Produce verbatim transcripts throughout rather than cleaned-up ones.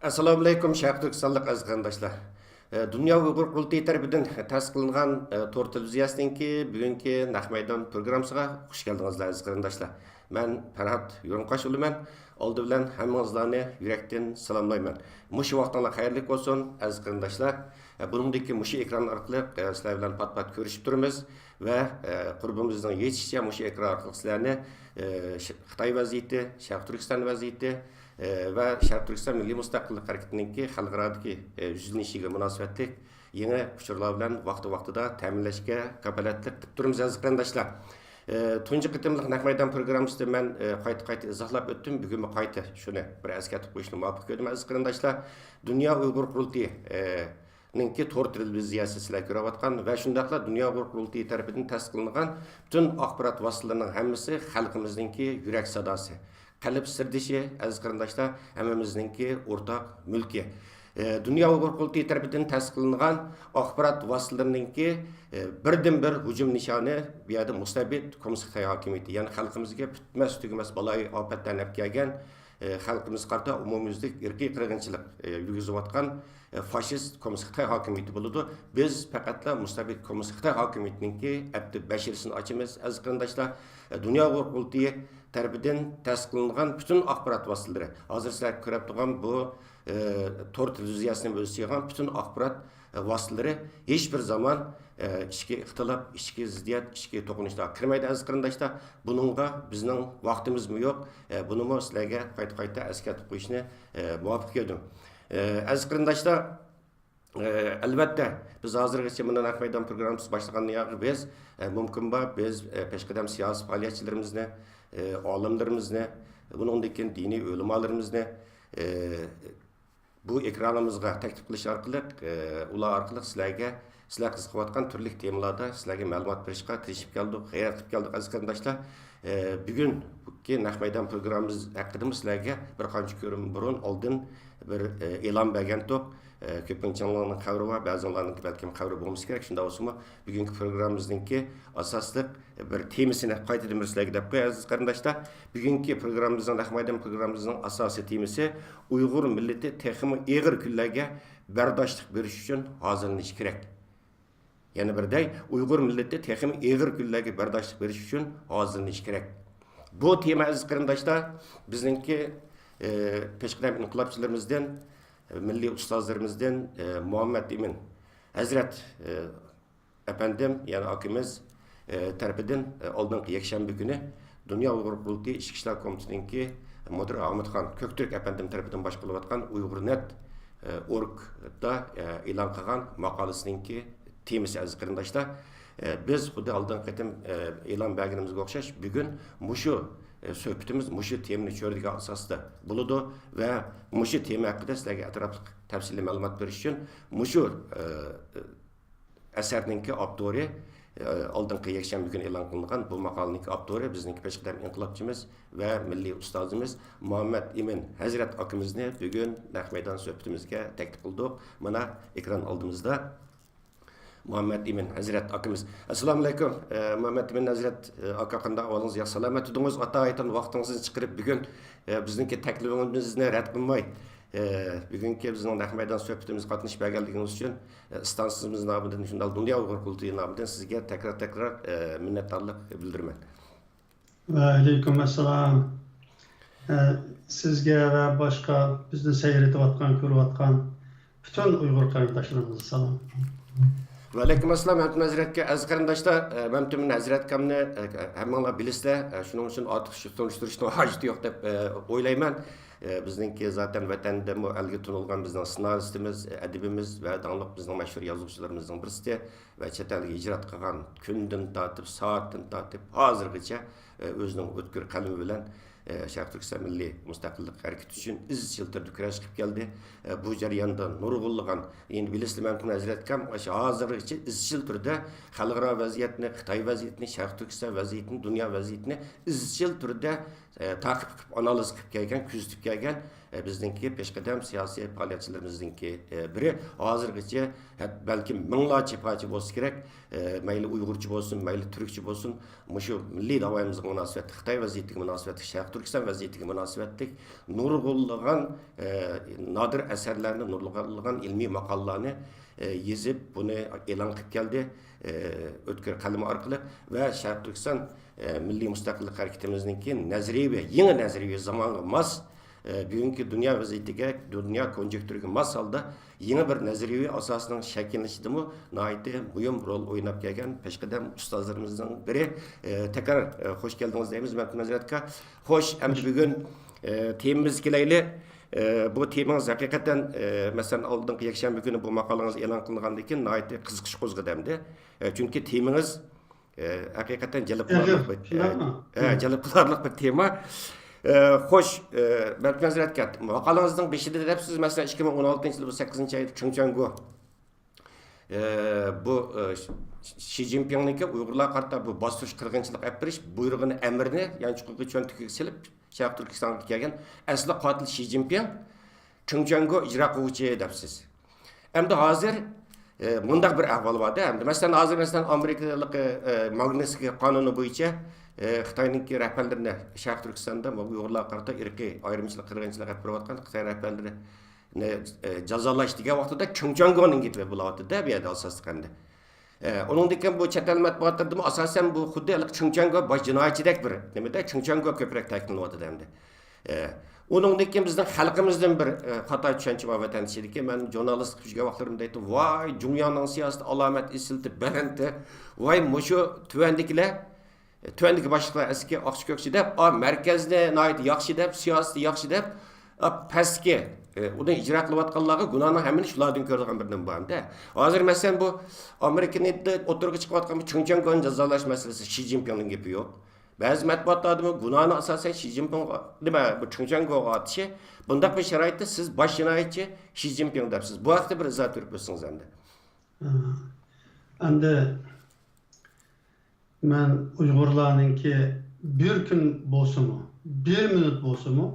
ئەسسالامۇئەلەيكۇم، شەرقىي تۈركىستانلىق ئەزىز قېرىنداشلار. ئە، دۇنيا ئۇيغۇر قۇرۇلتىيى تەرىپىدىن تەسىس قىلىنغان، ئە، تور تېلېۋىزىيەسىنىڭكى بۈگۈنكى نەق مەيدان پروگراممىسىغا خۇش كەلدىڭىزلەر، ئەزىز قېرىنداشلار. مەن پەرھات يورۇنقاش بولىمەن. ئالدى بىلەن ھەممىڭىزلارنى يۈرەكتىن سالاملايمەن. مۇشۇ ۋاقتىڭلار خەيرلىك بولسۇن، ئەزىز قېرىنداشلار. ئە، بۇنىڭدىكى مۇشۇ ئېكران ئارقىلىق، ئە، سىلەر بىلەن پات-پات كۆرۈشۈپ تۇرىمىز ۋە، ئە، قۇربىمىزنىڭ يېتىشىچە مۇشۇ ئېكران ئارقىلىق سىلەرنى، ئە، ش-، خىتاي ۋەزىيىتى، شەرقىي تۈركىستان ۋەزىيىتى، ئە، ۋە شەرقىي تۈركىستان مىللىي مۇستەقىللىق ھەرىكىتىنىڭكى خەلقئارادىكى، ئە، يۈزلىنىشىگە مۇناسىۋەتلىك يېڭى ئۇچۇرلار بىلەن ۋاقتى-ۋاقتىدا تەمىنلەشكە كاپالەتلىك قىلىپ تۇرىمىز، ئەزىز قېرىنداشلار. ئە، تۇنجى قېتىملىق نەق مەيدان پروگراممىسىدا مەن، ئە، قايتا-قايتا ئىزاھلاپ ئۆتتۈم. بۈگۈنمۇ قايتا شۇنى بىر ئەسكەرتىپ قويۇشنى مۇۋاپىق كۆردۈم، ئەزىز قېرىنداشلار. دۇنيا ئۇيغۇر قۇرۇلتىيى، ئە، نىڭكى تور تېلېۋىزىيەسى سىلەر كۆرۈۋاتقان ۋە شۇنداقلا دۇنيا ئۇيغۇر قۇرۇلتىيى تەرىپىدىن تەسىس قىلىنغان پۈتۈن ئاخبارات ۋاسىتىلىرىنىڭ ھەممىسى خەلقىمىزنىڭكى يۈرەك ساداسى، قەلب سىردىشى، ئەزىز قېرىنداشلار، ھەممىمىزنىڭكى ئورتاق مۈلكى. ئە، دۇنيا ئۇيغۇر قۇرۇلتىيى تەرىپىدىن تەسىس قىلىنغان ئاخبارات ۋاسىتىلىرىنىڭكى، ئە، بىردىنبىر ھۇجۇم نىشانى بۇ يەردە مۇستەبىت كوممۇنىست خىتاي ھاكىمىيىتى، يەنى خەلقىمىزگە پۈتمەس تۈگىمەس بالايىئاپەتلەرنى ئەپ كەلگەن، ئە، خەلقىمىزگە قارىتا ئومۇميۈزلۈك ئىرقىي قىرغىنچىلىق، ئە، يۈرگۈزۈۋاتقان، ئە، فاشىست كوممۇنىست خىتاي ھاكىمىيىتى بولىدۇ. بىز پەقەتلا مۇستەبىت كوممۇنىست خىتاي ھاكىمىيىتىنىڭكى ئەپتى بەشىرىسىنى ئاچىمىز، ئەزىز قېرىنداشلار. ئە، دۇنيا ئۇيغۇر قۇرۇلتىيى تەرىپىدىن تەسىس قىلىنغان پۈتۈن ئاخبارات ۋاسىتىلىرى، ھازىر سىلەر كۆرۈپ تۇرغان بۇ، ئە، تور تېلېۋىزىيەسىنى ئۆز ئىچىگە ئالغان پۈتۈن ئاخبارات، ئە، ۋاسىتىلىرى ھېچ بىر زامان، ئە، ئىچكى ئىختىلاپ، ئىچكى زىددىيەت، ئىچكى توقۇنۇشلارغا كىرمەيدۇ، ئەزىز قېرىنداشلار. بۇنىڭغا بىزنىڭ ۋاقتىمىزمۇ يوق. ئە، بۇنىمۇ سىلەرگە قايتا-قايتا ئەسكەرتىپ قويۇشنى، ئە، مۇۋاپىق كۆردۈم. ئە، ئەزىز قېرىنداشلار، ئە، ئەلۋەتتە، بىز ھازىرغىچە مۇنداق نەق مەيدان پروگراممىسى باشلىغاندىن ياقى بىز، ئە، مۇمكىن بار، بىز، ئە، پېشقەدەم سىياسىي پائالىيەتچىلىرىمىزنى، ئە، ئالىملىرىمىزنى، بۇنىڭدىن كېيىن دىنىي ئۆلىمالىرىمىزنى، ئە، بۇ ئېكرانىمىزغا تەكلىپ قىلىش ئارقىلىق، ئە، ئۇلار ئارقىلىق سىلەرگە، سىلەر قىزىقىۋاتقان تۈرلۈك تېمىلاردا سىلەرگە مەلۇمات بېرىشقا تىرىشىپ كەلدۇق، غەيرەت قىلىپ كەلدۇق، ئەزىز قېرىنداشلار. ئە، بۈگۈنكى نەق مەيدان پروگراممىمىز ھەققىدىمۇ سىلەرگە بىر قانچە كۈن بۇرۇن ئالدىن بىر، ئە، ئېلان بەرگەنتۇق. ئە، كۆپىنچىڭلارنىڭ خەۋىرى بار، بەزىڭلارنىڭكى بەلكىم خەۋىرى بولمىسا كېرەك. شۇنداق بولسىمۇ، بۈگۈنكى پروگراممىمىزنىڭكى ئاساسلىق بىر تېمىسىنى قايتىدىن بىر سىلەرگە دەپ قوياي، ئەزىز قېرىنداشلار. بۈگۈنكى پروگراممىمىزنىڭ، نەق مەيدان پروگراممىمىزنىڭ ئاساسىي تېمىسى ئۇيغۇر مىللىتى تېخىمۇ ئېغىر كۈنلەرگە بەرداشلىق بېرىش ئۈچۈن ھازىرلىنىشى كېرەك. يەنە بىر دەي، ئۇيغۇر مىللىتى تېخىمۇ ئېغىر كۈنلەرگە بەرداشلىق بېرىش ئۈچۈن ھازىرلىنىشى كېرەك. بۇ تېما، ئەزىز قېرىنداشلار، بىزنىڭكى، ئى، پېشقەدەم ئىنقىلابچىلىرىمىزدىن، مىللىي ئۇستازلىرىمىزدىن، ئى، مۇھەممەد ئىمىن ھەزرەت، ئى، ئەپەندىم، يەنى ئاكىمىز، ئى، تەرىپىدىن، ئى، ئالدىنقى يەكشەنبە كۈنى دۇنيا ئۇيغۇر قۇرۇلتىيى ئىچكى ئىشلار كومىتېتىنىڭكى مۇدىرى ئامىتخان كۆكتۈرك ئەپەندىم تەرىپىدىن باشقۇرۇلۇۋاتقان ئۇيغۇر نەت، ئى، ئورگدا، ئى، ئېلان قىلغان ماقالىسىنىڭكى تېمىسى، ئەزىز قېرىنداشلار. ئى، بىز خۇددى ئالدىنقى قېتىم، ئى، ئېلان بەرگىنىمىزگە ئوخشاش، بۈگۈن مۇشۇ، ئى، سۆھبىتىمىز مۇشۇ تېمىنى چۆرىدىگەن ئاساستا بولىدۇ ۋە مۇشۇ تېما ھەققىدە سىلەرگە ئەتراپلىق تەپسىلىي مەلۇمات بېرىش ئۈچۈن مۇشۇ، ئى، ئەسەرنىڭكى ئاپتورى، ئالدىنقى يەكشەنبە كۈنى ئېلان قىلىنغان بۇ ماقالىنىڭكى ئاپتورى، بىزنىڭكى پېشقەدەم ئىنقىلابچىمىز ۋە مىللىي ئۇستازىمىز مۇھەممەد ئىمىن ھەزرەت ئاكىمىزنى بۈگۈن نەق مەيدان سۆھبىتىمىزگە تەكلىپ قىلدۇق. مانا، ئېكران ئالدىمىزدا مۇھەممەد ئىمىن ھەزرەت ئاكىمىز. ئەسسالامۇئەلەيكۇم، ئە، مۇھەممەد ئىمىن ھەزرەت، ئە، ئاكا، قانداق ئەھۋالىڭىز؟ ياخشى، سالامەت تۇردىڭىز؟ ئاتايىتەن ۋاقتىڭىزنى چىقىرىپ، بۈگۈن، ئە، بىزنىڭكى تەكلىپىمىزنى رەت قىلماي، ئە، بۈگۈنكى بىزنىڭ نەق مەيدان سۆھبىتىمىزگە قاتنىشىپ بەرگەنلىكىڭىز ئۈچۈن، ئە، ئىستانسىمىز نامىدىن، شۇنداق دۇنيا ئۇيغۇر قۇرۇلتىيى نامىدىن سىزگە تەكرار-تەكرار، ئە، مىننەتدارلىق بىلدۈرىمەن. ۋەئەلەيكۇم ئەسسالام. ئە، سىزگە ۋە باشقا بىزنى سەيرىتىۋاتقان، كۆرۈۋاتقان پۈتۈن ئۇيغۇر قېرىنداشلىرىمىزغا سالام. ۋەئەلەيكۇم ئەسسالام، مەمتىمىن ھەزرەتكە. ئەزىز قېرىنداشلار، ئە، مەمتىمىن ھەزرەت ئاكامنى، ئە، ھەممىڭلار بىلىسىلەر. ئە، شۇنىڭ ئۈچۈن ئارتۇقچە تونۇشتۇرۇشنىڭ ھاجىتى يوق دەپ، ئە، ئويلايمەن. ئە، بىزنىڭكى زاتەن ۋەتەندىمۇ ئەلگە تونۇلغان بىزنىڭ سېنارىستىمىز، ئەدىبىمىز ۋە داڭلىق بىزنىڭ مەشھۇر يازغۇچىلىرىمىزنىڭ بىرسى ۋە چەت ئەلگە ھىجرەت قىلغان كۈندىن تارتىپ، سائەتتىن تارتىپ ھازىرغىچە، ئە، ئۆزىنىڭ ئۆتكۈر قەلىمى بىلەن، ئە، شەرقىي تۈركىستان مىللىي مۇستەقىللىق ھەرىكىتى ئۈچۈن ئىزچىل تۈردە كۈرەش قىلىپ كەلدى. ئە، بۇ جەرياندا نۇرغۇنلىغان، ئەمدى بىلىسىلەر، مەمتىمىن ھەزرەت ئاكام ئاشۇ ھازىرغىچە ئىزچىل تۈردە خەلقئارا ۋەزىيەتنى، خىتاي ۋەزىيىتىنى، شەرقىي تۈركىستان ۋەزىيىتىنى، دۇنيا ۋەزىيىتىنى ئىزچىل تۈردە، ئە، تەقىب قىلىپ، ئانالىز قىلىپ كەلگەن، كۆزىتىپ كەلگەن، ئە، بىزنىڭكى پېشقەدەم سىياسىي پائالىيەتچىلىرىمىزنىڭكى، ئە، بىرى. ھازىرغىچە ھەت-، بەلكىم مىڭلارچە پارچە بولسا كېرەك، ئە، مەيلى ئۇيغۇرچە بولسۇن، مەيلى تۈركچە بولسۇن، مۇشۇ مىللىي داۋايىمىزغا مۇناسىۋەتلىك، خىتاي ۋەزىيىتىگە مۇناسىۋەتلىك، شەرقىي تۈركىستان ۋەزىيىتىگە مۇناسىۋەتلىك نۇرغۇنلىغان، ئە، نادىر ئەسەرلەرنى، نۇرغۇنلىغان ئىلمىي ماقالىلەرنى، ئە، يېزىپ، بۇنى ئېلان قىلىپ كەلدى، ئە، ئۆتكۈر قەلىمى ئارقىلىق ۋە شەرقىي تۈركىستان، ئە، مىللىي مۇستەقىللىق ھەرىكىتىمىزنىڭكى نەزەرىيەۋى، يېڭى نەزەرىيەۋى زامانغا ماس، ئە، بۈگۈنكى دۇنيا ۋەزىيىتىگە، دۇنيا كونجېكتۇرىغا ماس ھالدا يېڭى بىر نەزەرىيەۋى ئاساسنىڭ شەكىللىنىشىدىمۇ ناھايىتى مۇھىم رول ئويناپ كەلگەن پېشقەدەم ئۇستازلىرىمىزنىڭ بىرى. ئە، تەكرار، ئە، خوش كەلدىڭىز دەيمىز، مەمتىمىن ھەزرەتكە. خوش، ئەمدى بۈگۈن، ئە، تېمىمىزغا كېلەيلى. ئە، بۇ تېمىڭىز ھەقىقەتەن، ئە، مەسىلەن، ئالدىنقى يەكشەنبە كۈنى بۇ ماقالىڭىز ئېلان قىلىنغاندىن كېيىن ناھايىتى قىزىقىش قوزغىدى ئەمدى. ئە، چۈنكى تېمىڭىز، ئە، ھەقىقەتەن جەلپ قىلارلىق بىر، ئېغىر، شۇنداقمۇ؟ ئە، جەلپ قىلارلىق بىر تېما. ئە، خوش، ئە، مەمتىمىن ھەزرەتكە، ماقالىڭىزنىڭ بېشىدا دەپسىز، مەسىلەن، ئىككى مىڭ ئون ئالتىنچى يىل بۇ سەككىزىنچى ئايدا چېڭچۈەنگو، ئە، بۇ، ئە، شى جىنپىڭنىڭكى ئۇيغۇرلارغا قارىتا بۇ باستۇرۇش، قىرغىنچىلىق ئېلىپ بېرىش بۇيرۇقىنى، ئەمرىنى يانچۇقىغا چۆنتىكىگە سېلىپ، شەرقىي تۈركىستانغا كەلگەن ئەسلى قاتىل شى جىنپىڭ چېڭچۈەنگو ئىجرا قىلغۇچى دەپسىز. ئەمدى ھازىر، ئە، مۇنداق بىر ئەھۋال بار-دە. ئەمدى مەسىلەن، ھازىر مەسىلەن، ئامېرىكىلىق، ئە، ماگنىتسكىي قانۇنى بويىچە، ئە، خىتاينىڭكى رەھبەرلىرىنى شەرقىي تۈركىستاندا ئۇيغۇرلارغا قارىتا ئىرقىي ئايرىمچىلىق، قىرغىنچىلىق ئېلىپ بېرىۋاتقان خىتاي رەھبەرلىرىنى، ئە، جازالاش دېگەن ۋاقتىدا چېڭچۈەنگونىڭ گېپى بولۇۋاتىدۇ-دە، بۇ يەردە ئاساسلىق ئەمدى. ئە، ئۇنىڭدىن كېيىن بۇ چەت ئەل مەتبۇئاتلىرىدىمۇ ئاساسەن بۇ خۇددى ھېلىقى چېڭچۈەنگو باش جىنايەتچىدەك بىر نېمىدە، چېڭچۈەنگو كۆپرەك تەكىتلىنىۋاتىدۇ ئەمدى. ئە، ئۇنىڭدىن كېيىن بىزنىڭ خەلقىمىزدىن بىر، ئە، خاتا چۈشەنچە بار ۋەتەن ئىچىدىكى. مەن ژۇرنالىستلىق يۈرگەن ۋاقىتلىرىمدا دەيتتىم، ۋاي، جۇڭياڭنىڭ سىياسىتى ئالامەت ئېسىلتى بەلەنتى، ۋاي، مۇشۇ تۆۋەندىكىلەر، تۆۋەندىكى باشلىقلار ئەسكى ئاقچى كۆكچى دەپ، ئا، مەركەزنى ناھايىتى ياخشى دەپ، سىياسىتى ياخشى دەپ، ئا، پەسكى، ئە، ئۇنى ئىجرا قىلىۋاتقانلارغا گۇناھنىڭ ھەممىنى شۇلاردىن كۆرىدىغان بىر نېمە بار ئەمدى. ھازىر مەسىلەن بۇ ئامېرىكىدا ئوتتۇرىغا چىقىۋاتقان بۇ چېڭچۈەنگونى جازالاش مەسىلىسى شى جىنپىڭنىڭ گېپى يوق. بەزى مەتبۇئاتلاردىمۇ گۇناھنى ئاساسەن شى جىنپىڭغا، نېمە، بۇ چېڭچۈەنگوغا ئاتىشى، بۇنداق بىر شارائىتتا سىز باش جىنايەتچى شى جىنپىڭ دەپسىز. بۇ ھەقتە بىر ئىزاھ بېرىپ ئۆتسىڭىز ئەمدى. ئەمدى مەن ئۇيغۇرلارنىڭكى بىر كۈن بولسىمۇ، بىر مىنۇت بولسىمۇ،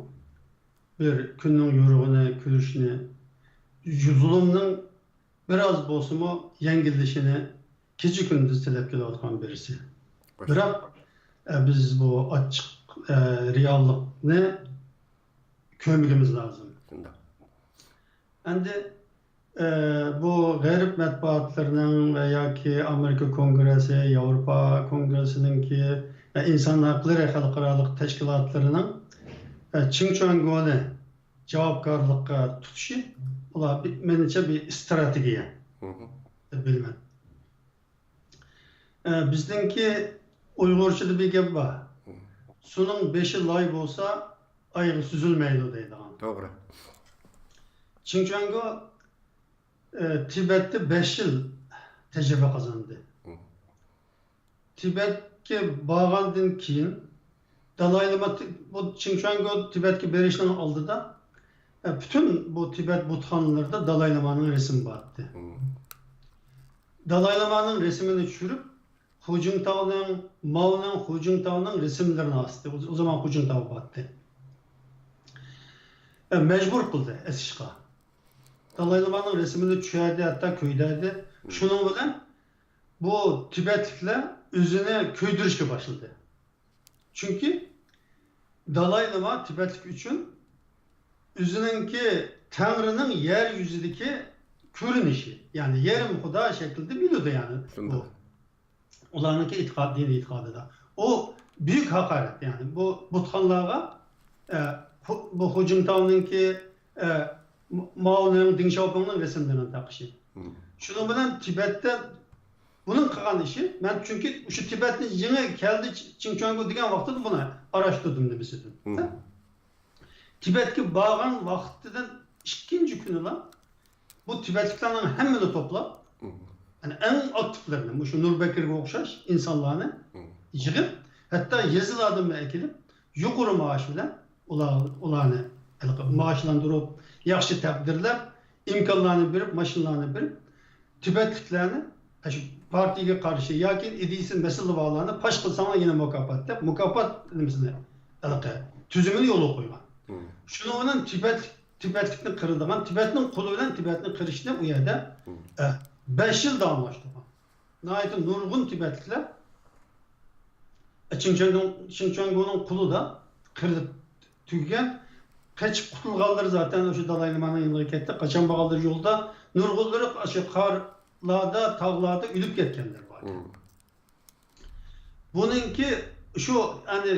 بىر كۈننىڭ يورۇقىنى كۆرۈشنى، زۇلۇمنىڭ بىر ئاز بولسىمۇ يەڭگىللىشىنى كېچە-كۈندۈز تىلەپ كېلىۋاتقان بىرسى. بىراق، ئە، بىز بۇ ئاچچىق، ئە، رېئاللىقنى كۆرمىگىمىز لازىم. شۇنداق. ئەمدى، ئە، بۇ غەرب مەتبۇئاتلىرىنىڭ ۋە ياكى ئامېرىكا كونگرېسسى، ياۋروپا كونگرېسسىنىڭكى، ئە، ئىنسان ھەقلىرى خەلقئارالىق تەشكىلاتلىرىنىڭ، ئە، چېڭ چۈەنگونى جاۋابكارلىققا تۇتۇشى، ئۇلار بىر، مېنىڭچە بىر ئىستراتېگىيە دەپ بىلىمەن. ئە، بىزنىڭكى ئۇيغۇرچىدا بىر گەپ بار. سۇنىڭ بېشى لاي بولسا، ئايىغى سۈزۈلمەيدۇ دەيدىغان. توغرا. چېڭ چۈەنگو، ئە، تىبەتتە بەش يىل تەجرىبە قازاندى. تىبەتكە بارغاندىن كېيىن دالاي لاما تى-، بۇ چېڭ چۈەنگو تىبەتكە بېرىشنىڭ ئالدىدا، ئە، پۈتۈن بۇ تىبەت بۇتخانىلىرىدا دالاي لامانىڭ رەسىمى بارتتى. دالاي لامانىڭ رەسىمىنى چۈشۈرۈپ، خۇجىڭتاۋنىڭ، ماۋنىڭ، خۇجىڭتاۋنىڭ رەسىملىرىنى ئاستى. ئۇ، ئۇ زامان خۇجىڭتاۋ بارتتى. ئە، مەجبۇر قىلدى ئېسىشقا. دالاي لامانىڭ رەسىمىنى چۈشۈردى، ھەتتا كۆيدۈردى. شۇنىڭ بىلەن بۇ تىبەتلىكلەر ئۆزىنى كۆيدۈرۈشكە باشلىدى. چۈنكى دالاي لاما تىبەتلىك ئۈچۈن ئۆزىنىڭكى تەڭرىنىڭ يەر يۈزىدىكى كۆرۈنۈشى، يەنى يېرىم خۇدا شەكلىدە بىلىدۇ، يەنى بۇ. شۇنداق. ئۇلارنىڭكى ئېتىقاد، دىنىي ئېتىقادىدا. ئۇ بۈيۈك ھاقارەت، يەنى بۇ بۇتخانىلارغا، ئە، خۇ-، بۇ خۇجىڭتاۋنىڭكى، ئە، م-، ماۋنىڭ، دېڭ شياۋپىڭنىڭ رەسىملىرىنى تاقىشى. شۇنىڭ بىلەن تىبەتتە بۇنىڭ قىلغان ئىشى، مەن چۈنكى شۇ تىبەتنى يېڭى كەلدى، چىڭ چۈەنگو دېگەن ۋاقتىدا بۇنى ئاراشتۇردۇم نېمىسىدىن. تىبەتكە بارغان ۋاقتىدىن ئىككىنچى كۈنىلا بۇ تىبەتلىكلەرنىڭ ھەممىنى توپلاپ، يەنى ئەڭ ئاكتىپلىرىنى، مۇشۇ نۇربەكرىگە ئوخشاش ئىنسانلارنى يىغىپ، ھەتتا يېزىلاردىنمۇ ئەكېلىپ، يۇقىرى مائاش بىلەن ئۇلار، ئۇلارنى ھېلىقى مائاشلاندۇرۇپ، ياخشى تەقدىرلەپ، ئىمكانلارنى بېرىپ، ماشىنىلارنى بېرىپ، تىبەتلىكلەرنى ئاشۇ پارتىيىگە قارشى ياكى ئىدىيىسى مەسىلە بارلارنى پاش قىلساڭلار يەنە مۇكاپات دەپ، مۇكاپات نېمىسىنى، ھېلىقى تۈزۈمىنى يولغا قويغان. شۇنىڭ بىلەن تىبەتلىك، تىبەتلىكنى قىرىدىغان، تىبەتنىڭ قولى بىلەن تىبەتنى قىرىشنى ئۇ يەردە، ئە، بەش يىل داۋاملاشتۇرغان. ناھايىتى نۇرغۇن تىبەتلىكلەر چىڭچۈەنگو-، چىڭچۈەنگونىڭ قولىدا قىرىلىپ تۈگىگەن. قېچىپ قۇتۇلغانلىرى زاتەن ئاشۇ دالاي لامانىڭ يېنىغا كەتتى. قاچان بارغانلىرى يولدا، نۇرغۇنلىرى ئاشۇ قارلاردا، تاغلاردا ئۆلۈپ كەتكەنلەر بار. بۇنىڭكى شۇ، يەنى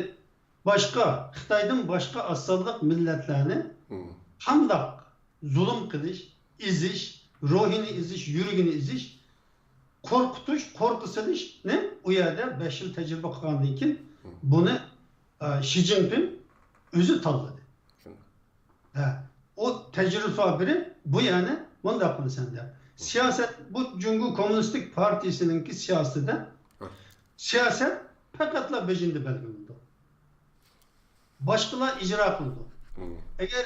باشقا، خىتايدىن باشقا ئاز سانلىق مىللەتلەرنى قانداق زۇلۇم قىلىش، ئېزىش، روھىنى ئېزىش، يۈرىكىنى ئېزىش، قورقۇتۇش، قورقۇ سېلىشنى ئۇ يەردە بەش يىل تەجرىبە قىلغاندىن كېيىن بۇنى، ئە، شى جىنپىڭ ئۆزى تاللىدى. ھە، ئۇ تەجرىبە سابىرى بۇ يەنى مۇنداق قىلىسەن دەپ. سىياسەت، بۇ جۇڭگو كوممۇنىستىك پارتىيىسىنىڭكى سىياسىتىدە سىياسەت پەقەتلا بېجىندە بەلگىلىنىدۇ. باشقىلار ئىجرا قىلىدۇ. ئەگەر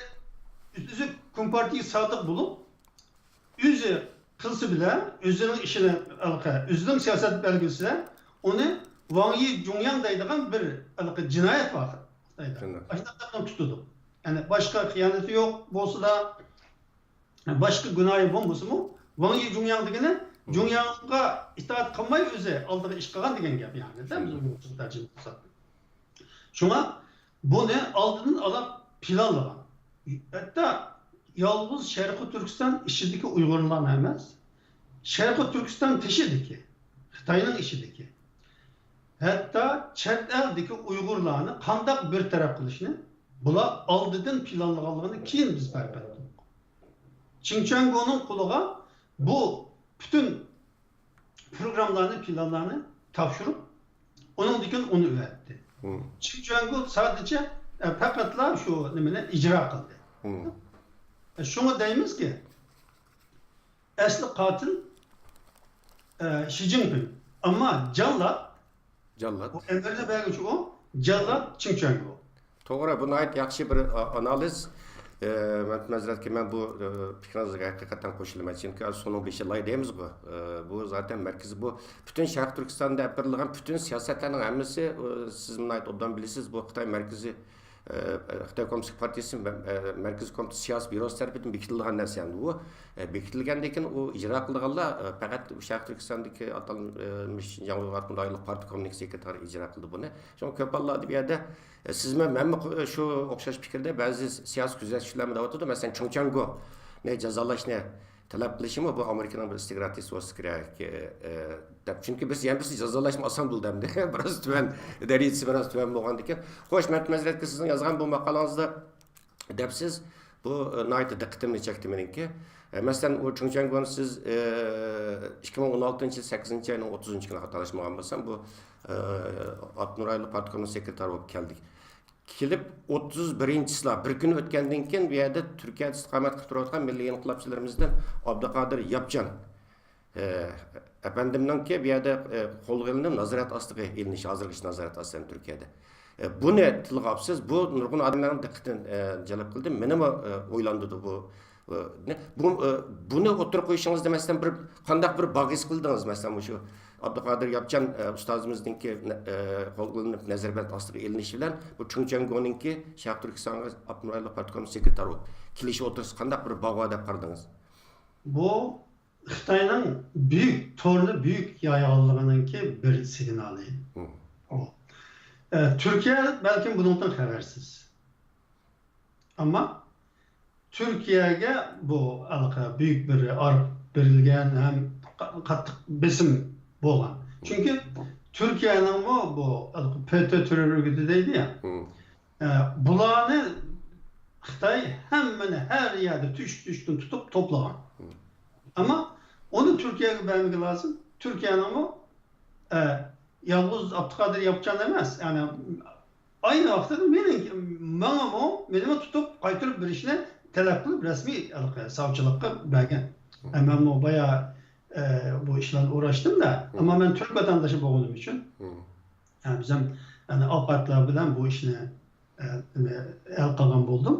ئۆزى كومپارتىيىگە سادىق بولۇپ، ئۆزى قىلسا بىلە، ئۆزىنىڭ ئىشىنى، ئۆزىنىڭ سىياسەت بەلگىلىسە، ئۇنى ۋاڭ يى جۇڭياڭ دەيدىغان بىر جىنايەت بار خىتايدا. ئاشۇنداق تۇتىدۇ. يەنى باشقا خىيانىتى يوق بولسىلا، باشقا گۇناھى بولمىسىمۇ، ۋاڭ يى جۇڭياڭ دېگىنى جۇڭياڭغا ئىتائەت قىلماي ئۆزى ئالدىغا ئىش قىلغان دېگەن گەپ، يەنى، دە، بىز ئۇيغۇرچىغا تەرجىمە قىلساق. شۇڭا بۇنى ئالدىدىن ئالا پىلانلىغان. ھەتتا يالغۇز شەرقىي تۈركىستان ئىچىدىكى ئۇيغۇرلارلا ئەمەس، شەرقىي تۈركىستان تېشىدىكى، خىتاينىڭ ئىچىدىكى، ھەتتا چەت ئەلدىكى ئۇيغۇرلارنى قانداق بىر تەرەپ قىلىشنى بۇلار ئالدىدىن پىلانلىغانلىقىنى كېيىن بىز پەرق ئەتتۇق. چىڭچۈەنگونىڭ قولىغا بۇ پۈتۈن پروگراممىلارنى، پىلانلارنى تاپشۇرۇپ، ئۇنىڭدىن كېيىن ئۇنى ئۆگەتتى. چىڭچۈەنگو سادىچە، ئە، پەقەتلا شۇ نېمىنى ئىجرا قىلدى. ئە، شۇڭا دەيمىزكى، ئەسلى قاتىل، ئە، شى جىنپىڭ. ئەمما جاللات، جاللات. بۇ ئەمرنى بەرگۈچى ئۇ، جاللات چىڭچۈەنگو. توغرا، بۇ ناھايىتى ياخشى بىر، ئا، ئانالىز. ئە، مەمتىمىن ھەزرەتكە مەن بۇ، ئە، پىكرىڭىزگە ھەقىقەتەن قوشۇلىمەن. چۈنكى سۇنىڭ بېشى لاي دەيمىزغۇ. ئە، بۇ زاتەن مەركىزى، بۇ پۈتۈن شەرقىي تۈركىستاندا ئېلىپ بېرىلغان پۈتۈن سىياسەتلەرنىڭ ھەممىسى، ئە، سىز ناھايىتى ئوبدان بىلىسىز، بۇ خىتاي مەركىزى، ئە، خىتاي كوممۇنىستىك پارتىيىسى مە-، ئە، مەركىزىي كومىتېت سىياسىي بيۇروسى تەرىپىدىن بېكىتىلىدىغان نەرسە ئەمدى بۇ. ئە، بېكىتىلگەندىن كېيىن ئۇ ئىجرا قىلىدىغانلار، ئە، پەقەت شەرقىي تۈركىستاندىكى ئاتالمىش شىنجاڭ ئۇيغۇر ئاپتونوم رايونلۇق پارتىيە كومىتېتى سېكرېتارى ئىجرا قىلدى بۇنى. شۇڭا كۆپ ھاللاردا بۇ يەردە، ئە، سىزمۇ، مەنمۇ، ئە، شۇ ئوخشاش پىكىردە، بەزى سىياسىي كۆزەتكۈچىلەرمۇ دەۋاتىدۇ. مەسىلەن، چىڭچۈەنگونى جازالاشنى تەلەپ قىلىشىمۇ بۇ ئامېرىكىنىڭ بىر ئىستراتېگىيىسى بولسا كېرەك، ئە، دەپ. چۈنكى بىز يەنە بىرسى جازالاشمۇ ئاسان بولدى ئەمدى. بىراز تۆۋەن، دەرىجىسى بىراز تۆۋەن بولغاندىكىن. خوش، مەمتىمىن ھەزرەتكە سىزنىڭ يازغان بۇ ماقالىڭىزدا دەپسىز، بۇ، ئە، ناھايىتى دىققىتىمنى چەكتى مېنىڭكى. ئە، مەسىلەن، ئۇ چىڭچۈەنگونى سىز، ئە، ئىككى مىڭ ئون ئالتىنچى يىل سەككىزىنچى ئاينىڭ ئوتتۇزىنچى كۈنى، خاتالاشمىغان بولسام، بۇ، ئە، ئاپتونوم رايونلۇق پارتكومنىڭ سېكرېتارى بولۇپ كەلدى. كېلىپ ئوتتۇز بىرىنچىسىلا بىر كۈن ئۆتكەندىن كېيىن، بۇ يەردە تۈركىيەدە ئىستىقامەت قىلىپ تۇرۇۋاتقان مىللىي ئىنقىلابچىلىرىمىزدىن ئابدۇقادىر ياپچان، ئە، ئەپەندىمنىڭكى بۇ يەردە، ئە، قولغا ئېلىنىپ، نازارەت ئاستىغا ئېلىنىشى، ھازىرغىچە نازارەت ئاستىدا تۈركىيەدە. ئە، بۇنى تىلغا ئاپسىز، بۇ نۇرغۇن ئادەملەرنىڭ دىققىتىنى، ئە، جەلپ قىلدى. مېنىمۇ، ئە، ئويلاندۇردى بۇ، ئە، نى-، بۇ، ئە، بۇنى ئوتتۇرىغا قويۇشىڭىزدا، مەسىلەن، بىر قانداق بىر باغ ھېس قىلدىڭىز؟ مەسىلەن، مۇشۇ ئابدۇقادىر ياپچان، ئە، ئۇستازىمىزنىڭكى، ئە، قولغا ئېلىنىپ، نەزەربەند ئاستىغا ئېلىنىشى بىلەن بۇ چىڭچۈەنگونىڭكى شەرقىي تۈركىستانغا ئاپتونوم رايونلۇق پارتكوم سېكرېتارى بولۇپ كېلىشى ئوتتۇرىسىدا قانداق بىر باغ بار دەپ قارىدىڭىز؟ بۇ خىتاينىڭ بۈيۈك تورنى بۈيۈك يايغانلىقىنىڭكى بىر سىگنالى. ئۇ. ئە، تۈركىيە بەلكىم بۇنىڭدىن خەۋەرسىز. ئەمما تۈركىيەگە بۇ ھېلىقى بۈيۈك بىر ئارىپ بېرىلگەن ھەم قا-، قاتتىق بېسىم بولغان. چۈنكى تۈركىيەنىڭمۇ بۇ ھېلىقى پې تې تېررور ئۆگىتى دەيدۇ يا. ئە، بۇلارنى خىتاي ھەممىنى ھەر يەردە تۆشۈك-تۆشۈكتىن تۇتۇپ توپلىغان. ئەمما ئۇنى تۈركىيەگە بەرمىگى لازىم. تۈركىيەنىڭمۇ، ئە، يالغۇز ئابدۇقادىر ياپچان ئەمەس، يەنى ئاينى ۋاقىتتا مېنىڭ، ماڭىمۇ، مېنىمۇ تۇتۇپ قايتۇرۇپ بېرىشنى تەلەپ قىلىپ رەسمىي ھېلىقى ساۋچىلىققا بەرگەن. ئە، مەنمۇ بايا، ئە، بۇ ئىشلارنى ئۇراشتىم-دە، ئەمما مەن تۈرك ۋەتەندىشى بولغىنىم ئۈچۈن، ئە، بىزەم، يەنى ئاپاتلار بىلەن بۇ ئىشنى، ئە، نېمە، ھەل قىلغان بولدۇم.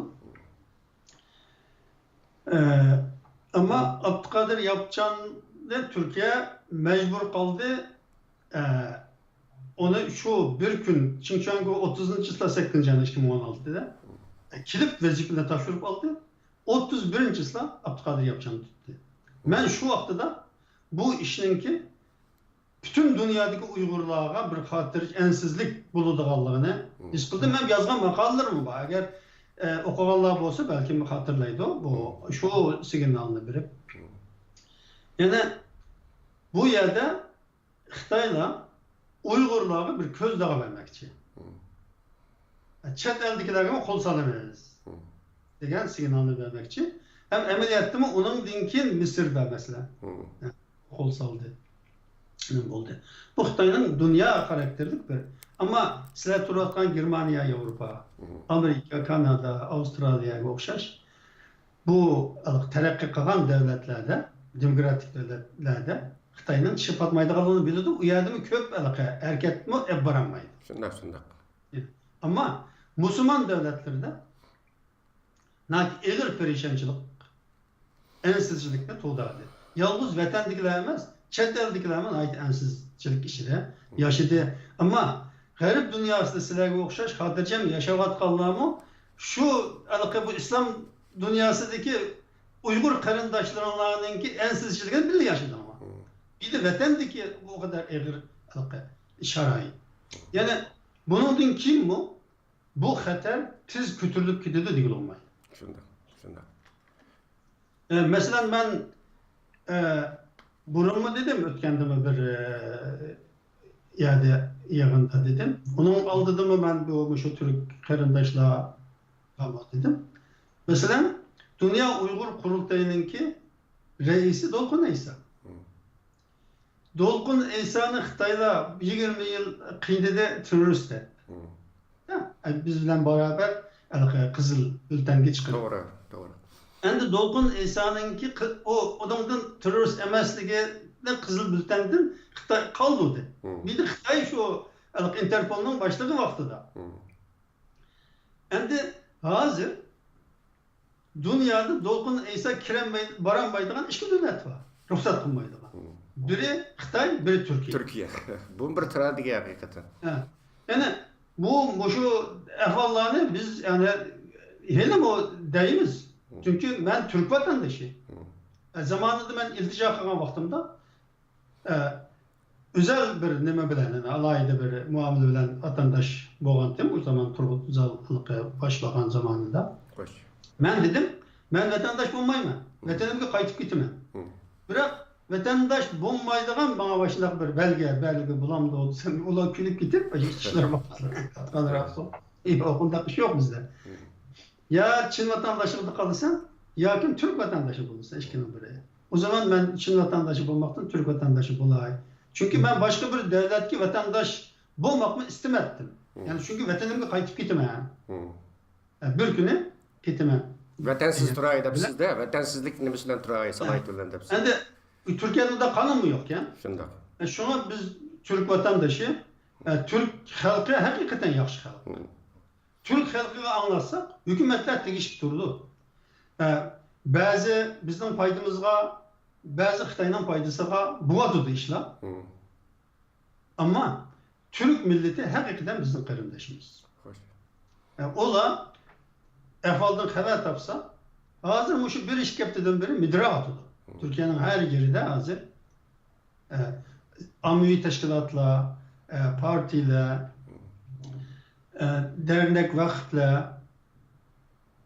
ئە، ئەمما ئابدۇقادىر ياپچاننى تۈركىيە مەجبۇر قىلدى، ئە، ئۇنى شۇ بىر كۈن، چىڭچۈەنگو ئوتتۇزىنچى چىسلا، سەككىزىنچى ئاينىڭ ئىككى مىڭ ئون ئالتىدا، كېلىپ ۋەزىپىنى تاپشۇرۇپ ئالدى. ئوتتۇز بىرىنچىسىلا ئابدۇقادىر ياپچان تۇتتى. مەن شۇ ۋاقتىدا بۇ ئىشنىڭكى پۈتۈن دۇنيادىكى ئۇيغۇرلارغا بىر خاتىرە ئەنسىزلىك بولىدىغانلىقىنى ھېس قىلدىم. مەن يازغان ماقالىلىرىممۇ بار. ئەگەر، ئە، ئوقۇغانلار بولسا، بەلكىم خاتىرىلەيدۇ. بۇ، شۇ سىگنالنى بېرىپ. يەنە بۇ يەردە خىتايلار ئۇيغۇرلارغا بىر كۆز داغا بەرمەكچى. چەت ئەلدىكىلەرگىمۇ قول سالىمىز دېگەن سىگنالنى بەرمەكچى. ھەم ئەمەلىيەتتىمۇ ئۇنىڭدىن كېيىن مىسىردا، مەسىلەن، قول سالدى. نېمە بولدى؟ بۇ خىتاينىڭ دۇنيا خاراكتېرلىك بىر. ئەمما سىلەر تۇرۇۋاتقان گېرمانىيە، ياۋروپا، ئامېرىكا، كانادا، ئاۋسترالىيەگە ئوخشاش بۇ تەرەققىي قىلغان دۆلەتلەردە، دېموكراتىك دۆلەتلەردە خىتاينىڭ چىشى پاتمايدىغانلىقىنى بىلىدۇ، ئۇ يەردىمۇ كۆپ ھېلىقى ھەرىكەتمۇ ئېلىپ بارالمايدۇ. شۇنداق، شۇنداق. ئەمما مۇسۇلمان دۆلەتلىرىدە ناھايىتى ئېغىر پەرىشانچىلىق، ئەنسىزچىلىكنى تۇغدۇردى. يالغۇز ۋەتەندىكىلەر ئەمەس، چەت ئەلدىكىلەرمۇ ناھايىتى ئەنسىزچىلىك ئىچىدە ياشىدى. ئەمما غەرب دۇنياسىدا سىلەرگە ئوخشاش خاتىرجەم ياشاۋاتقانلارمۇ شۇ ھېلىقى بۇ ئىسلام دۇنياسىدىكى ئۇيغۇر قېرىنداشلىرىڭلارنىڭكى ئەنسىزچىلىكىنى بىللە ياشىدىڭلار. بىللە ۋەتەندىكى بۇ قەدەر ئېغىر ھېلىقى شارائىت. يەنى بۇنىڭدىن كېيىنمۇ بۇ خەتەر تېز كۆتۈرۈلۈپ كېتىدۇ دېگىلى بولمايدۇ. شۇنداق، شۇنداق. ئە، مەسىلەن، مەن، ئە، بۇرۇنمۇ دېدىم، ئۆتكەندىمۇ بىر، ئە، يەردە يىغىندا دېدىم. ئۇنىڭ ئالدىدىمۇ مەن بۇ، مۇشۇ تۈرك قېرىنداشلارغا دېدىم. مەسىلەن، دۇنيا ئۇيغۇر قۇرۇلتىيىنىڭكى رەئىسى دولقۇن ئەيسا. دولقۇن ئەيسانى خىتايلار يىگىرمە يىل قىينىدى، تېررورىست دەپ. ھە، بىز بىلەن بارابەر ھېلىقى قىزىل بۈلتەنگە چىقىدۇ. توغرا، توغرا. ئەمدى دولقۇن ئەيسانىڭكى قى-، ئۇ، ئۇنىڭدىن تېررورىست ئەمەسلىكىنى قىزىل بۈلتەندىن خىتاي قالدۇردى. مم. بىردە خىتاي شۇ ھېلىقى ئىنتېرپولنىڭ باشلىقى ۋاقتىدا. مم. ئەمدى ھازىر دۇنيادا دولقۇن ئەيسا كىرەلمەي، بارالمايدىغان ئىككى دۆلەت بار. رۇخسەت قىلمايدىغان. مم. بىرى خىتاي، بىرى تۈركىيە. تۈركىيە. بۇ بىر تراگېدىيە ھەقىقەتەن. ھە. يەنى بۇ، مۇشۇ ئەھۋاللارنى بىز، يەنى، ھېلىمۇ دەيمىز. مم. چۈنكى مەن تۈرك ۋەتەندىشى. مم. ئە، زامانىدا مەن ئىلتىجا قىلغان ۋاقتىمدا، ئە، ئۆزەل بىر نېمە بىلەن، يەنى ئالاھىدە بىر مۇئامىلە بىلەن ۋەتەنداش بولغانتىم، ئۇ زامان تۇرغۇت ئۆزەل باشلىغان زامانىدا. خوش. مەن دېدىم، مەن ۋەتەنداش بولمايمەن، ھم. ۋەتىنىمگە قايتىپ كېتىمەن. ھم. بىراق ۋەتەنداش بولمايدىغان ماڭا مۇشۇنداق بىر بەلگە، بەلگە بولامدۇ دېسەم، ئۇلار كۈلۈپ كېتىپ، ئىشلار بولغان. يوق، ئۇنداق ئىش يوق بىزدە. ھم. يا چىن ۋەتەنداشلىقتا قالىسەن، ياكى تۈرك ۋەتەنداشى بولىسەن، ئىككىنىڭ بىرى. ئۇ زامان مەن چىن ۋەتەنداشى بولماقتىن تۈرك ۋەتەنداشى بولاي. چۈنكى مەن باشقا بىر دۆلەتكە ۋەتەنداش بولماقمۇ ئىستىمەتتىم. مم. يەنى چۈنكى ۋەتىنىمگە قايتىپ كېتىمەن. مم. ئە، بىر كۈنى كېتىمەن. ۋەتەنسىز دېگەن. تۇراي دەپ بىلەن سىزدە، ۋەتەنسىزلىك نېمىسى بىلەن تۇراي، ھە. سالاھىيىتى بىلەن دەپ. ئەمدى تۈركىيەدە ئۇنداق قانۇنمۇ يوقكەن. شۇنداق. ئە، شۇڭا بىز تۈرك ۋەتەنداشى، ئە، تۈرك خەلقى ھەقىقەتەن ياخشى خەلق. مم. تۈرك خەلقىگە ئاڭلاتساق، ھۆكۈمەتلەر تېگىشىپ تۇرىدۇ. ئە، بەزى بىزنىڭ پايدىمىزغا، بەزى خىتاينىڭ پايدىسىغا بولۇۋاتىدۇ ئىشلار. مم. ئەمما تۈرك مىللىتى ھەقىقەتەن بىزنىڭ قېرىندىشىمىز. خوش. ئە، ئۇلار ئەھۋالدىن خەۋەر تاپسا، ھازىر مۇشۇ بىر ئىككى ھەپتىدىن بېرى مىدىرلاۋاتىدۇ. مم. تۈركىيەنىڭ ھەر يېرىدە ھازىر ئە، ئاممىۋى تەشكىلاتلار، ئە، پارتىيىلەر، ئە، دەرنەك، ۋەقىپلەر،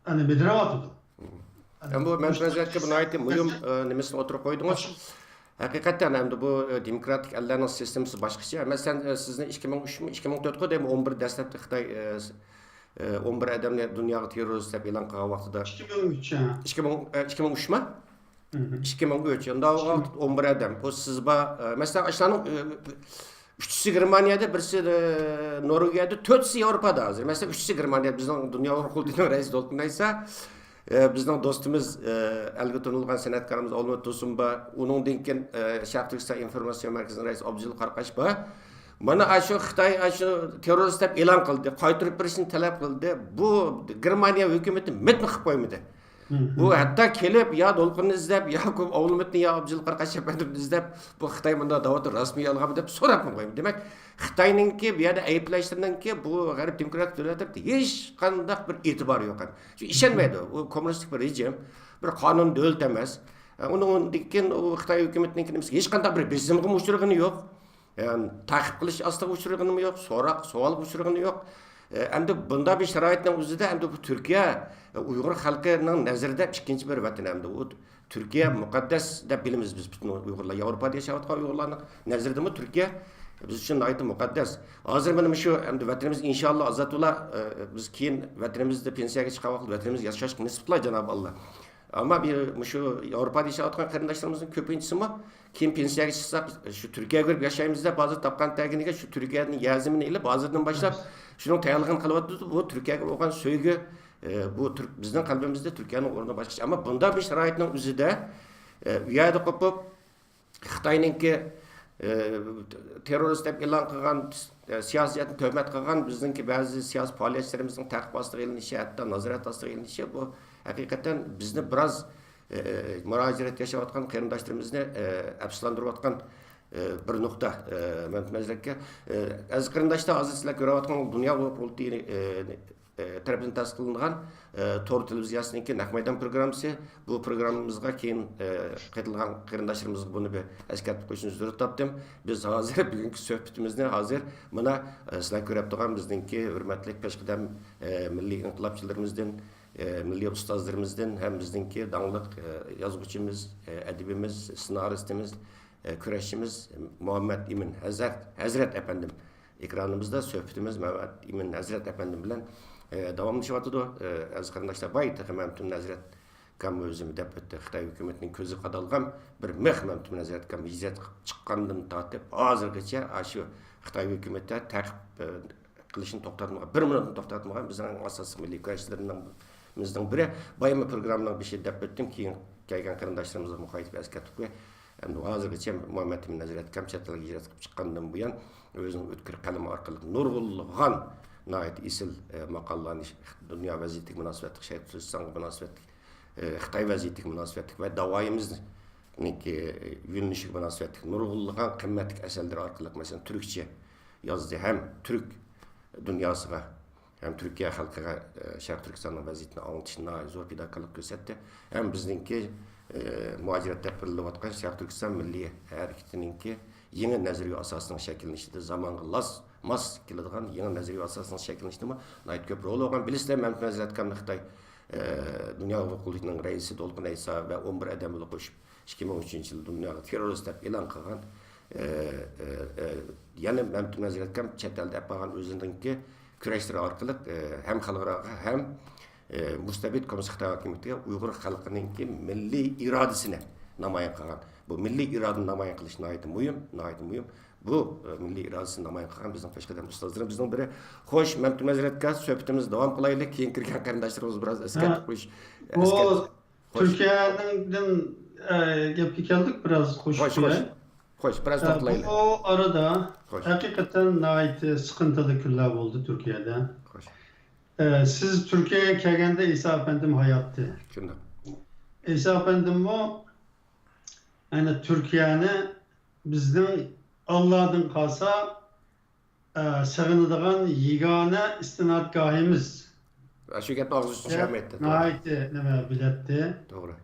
ئەنە، مىدىرلاۋاتىدۇ. مم. ئەنە، ئەمما بۇ مەن بۇ بىلەن سىزگە بۇ ناھايىتى مۇھىم، ئە، نېمىسىنى ئوتتۇرىغا قويدىڭىز. ھەقىقەتەن، ئەمدى بۇ، ئە، دېموكراتىك ئەللەرنىڭ سىستېمىسى باشقىچە. مەسىلەن، ئە، سىزنى ئىككى مىڭ ئۈچمۇ، ئىككى مىڭ تۆتقۇ دەيمەن، ئون بىر دەسلەپتە خىتاي، ئە، ئە، ئون بىر ئادەمنى دۇنياغا تېررورىست دەپ ئېلان قىلغان ۋاقتىدا. ئىككى مىڭ ئۈچ، ھە. ئىككى مىڭ، ئە، ئىككى مىڭ ئۈچمۇ؟ مم. ئىككى مىڭ ئۈچ. ئۇنداق ئىككى مىڭ. ۋاقىت ئون بىر ئادەم. بۇ سىز بار، ئە، مەسىلەن، ئاشۇلارنىڭ، ئە، ئۈچىسى گېرمانىيەدە، بىرسى، ئە، نورۋېگىيەدە، تۆتىسى ياۋروپادا ھازىر. مەسىلەن، ئۈچىسى گېرمانىيە، بىزنىڭ دۇنيا ئۇيغۇر قۇرۇلتىيىنىڭ رەئىسى دولقۇن ئەيسا، ئە، بىزنىڭ دوستىمىز، ئە، ئەلگە تونۇلغان سەنئەتكارىمىز ئالىمەت تۇرسۇن بار. ئۇنىڭدىن كېيىن، ئە، شەرقىي تۈركىستان ئىنفورماتسىيە مەركىزىنىڭ رەئىسى ئابدۇجېلىل قاراقاش بار. مانا ئاشۇ خىتاي ئاشۇ تېررورىست دەپ ئېلان قىلدى، قايتۇرۇپ بېرىشنى تەلەپ قىلدى. بۇ گېرمانىيە ھۆكۈمىتى مىتمۇ قىلىپ قويمىدى. ئۇ ھەتتا كېلىپ يا دولقۇننى ئىزدەپ، يا ئابلىمىتنى، يا ئابجىل قاراقاش ئەپەندىمنى ئىزدەپ، بۇ خىتاي مۇنداق دەۋاتىدۇ، راستمۇ يالغانمۇ دەپ سوراپمۇ قويىمەن. دېمەك، خىتاينىڭكى بۇ يەردە ئەيىبلەشلىرىنىڭكى بۇ غەرب دېموكراتىك دۆلەتلىرىدە ھېچقانداق بىر ئېتىبارى يوق. چۈنكى ئىشەنمەيدۇ. ئۇ كوممۇنىستىك بىر رېجىم، بىر قانۇن دۆلىتى ئەمەس. ئۇنىڭدىن كېيىن ئۇ خىتاي ھۆكۈمىتىنىڭكى نېمىسىگە ھېچقانداق بىر بېسىمغىمۇ ئۇچرىغىنى يوق. يەنى تەقىب قىلىش ئاستىغا ئۇچرىغىنىمۇ يوق، سوراق، سوئالغا ئۇچرىغىنى يوق. ئە، ئەمدى بۇنداق بىر شارائىتنىڭ ئۆزىدە ئەمدى بۇ تۈركىيە، ئە، ئۇيغۇر خەلقىنىڭ نەزىرىدە ئىككىنچى بىر ۋەتەن ئەمدى. ئۇ تۈركىيە مۇقەددەس دەپ بىلىمىز بىز پۈتۈن ئۇيغۇرلار. ياۋروپادا ياشاۋاتقان ئۇيغۇرلارنىڭ نەزىرىدىمۇ تۈركىيە بىز ئۈچۈن ناھايىتى مۇقەددەس. ھازىر مانا مۇشۇ ئەمدى ۋەتىنىمىز ئىنشاللا ئازاد بولا، ئە، بىز كېيىن ۋەتىنىمىزدە پېنسىيەگە چىققان ۋاقىت ۋەتىنىمىزدە ياشاشقا نېسىپ قىلاي، جانابى ئاللا. ئەمما بىر مۇشۇ ياۋروپادا ياشاۋاتقان قېرىنداشلىرىمىزنىڭ كۆپىنچىسىمۇ كېيىن پېنسىيەگە چىقساق، شۇ تۈركىيەگە بېرىپ ياشايمىز دەپ، ھازىر تاپقان تەگىنىگە شۇ تۈركىيەدىن يەر زېمىننى ئېلىپ، ھازىردىن باشلاپ شۇنىڭ تەييارلىقىنى قىلىۋاتىدۇ. بۇ تۈركىيەگە بولغان سۆيگۈ، ئە، بۇ تۈرك، بىزنىڭ قەلبىمىزدە تۈركىيەنىڭ ئورنى باشقىچە. ئەمما بۇنداق بىر شارائىتنىڭ ئۆزىدە، ئە، ئۇ يەردە قوپۇپ، خىتاينىڭكى، ئە، تېررورىست دەپ ئېلان قىلغان، ئە، سىياسىي جەھەتتىن تۆھمەت قىلغان بىزنىڭكى بەزى سىياسىي پائالىيەتچىلىرىمىزنىڭ تەقىب ئاستىغا ئېلىنىشى، ھەتتا نازارەت ئاستىغا ئېلىنىشى، بۇ ھەقىقەتەن بىزنى بىراز، ئە، مۇھاجىرەتتە ياشاۋاتقان قېرىنداشلىرىمىزنى، ئە، ئەپسۇسلاندۇرۇۋاتقان، ئە، بىر نۇقتا. ئە، مەمتىمىن ھەزرەتكە، ئە، ئەزىز قېرىنداشلار، ھازىر سىلەر كۆرۈۋاتقان دۇنيا ئۇيغۇر قۇرۇلتىيى، ئە، ئە، تەرىپىدىن تەسىس قىلىنغان، ئە، تور تېلېۋىزىيەسىنىڭكى نەق مەيدان پروگراممىسى. بۇ پروگراممىمىزغا كېيىن، ئە، قېتىلغان قېرىنداشلىرىمىزغا بۇنى بىر ئەسكەرتىپ قويۇشنى زۆرۈر تاپتىم. بىز ھازىر بۈگۈنكى سۆھبىتىمىزنى ھازىر مانا، ئە، سىلەر كۆرۈپ تۇرغان بىزنىڭكى ھۆرمەتلىك پېشقەدەم، ئە، مىللىي ئىنقىلابچىلىرىمىزدىن، ئە، مىللىي ئۇستازلىرىمىزدىن ھەم بىزنىڭكى داڭلىق، ئە، يازغۇچىمىز، ئە، ئەدىبىمىز، سېنارىستىمىز، ئە، كۈرەشچىمىز مۇھەممەد ئىمىن ھەزرەت، ھەزرەت ئەپەندىم. ئېكرانىمىزدا سۆھبىتىمىز مەمەت ئىمىن ھەزرەت ئەپەندىم بىلەن، ئە، داۋاملىشىۋاتىدۇ. ئە، ئەزىز قېرىنداشلار، باي تېخى مەمتىمىن ھەزرەت ئاكام ئۆزىمۇ دەپ ئۆتتى. خىتاي ھۆكۈمىتىنىڭ كۆزى قادالغان بىر مىخ مەمتىمىن ھەزرەت ئاكام ھىجرەت قىلىپ چىققاندىن تارتىپ ھازىرغىچە ئاشۇ خىتاي ھۆكۈمىتى تەقىب، ئە، قىلىشنى توختاتمىغان، بىر مىنۇتنى توختاتمىغان بىزنىڭ ئاساسلىق مىللىي كۈرەشچىلىرىمىزنىڭ بىرى. باياممۇ پروگراممىنىڭ بېشىدا دەپ ئۆتتۈم، كېيىن كەلگەن قېرىنداشلىرىمىزغا مۇخالىپ ئەسكەرتىپ قوياي. ئەمدى ھازىرغىچە مۇھەممەد ئىمىن ھەزرەت ئاكام چەت ئەلگە ھىجرەت قىلىپ چىققاندىن بۇيان، ئۆزىنىڭ ئۆتكۈر قەلىمى ئارقىلىق نۇرغۇنلىغان ناھايىتى ئېسىل، ئە، ماقالىلارنى، دۇنيا ۋەزىيىتىگە مۇناسىۋەتلىك، شەرقىي تۈركىستانغا مۇناسىۋەتلىك، ئە، خىتاي ۋەزىيىتىگە مۇناسىۋەتلىك ۋە داۋايىمىزنىڭكى، ئە، يۆنىلىشىگە مۇناسىۋەتلىك نۇرغۇنلىغان قىممەتلىك ئەسەرلىرى ئارقىلىق، مەسىلەن، تۈركچە يازدى ھەم تۈرك دۇنياسىغا ھەم تۈركىيە خەلقىگە، ئە، شەرقىي تۈركىستاننىڭ ۋەزىيىتىنى ئاڭلىتىشتا ناھايىتى زور پىداكارلىق كۆرسەتتى. ھەم بىزنىڭكى، ئە، مۇھاجىرەت دەپ بىلىنىۋاتقان شەرقىي تۈركىستان مىللىي ھەرىكىتىنىڭكى يېڭى نەزەرىيە ئاساسىنىڭ شەكىللىنىشىدە، زامانغا لاس-، ماس كېلىدىغان يېڭى نەزەرىيە ئاساسىنىڭ شەكىللىنىشىدىمۇ ناھايىتى كۆپ رول ئالغان. بىلىسىلەر، مەمتىمىن ھەزرەت ئاكامنى خىتاي، ئە، دۇنيا ئۇيغۇر قۇرۇلتىيىنىڭ رەئىسى دولقۇن ئەيسا ۋە ئون بىر ئادەم بىلەن قوشۇپ، ئىككى مىڭ ئۈچىنچى يىل دۇنياغا تېررورىست دەپ ئېلان قىلغان، ئە، ئە، ئە، يەنە مەمتىمىن ھەزرەت ئاكام چەت ئەلدە ئەپ بارغان ئۆزىنىڭكى كۈرەشلىرى ئارقىلىق، ئە، ھەم خەلقئاراغا، ھەم، ئە، مۇستەبىت كوممۇنىست خىتاي ھاكىمىيىتىگە ئۇيغۇر خەلقىنىڭكى مىللىي ئىرادىسىنى نامايان قىلغان. بۇ مىللىي ئىرادىنى نامايان قىلىش ناھايىتى مۇھىم، ناھايىتى مۇھىم. بۇ، ئە، مىللىي ئىرادىسىنى نامايان قىلغان بىزنىڭ پېشقەدەم ئۇستازلىرىمىزنىڭ بىرى. خوش، مەمتىمىن ھەزرەت ئاكا، سۆھبىتىمىزنى داۋام قىلايلى. كېيىن كىرگەن قېرىنداشلىرىمىز بىراز ئەسكەرتىپ قويۇش، بۇ ئەسكەرتىپ تۈركىيەنىڭدىن، ئە، گەپكە كەلدۇق، بىراز قوشۇپ خوش، خوش. قوياي. خوش، بىراز ئە، توختىلايلى. بۇ ئارىدا خوش. ھەقىقەتەن ناھايىتى سىقىنتىلىق كۈنلەر بولدى تۈركىيەدە. خوش. ئە، سىز تۈركىيەگە كەلگەندە ئىسا ئەپەندىم ھاياتتى. شۇنداق. ئىسا ئەپەندىممۇ، يەنى تۈركىيەنى بىزنىڭ ئاللادىن قالسا، ئە، سېغىنىدىغان يېگانە ئىستىنادگاھىمىز ئاشۇ گەپنى ئاغزىدىن چۈشۈرەلمەيتتى، توغرا. ناھايىتى نېمە بىلەتتى. توغرا.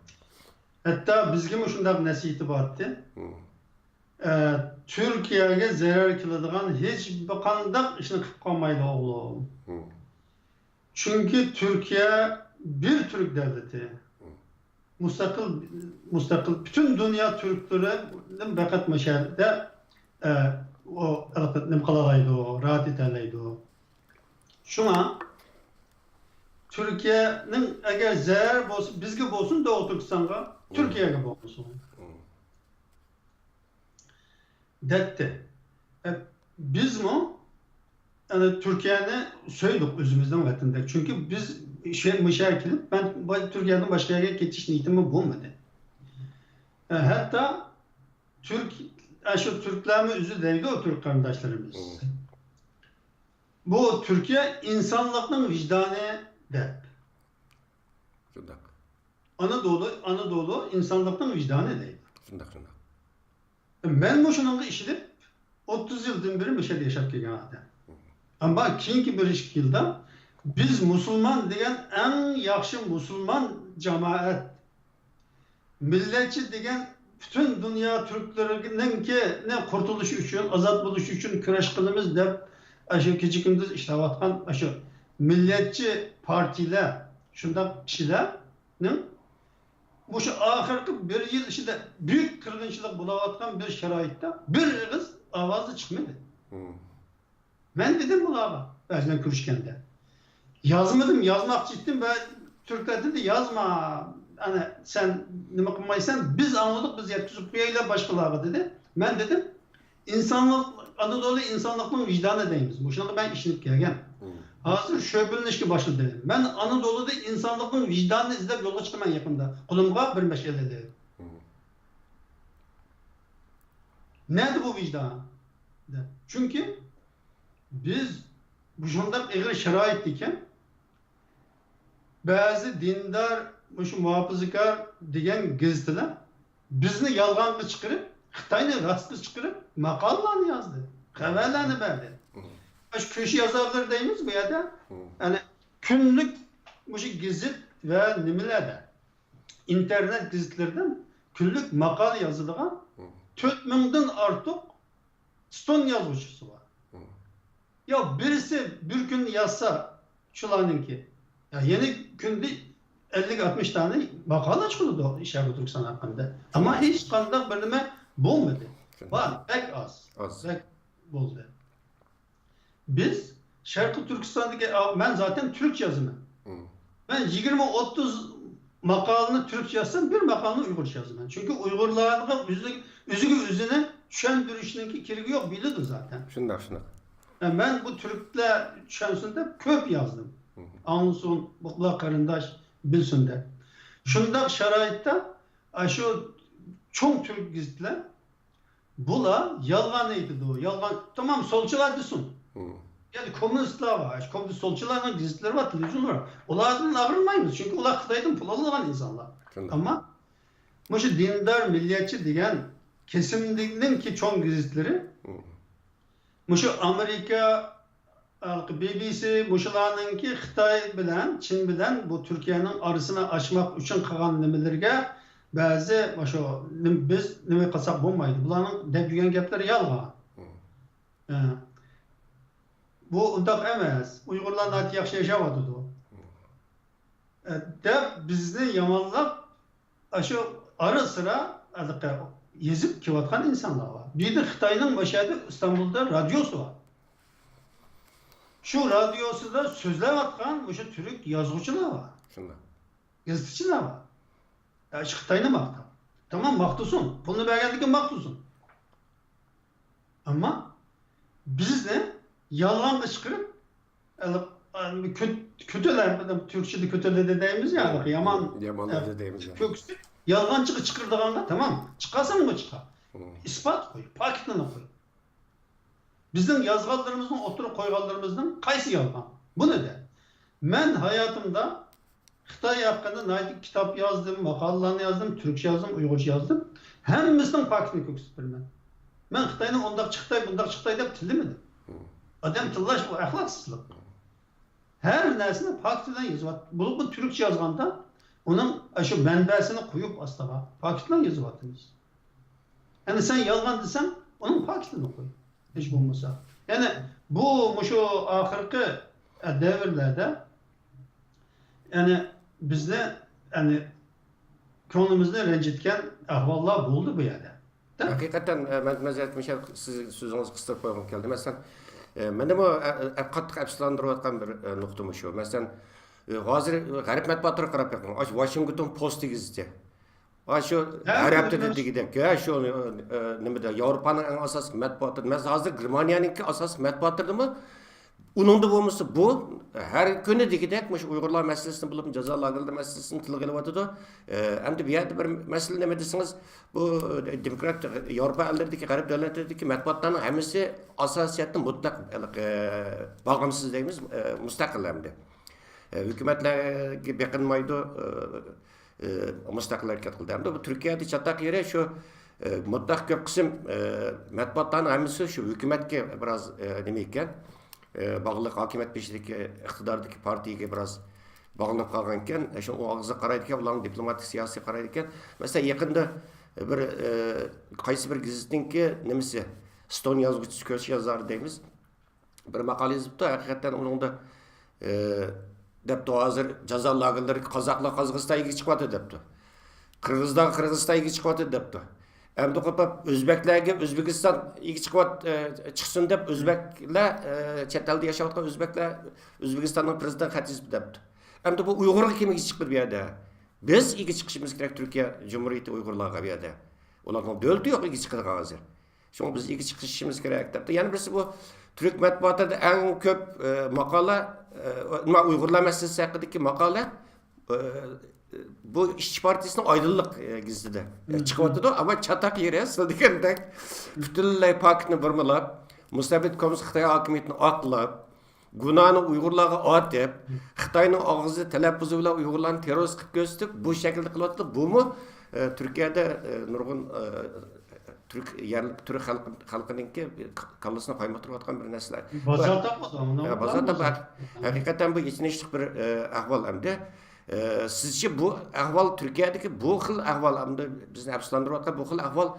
ھەتتا بىزگىمۇ شۇنداق نەسىھىتى بارتتى. مم. ئە، تۈركىيەگە زەرەر كېلىدىغان ھېچقانداق ئىشنى قىلىپ قالمايلى، ئوغلۇم. مم. چۈنكى تۈركىيە بىر تۈرك دۆلىتى. مم. مۇستەقىل، مۇستەقىل، پۈتۈن دۇنيا تۈركلىرىدىن پەقەت مۇشۇ يەردە، ئە، ئۇ، نېمە قىلالايدۇ، راھەت ئېتەلەيدۇ. شۇڭا تۈركىيەنىڭ ئەگەر زەرەر بولسا، بىزگە بولسۇن، دوغۇ تۈركىستانغا، مم. تۈركىيەگە بولمىسۇن. مم. دەتتى. ئە، بىزمۇ، ئەنە، تۈركىيەنى سۆيدۇق ئۆزىمىزنىڭ ۋەتىنىدەك. چۈنكى بىز شۇ، مۇشۇ يەرگە كېلىپ، مەن با-، تۈركىيەدىن باشقا يەرگە كېتىش نىيىتىممۇ بولمىدى. ئە، ھەتتا تۈرك، ئە، شۇ تۈركلەرمۇ ئۆزى دەيدۇ، تۈرك قېرىنداشلىرىمىز. مم. بۇ تۈركىيە ئىنسانلىقنىڭ ۋىجدانى دەپ. شۇنداق. ئانادولۇ، ئانادولۇ ئىنسانلىقنىڭ ۋىجدانى دەيدۇ. شۇنداق، شۇنداق. مەنمۇ شۇنىڭغا ئىشىنىپ، ئوتتۇز يىلدىن بېرى مۇشۇ يەردە ياشاپ كەلگەن ئادەم. ئەمما كېيىنكى بىر ئىككى يىلدا بىز مۇسۇلمان دېگەن ئەڭ ياخشى مۇسۇلمان جامائەت، مىللەتچى دېگەن پۈتۈن دۇنيا تۈركلىرىنىڭكىنى قۇرتۇلۇشى ئۈچۈن، ئازاد بولۇشى ئۈچۈن كۈرەش قىلىمىز دەپ، ئاشۇ كېچە-كۈندۈز ئىشلەۋاتقان ئاشۇ مىللەتچى پارتىيىلەر، شۇنداق كىشىلەرنىڭ مۇشۇ ئاخىرقى بىر يىل ئىچىدە بۈيۈك قىرغىنچىلىق بولۇۋاتقان بىر شارائىتتا بىر ئېغىز ئاۋازى چىقمىدى. مم. مەن دېدىم بۇلارغا، بەزىلەر كۆرۈشكەندە. يازمىدىم، يازماقچى ئىدىم ۋە تۈركلەر دېدى، يازما، ئەنە، سەن نېمە قىلمايسەن، بىز ئاڭلىدۇق، بىز يەتكۈزۈپ قويايلى باشقىلارغا، دېدى. مەن دېدىم، ئىنسانلىق، ئانادولۇ ئىنسانلىقنىڭ ۋىجدانى دەيمىز. مۇشۇنىڭغا مەن ئىشىنىپ كەلگەن. مم. ھازىر شۆبىلىنىشكە باشلىدى. مەن ئانادولۇدا ئىنسانلىقنىڭ ۋىجدانىنى ئىزدەپ يولغا چىقىمەن يېقىندا. قولۇمغا بىر مەشئەل ئېلىپ. مم. نەدە بۇ ۋىجدان؟ دەپ. چۈنكى بىز مۇشۇنداق ئېغىر شارائىتتىكەن، بەزى دىندار، مۇشۇ مۇھاپىزىكار دېگەن گېزىتلەر بىزنى يالغانغا چىقىرىپ، خىتاينى راستقا چىقىرىپ، ماقالىلارنى يازدى، خەۋەرلەرنى بەردى. مم. ئاشۇ كۆشە يازارلىرى دەيمىز بۇ يەردە. مم. يەنى كۈنلۈك مۇشۇ گېزىت ۋە نېمىلەردە، ئىنتېرنېت گېزىتلىرىدىن كۈنلۈك ماقالە يازىدىغان مم. تۆت مىڭدىن ئارتۇق ئېستون يازغۇچىسى بار. مم. يا بىرسى بىر كۈندە يازسا شۇلارنىڭكى، يا يەنە كۈندە ئەللىك ئاتمىش دانە ماقالە چىقىدۇ شەرقىي تۈركىستان ھەققىدە. ئەمما ھېچقانداق بىر نېمە بولمىدى. شۇنداق. بار، بەك ئاز. ئاز. بەك بولدى. بىز شەرقىي تۈركىستاندىكى، ئا، مەن زاتەن تۈركچە يازىمەن. مم. مەن يىگىرمە ئوتتۇز ماقالىنى تۈركچە يازسام، بىر ماقالىنى ئۇيغۇرچە يازىمەن. چۈنكى ئۇيغۇرلارغا ئۆزى-، ئۆزىگە ئۆزىنى چۈشەندۈرۈشنىڭكى كېرىكى يوق، بىلىدۇ زاتەن. شۇنداق، شۇنداق. ئە، مەن بۇ تۈركلەر چۈشەنسۇن دەپ كۆپ يازدىم. مم. ئاڭلىسۇن، بۇلار قېرىنداش بىلسۇن دەپ. شۇنداق شارائىتتا، ئاشۇ چوڭ تۈرك گېزىتلەر بۇلار يالغان ئېيتىدۇ، يالغان، تامام سولچىلار دېسۇن. مم. يەنى كوممۇنىستلار بار، كوممۇنىست سولچىلارنىڭ گېزىتلىرى بار، تېلېۋىزىيونلار بار. ئۇلاردىن ئاغرىنمايمىز، چۈنكى ئۇلار خىتايدىن پۇل ئالىدىغان ئىنسانلار. شۇنداق. ئەمما مۇشۇ دىندار مىللەتچى دېگەن كېسىمنىڭكى چوڭ گېزىتلىرى مم. مۇشۇ ئامېرىكا، ھېلىقى بى بى سى، مۇشۇلارنىڭكى خىتاي بىلەن، چىن بىلەن بۇ تۈركىيەنىڭ ئارىسىنى ئاچماق ئۈچۈن قىلغان نېمىلىرىگە بەزى مۇشۇ نېم-، بىز نېمە قىلساق بولمايدۇ. بۇلارنىڭ دەپ يۈرگەن گەپلىرى يالغان. مم. ھە. بۇ ئۇنداق ئەمەس. ئۇيغۇرلار ناھايىتى ياخشى ياشاۋاتىدۇ. مم. ئە، دەپ بىزنى يامانلاپ، ئاشۇ ئارا-سىرا ھېلىقى يېزىپ كېلىۋاتقان ئىنسانلار بار. بىر يەردە خىتاينىڭ مۇشۇ يەردە ئىستانبۇلدا رادىيوسى بار. شۇ رادىيوسىدا سۆزلەۋاتقان مۇشۇ تۈرك يازغۇچىلار بار. شۇنداق. گېزىتچىلەر بار. يا، شۇ خىتاينى ماختاپ. تامام ماختىسۇن. پۇلنى بەرگەندىكىن ماختىسۇن. ئەمما بىزنى يالغانغا چىقىرىپ، ھېلىقى، كۆت-، كۆتۈلە، تۈركچىدە كۆتۈلە دەيمىز يا، ھېلىقى يامان، يامان ئە، ئادەم دەيمىز يا. كۆكسى يالغانچىغا چىقىرىدىغانغا، تامام، چىقارساڭمۇ چىقار. مم. ئىسپات قوي، پاكىتنى قوي. بىزنىڭ يازغانلىرىمىزنىڭ، ئوتتۇرىغا قويغانلىرىمىزنىڭ قايسى يالغان؟ بۇنى دە. مەن ھاياتىمدا خىتاي ھەققىدە ناھايىتى كىتاب يازدىم، ماقالىلەرنى يازدىم، تۈركچە يازدىم، ئۇيغۇرچە يازدىم. ھەممىسىنىڭ پاكىتىنى كۆرسىتىپ بېرىمەن. مەن خىتاينى ئۇنداقچى خىتاي، بۇنداقچى خىتاي دەپ تىللىمىدىم. مم. ئادەم تىللاش بۇ ئەخلاقسىزلىق. ھەر نەرسىنى پاكىت بىلەن يېزىۋات-، بولۇپمۇ تۈركچە يازغاندا ئۇنىڭ ئاشۇ مەنبەسىنى قويۇپ ئاستىغا پاكىت بىلەن يېزىۋاتىمىز. يەنى سەن يالغان دېسەڭ، ئۇنىڭ پاكىتىنى قوي. ھېچ بولمىسا. يەنى بۇ، مۇشۇ ئاخىرقى، ئە، دەۋرلەردە، يەنى بىزنى، يەنى كۆڭلىمىزنى رەنجىتكەن ئەھۋاللار بولدى بۇ يەردە. ھەقىقەتەن، ئە، مەن، مەن زەيتۇن شەرق سىز سۆزىڭىزنى قىستۇرۇپ قويغۇم كەلدى. مەسىلەن، ئە، مېنىمۇ، ئە، ئە، قاتتىق ئەپسۇسلاندۇرۇۋاتقان بىر، ئە، نۇقتا مۇشۇ. مەسىلەن، ئە، ھازىر غەرب مەتبۇئاتلىرىغا قاراپ بېقىڭ. ئاشۇ ۋاشىنگتون پوست گېزىتى. ئاشۇ ھە، ھەر ھەپتىدە دېگۈدەك، ھە، شۇ، ئە، نېمىدە، ياۋروپانىڭ ئەڭ ئاساسلىق مەتبۇئاتى. مەسىلەن، ھازىر گېرمانىيەنىڭكى ئاساسلىق مەتبۇئاتلىرىدىمۇ ئۇنىڭدا بولمىسا، بۇ ھەر كۈنى دېگۈدەك مۇشۇ ئۇيغۇرلار مەسىلىسىنى بولۇپمۇ، جازا لاگېرلىرى مەسىلىسىنى تىلغا ئېلىۋاتىدۇ. ئە، ئەمدى بۇ يەردە بىر مەسىلە نېمە دېسىڭىز، بۇ دېموكرات ياۋروپا ئەللىرىدىكى، غەرب دۆلەتلىرىدىكى مەتبۇئاتلارنىڭ ھەممىسى ئاساسىي جەھەتتىن مۇتلەق، ھېلىقى، باغىمسىز دەيمىز، ئە، مۇستەقىل ئەمدى. ئە، ھۆكۈمەتلەرگە بېقىنمايدۇ. ئە، ئى، مۇستەقىل ھەرىكەت قىلدى. ھەمدە بۇ تۈركىيەدە چاتاق يېرى شۇ، ئى، مۇتلەق كۆپ قىسىم، ئى، مەتبۇئاتلارنىڭ ھەممىسى شۇ ھۆكۈمەتكە بىراز، ئى، نېمە ئىكەن، ئى، باغلىق، ھاكىمىيەت بېشىدىكى، ئىقتىداردىكى پارتىيەگە بىراز باغلىنىپ قالغان ئىكەن. شۇ ئاغزىغا قارايدىكەن، ئۇلارنىڭ دىپلوماتىك سىياسىتىگە قارايدىكەن. مەسىلەن، يېقىندا بىر، ئى، قايسى بىر گېزىتنىڭكى نېمىسى، ستون يازغۇچىسى، كۆز يازارى دەيمىز. بىر ماقالە يېزىپتۇ، ھەقىقەتەن ئۇنىڭدا، ئى، دەپتۇ، ھازىر جازا لاگېرلىرىدىكى قازاقلار قازاقىستانغا ئىگە چىقىۋاتىدۇ دەپتۇ. قىرغىزلار قىرغىزىستانغا ئىگە چىقىۋاتىدۇ دەپتۇ. ئەمدى قوپۇپ ئۆزبەكلەرگە ئۆزبېكىستان ئىگە چىقىۋات-، ئى، چىقسۇن دەپ ئۆزبەكلەر، ئى، چەت ئەلدە ياشاۋاتقان ئۆزبەكلەر ئۆزبېكىستاننىڭ پىرېزىدېنتىغا خەت يېزىپتۇ دەپتۇ. ئەمدى بۇ ئۇيغۇرغا كىم ئىگە چىقىدۇ بۇ يەردە؟ بىز ئىگە چىقىشىمىز كېرەك تۈركىيە جۇمھۇرىيىتى ئۇيغۇرلارغا بۇ يەردە. ئۇلارنىڭ دۆلىتى يوق ئىگە چىقىدىغان ھازىر. شۇڭا بىز ئىگە چىقىشىمىز كېرەك دەپتۇ. يەنە بىرسى بۇ تۈرك مەتبۇئاتىدا ئەڭ كۆپ، ئە، ماقالە، ئە، نېمە، ئۇيغۇرلار مەسىلىسى ھەققىدىكى ماقالە، ئە، بۇ ئىشچى پارتىيىسىنىڭ ئايدىنلىق، ئە، گېزىتىدە، ئە، چىقىۋاتىدۇ. ئەمما چاتاق يېرى سىز دېگەندەك پۈتۈنلەي پاكىتنى بۇرمىلاپ، مۇستەبىت كوممۇنىست خىتاي ھاكىمىيىتىنى ئاقلاپ، گۇناھنى ئۇيغۇرلارغا ئاتىپ، خىتاينىڭ ئاغزى تەلەپپۇزى بىلەن ئۇيغۇرلارنى تېررورىست قىلىپ كۆرسىتىپ، بۇ شەكىلدە قىلىۋاتىدۇ. بۇمۇ، ئە، تۈركىيەدە، ئە، نۇرغۇن، ئە، تۈرك يەرلىك تۈرك خەلقى، خەلقىنىڭكى كاللىسىنى قايمۇقتۇرۇۋاتقان بىر نەرسىلەر. بازار تاپمىدى، ئۇنىڭ يا، بازار تاپمىدى. ھەقىقەتەن بۇ ئېچىنىشلىق بىر، ئە، ئەھۋال ئەمدى. ئە، سىزچە بۇ ئەھۋال، تۈركىيەدىكى بۇ خىل ئەھۋال، ئەمدى بىزنى ئەپسۇسلاندۇرۇۋاتقان بۇ خىل ئەھۋال،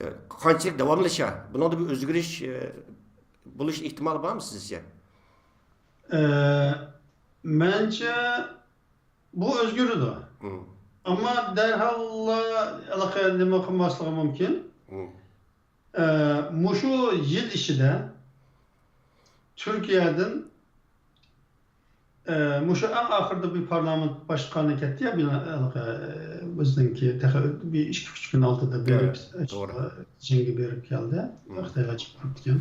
ئە، قانچىلىك داۋاملىشار؟ بۇنىڭدا بىر ئۆزگىرىش، ئە، بولۇش ئېھتىمالى بارمۇ سىزچە؟ ئە، مەنچە بۇ ئۆزگىرىدۇ. مم. ئەمما دەرھاللا ھېلىقى نېمە قىلماسلىقى مۇمكىن. مم. ئە، مۇشۇ يىل ئىچىدە تۈركىيەدىن، ئە، مۇشۇ ئەڭ ئاخىرىدا بىر پارلامېنت باشقانى كەتتى يا، بىنا-، ھېلىقى، ئە، بىزنىڭكى تېخى بىر ئىككى، ئۈچ كۈن ئالدىدا بېرىپ، ئە، توغرا. جېڭگە بېرىپ كەلدى. مم. خىتايلار چىقىپ كەتكەن.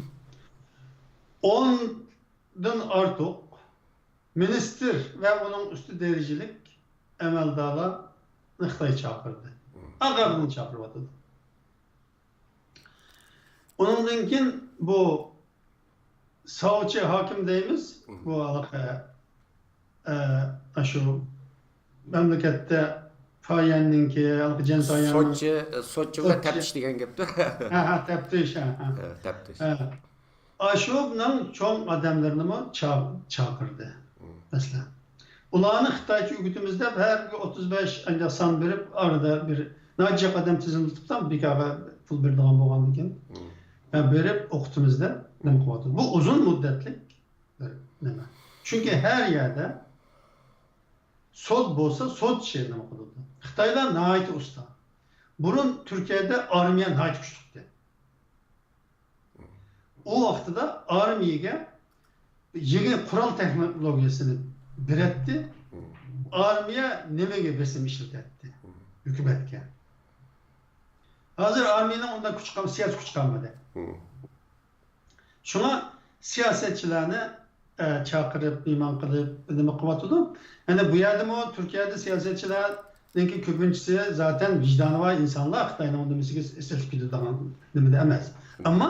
ئوندىن ئارتۇق مىنىستىر ۋە ئۇنىڭ ئۈستى دەرىجىلىك ئەمەلدارلارنى خىتاي چاقىردى. مم. ئاغاغىنى چاقىرىۋاتىدۇ. ئۇنىڭدىن كېيىن بۇ ساۋچى ھاكىم دەيمىز، مم. بۇ ھېلىقى، ئە، ئاشۇ مەملىكەتتە فايەننىڭكى، ھېلىقى جەن سايەننىڭ سوتچى، سوتچى بىلەن سوتچى. تەپتىش دېگەن گەپتۇ. ھە، ھە، تەپتىش، ھە، ھە. ھە، تەپتىش. ھە. ئاشۇنىڭ چوڭ ئادەملىرىنىمۇ چا-، چاقىردى. مم. مەسىلەن، ئۇلارنى خىتايچە ئۆگىتىمىز دەپ، ھەر بىرىگە ئوتتۇز بەش ئانچە سان بېرىپ، ئارىدا بىر ناھايىتى جىق ئادەم تىزىملىتىپتۇ، بىكارغا پۇل بېرىدىغان بولغاندىكىن. مم. ھە، بېرىپ ئوقۇتىمىز دەپ نېمە قىلىۋاتىدۇ. بۇ ئۇزۇن مۇددەتلىك بىر نېمە. چۈنكى ھەر يەردە سوت بولسا، سوتچى نېمە قىلىدۇ. خىتايلار ناھايىتى ئۇستا. بۇرۇن تۈركىيەدە ئارمىيە ناھايىتى كۈچلۈكتى. ئۇ ۋاقتىدا ئارمىيەگە يېڭى قورال تېخنولوگىيەسىنى بېرەتتى. ئارمىيە نېمىگە بېسىم ئىشلىتەتتى؟ ھۆكۈمەتكە. ھازىر ئارمىيەنىڭ ئۇنداق كۈچى قالمىدى، سىياسىي كۈچى قالمىدى. شۇڭا سىياسەتچىلەرنى، ئە، چاقىرىپ، مېھمان قىلىپ، نېمە قىلىۋاتىدۇ. يەنى بۇ يەردىمۇ تۈركىيەدە سىياسەتچىلەرنىڭكى كۆپىنچىسى زاتەن ۋىجدانى بار ئىنسانلار، خىتاينىڭ نېمىسىگە ئېسىلىپ كېتىدىغان نېمىدە ئەمەس. ئەمما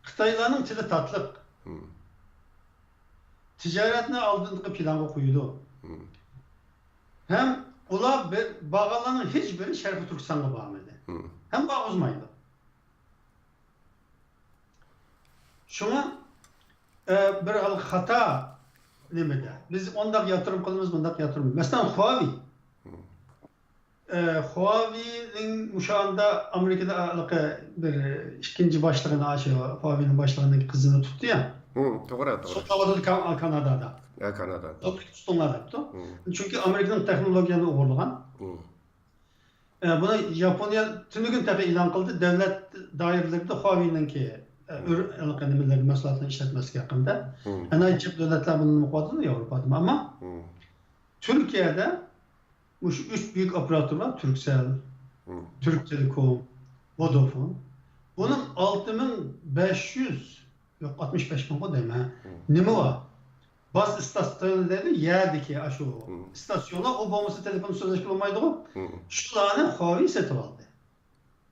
خىتايلارنىڭ تىلى تاتلىق. تىجارەتنى ئالدىنقى پىلانغا قويىدۇ. ھەم ئۇلار بىر، بارغانلارنىڭ ھېچ بىرى شەرقىي تۈركىستانغا بارمىدى. ھەم بارغۇزمايدۇ. شۇڭا، ئە، بىر خىل خاتا نېمىدە. بىز ئۇنداق ياتۇرۇم قىلىمىز، بۇنداق ياتۇرۇم. مەسىلەن، خۇاۋېي. ئە، خۇاۋېينىڭ مۇشۇ ئاندا ئامېرىكىدا ھېلىقى بىر ئىككىنچى باشلىقىنى، شۇ خۇاۋېينىڭ باشلىقىنىڭ قىزىنى تۇتتى يا. توغرا، توغرا. سوتلاۋاتىدۇ كان-، كانادادا. ھە، كانادادا. تۇتۇڭلار دەپتۇ. چۈنكى ئامېرىكىنىڭ تېخنولوگىيەنى ئوغرىلىغان. ئە، بۇنى ياپونىيە تۈنۈگۈن تېخى ئېلان قىلدى، دۆلەت دائىرىلىرىدە خۇاۋېينىڭكى، ئە، ئۆر-، ھېلىقى نېمىلەرنى، مەھسۇلاتلىرىنى ئىشلەتمەسلىك ھەققىدە. ئەنە جىق دۆلەتلەر بۇنى نېمە قىلىۋاتىدۇ ياۋروپادىمۇ. ئەمما تۈركىيەدە مۇشۇ ئۈچ بۈيۈك ئوپېراتور بار، تۈركسەل، تۈرك تېلېكوم، ۋودافون. بۇنىڭ ئالتە مىڭ بەش يۈز، يوق، ئاتمىش بەش مىڭغۇ دەيمەن. نېمە بار؟ باز ئىستاتسىيونى دەيدۇ، يەردىكى ئاشۇ ئىستاتسىيونلار، ئۇ بولمىسا تېلېفون سۆزلەشكە بولمايدىغۇ. شۇلارنى خۇاۋېي سېتىۋالدى.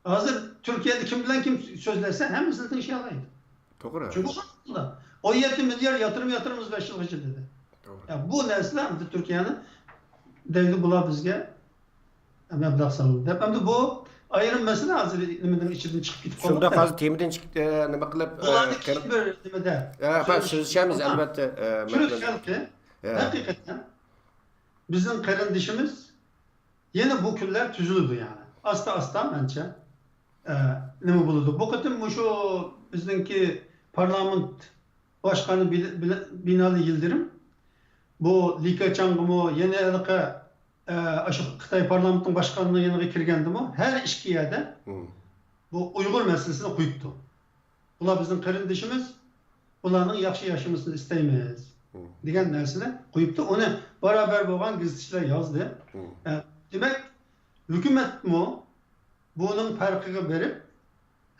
ھازىر تۈركىيەدە كىم بىلەن كىم سۆزلەشسە، ھەممىسىنى تىڭشىيالايدۇ. توغرا. چۈنكى ئۇ ئون يەتتە مىليارد ياتۇرۇم ياتۇرىمىز بەش يىلغىچە دېدى. توغرا. يا، بۇ نەرسىلەر ئەمدى تۈركىيەنى دەيدۇ، بۇلار بىزگە مەبلەغ سالىدۇ دەپ. ئەمدى بۇ ئايرىم مەسىلە، ھازىر نېمىنىڭ ئىچىدىن چىقىپ كېتىپ قالدۇق. شۇنداق، ھازىر تېمىدىن چىقىپ، ئە، نېمە قىلىپ، ئە، بۇلارنى كېيىن بىر نېمىدە بىر سۆزلىشىمىز، ئەلۋەتتە، ئە، تۈرك خەلقى ھەقىقەتەن بىزنىڭ قېرىندىشىمىز. يەنە بۇ كۈنلەر تۈزۈلىدۇ يەنى. ئاستا-ئاستا مەنچە، ئە، نېمە بولىدۇ. بۇ قېتىم مۇشۇ بىزنىڭكى پارلامېنت باشقانى بىل-، بىل-، بىنالى يىلدىرىم بۇ لى كېچياڭغىمۇ، يەنە ھېلىقى، ئە، ئاشۇ خىتاي پارلامېنتىنىڭ باشقانىنىڭ يېنىغا كىرگەندىمۇ ھەر ئىككى يەردە بۇ ئۇيغۇر مەسىلىسىنى قويۇپتۇ. بۇلار بىزنىڭ قېرىندىشىمىز، بۇلارنىڭ ياخشى ياشىمىسىنى ئىستەيمىز، دېگەن نەرسىنى قويۇپتۇ. ئۇنى بارابەر بولغان گېزىتچىلەر يازدى. ئە، دېمەك، ھۆكۈمەتمۇ بۇنىڭ پەرقىگە بېرىپ،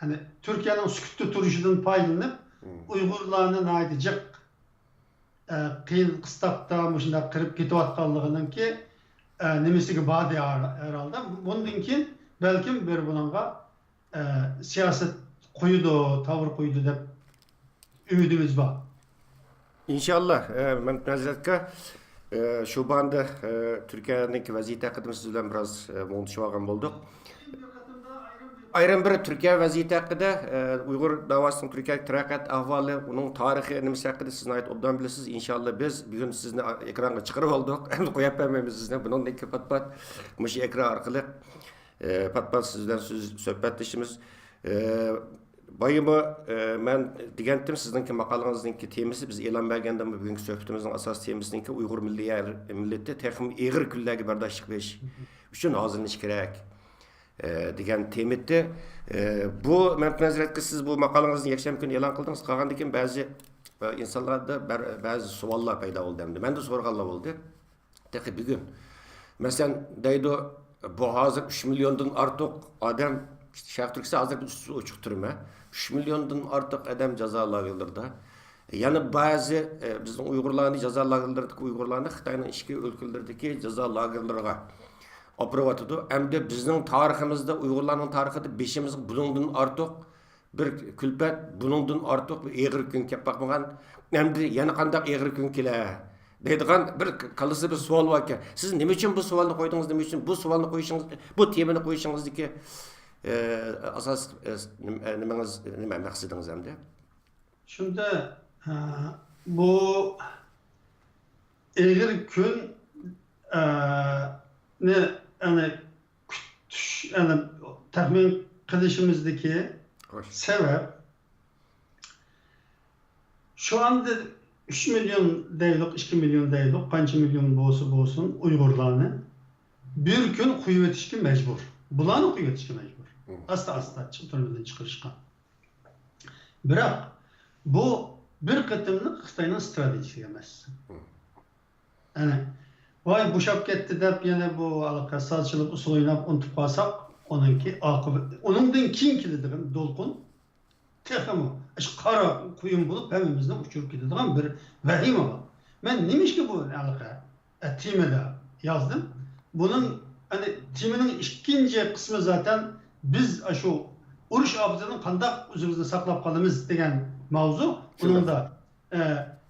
يەنى تۈركىيەنىڭ سۈكۈتتە تۇرۇشىدىن پايدىلىنىپ، ئۇيغۇرلارنى ناھايىتى جىق، ئە، قىيىن قىستاقتا مۇشۇنداق قىرىپ كېتىۋاتقانلىقىنىڭكى، ئە، نېمىسىگە باردى ھەر-، ھەرھالدا. بۇندىن كېيىن بەلكىم بىر بۇنىڭغا، ئە، سىياسەت قويىدۇ، تاۋۇر قويىدۇ دەپ ئۈمىدىمىز بار. ئىنشاللا، ئە، مەمتىمىن ھەزرەت ئاكا، ئە، شۇ باندا، ئە، تۈركىيەنىڭكى ۋەزىيىتى ھەققىدە سىز بىلەن بىراز، ئە، مۇڭدىشىۋالغان بولدۇق. ئايرىم بىر تۈركىيە ۋەزىيىتى ھەققىدە، ئە، ئۇيغۇر داۋاسىنىڭ تۈركىيەدىكى تەرەققىيات ئەھۋالى، ئۇنىڭ تارىخى نېمىسى ھەققىدە سىز ناھايىتى ئوبدان بىلىسىز. ئىنشاللا بىز بۈگۈن سىزنى ئېكرانغا چىقىرىپ ئالدۇق. ئەمدى قويۇپ بەرمەيمىز سىزنى. بۇنىڭدىن كېيىن پات-پات مۇشۇ ئېكران ئارقىلىق، ئە، پات-پات سىز بىلەن سۆز، سۆھبەتلىشىمىز. ئە، بايىمۇ، ئە، مەن دېگەنتىم، سىزنىڭكى ماقالىڭىزنىڭكى تېمىسى، بىز ئېلان بەرگەندىمۇ بۈگۈنكى سۆھبىتىمىزنىڭ ئاساسىي تېمىسىنىڭكى ئۇيغۇر مىللىي ھەر-، مىللىتى تېخىمۇ ئېغىر كۈنلەرگە بەرداشلىق بېرىش ئۈچۈن ھازىرلىنىش كېرەك، ئە، دېگەن تېما ئىدى. ئە، بۇ مەمتىمىن ھەزرەتكە سىز بۇ ماقالىڭىزنى يەكشەنبە كۈنى ئېلان قىلدىڭىز. قالغاندىن كېيىن بەزى، ئە، ئىنسانلاردا بەر-، بەزى سوئاللار پەيدا بولدى ئەمدى. مەندە سورىغانلار بولدى. تېخى بۈگۈن. مەسىلەن، دەيدۇ، بۇ ھازىر ئۈچ مىليوندىن ئارتۇق ئادەم، شەرقىي تۈركىستان ھازىر بىر ئۈستى ئوچۇق تۈرمە. ئۈچ مىليوندىن ئارتۇق ئادەم جازا لاگېرلىرىدا. يەنە بەزى، ئە، بىزنىڭ ئۇيغۇرلارنى، جازا لاگېرلىرىدىكى ئۇيغۇرلارنى خىتاينىڭ ئىچكى ئۆلكىلىرىدىكى جازا لاگېرلىرىغا ئاپىرىۋاتىدۇ. ئەمدى بىزنىڭ تارىخىمىزدا، ئۇيغۇرلارنىڭ تارىخىدا بېشىمىزغا بۇنىڭدىن ئارتۇق بىر كۈلپەت، بۇنىڭدىن ئارتۇق بىر ئېغىر كۈن كەپ باقمىغان. ئەمدى يەنە قانداق ئېغىر كۈن كېلە؟ دەيدىغان بىر كاللىسىدا بىر سوئال باركەن. سىز نېمە ئۈچۈن بۇ سوئالنى قويدىڭىز؟ نېمە ئۈچۈن بۇ سوئالنى قويۇشىڭىز، بۇ تېمىنى قويۇشىڭىزدىكى، ئە، ئاساس، ئە، نېمە، نېمىڭىز، نېمە مەقسىتىڭىز ئەمدى؟ شۇنداق، ئە، بۇ ئېغىر كۈن، ئە، نى، يەنى كۈتۈش، يەنى تەخمىن قىلىشىمىزدىكى سەۋەب، شۇ ئاندا ئۈچ مىليون دەيلۇق، ئىككى مىليون دەيلۇق، قانچە مىليون بولسا بولسۇن، ئۇيغۇرلارنى بىر كۈن قويۇۋېتىشكە مەجبۇر. بۇلارنى قويۇۋېتىشكە مەجبۇر. ئاستا-ئاستا چىق-، تۈرمىدىن چىقىرىشقا. بىراق، بۇ بىر قېتىملىق خىتاينىڭ ئىستراتېگىيىسى ئەمەس. يەنى، ۋاي، بوشاپ كەتتى دەپ، يەنە بۇ ھېلىقى ساز چېلىپ، ئۇسسۇل ئويناپ ئۇنتۇپ قالساق، ئۇنىڭكى ئاقىۋىتى، ئۇنىڭدىن كېيىن كېلىدىغان دولقۇن تېخىمۇ ئىش قارا قۇيۇن بولۇپ، ھەممىمىزنى ئۇچۇرۇپ كېتىدىغان بىر ۋەھىمە بار. مەن نېمىشقا بۇ ھېلىقى، ئە، تېمىدا يازدىم؟ بۇنىڭ، يەنى، تېمىنىڭ ئىككىنچى قىسمى زاتەن بىز ئاشۇ ئۇرۇش ئاپىتىدىن قانداق ئۆزىمىزنى ساقلاپ قالىمىز دېگەن ماۋزۇ. شۇنداق. ئۇنىڭدا ئە،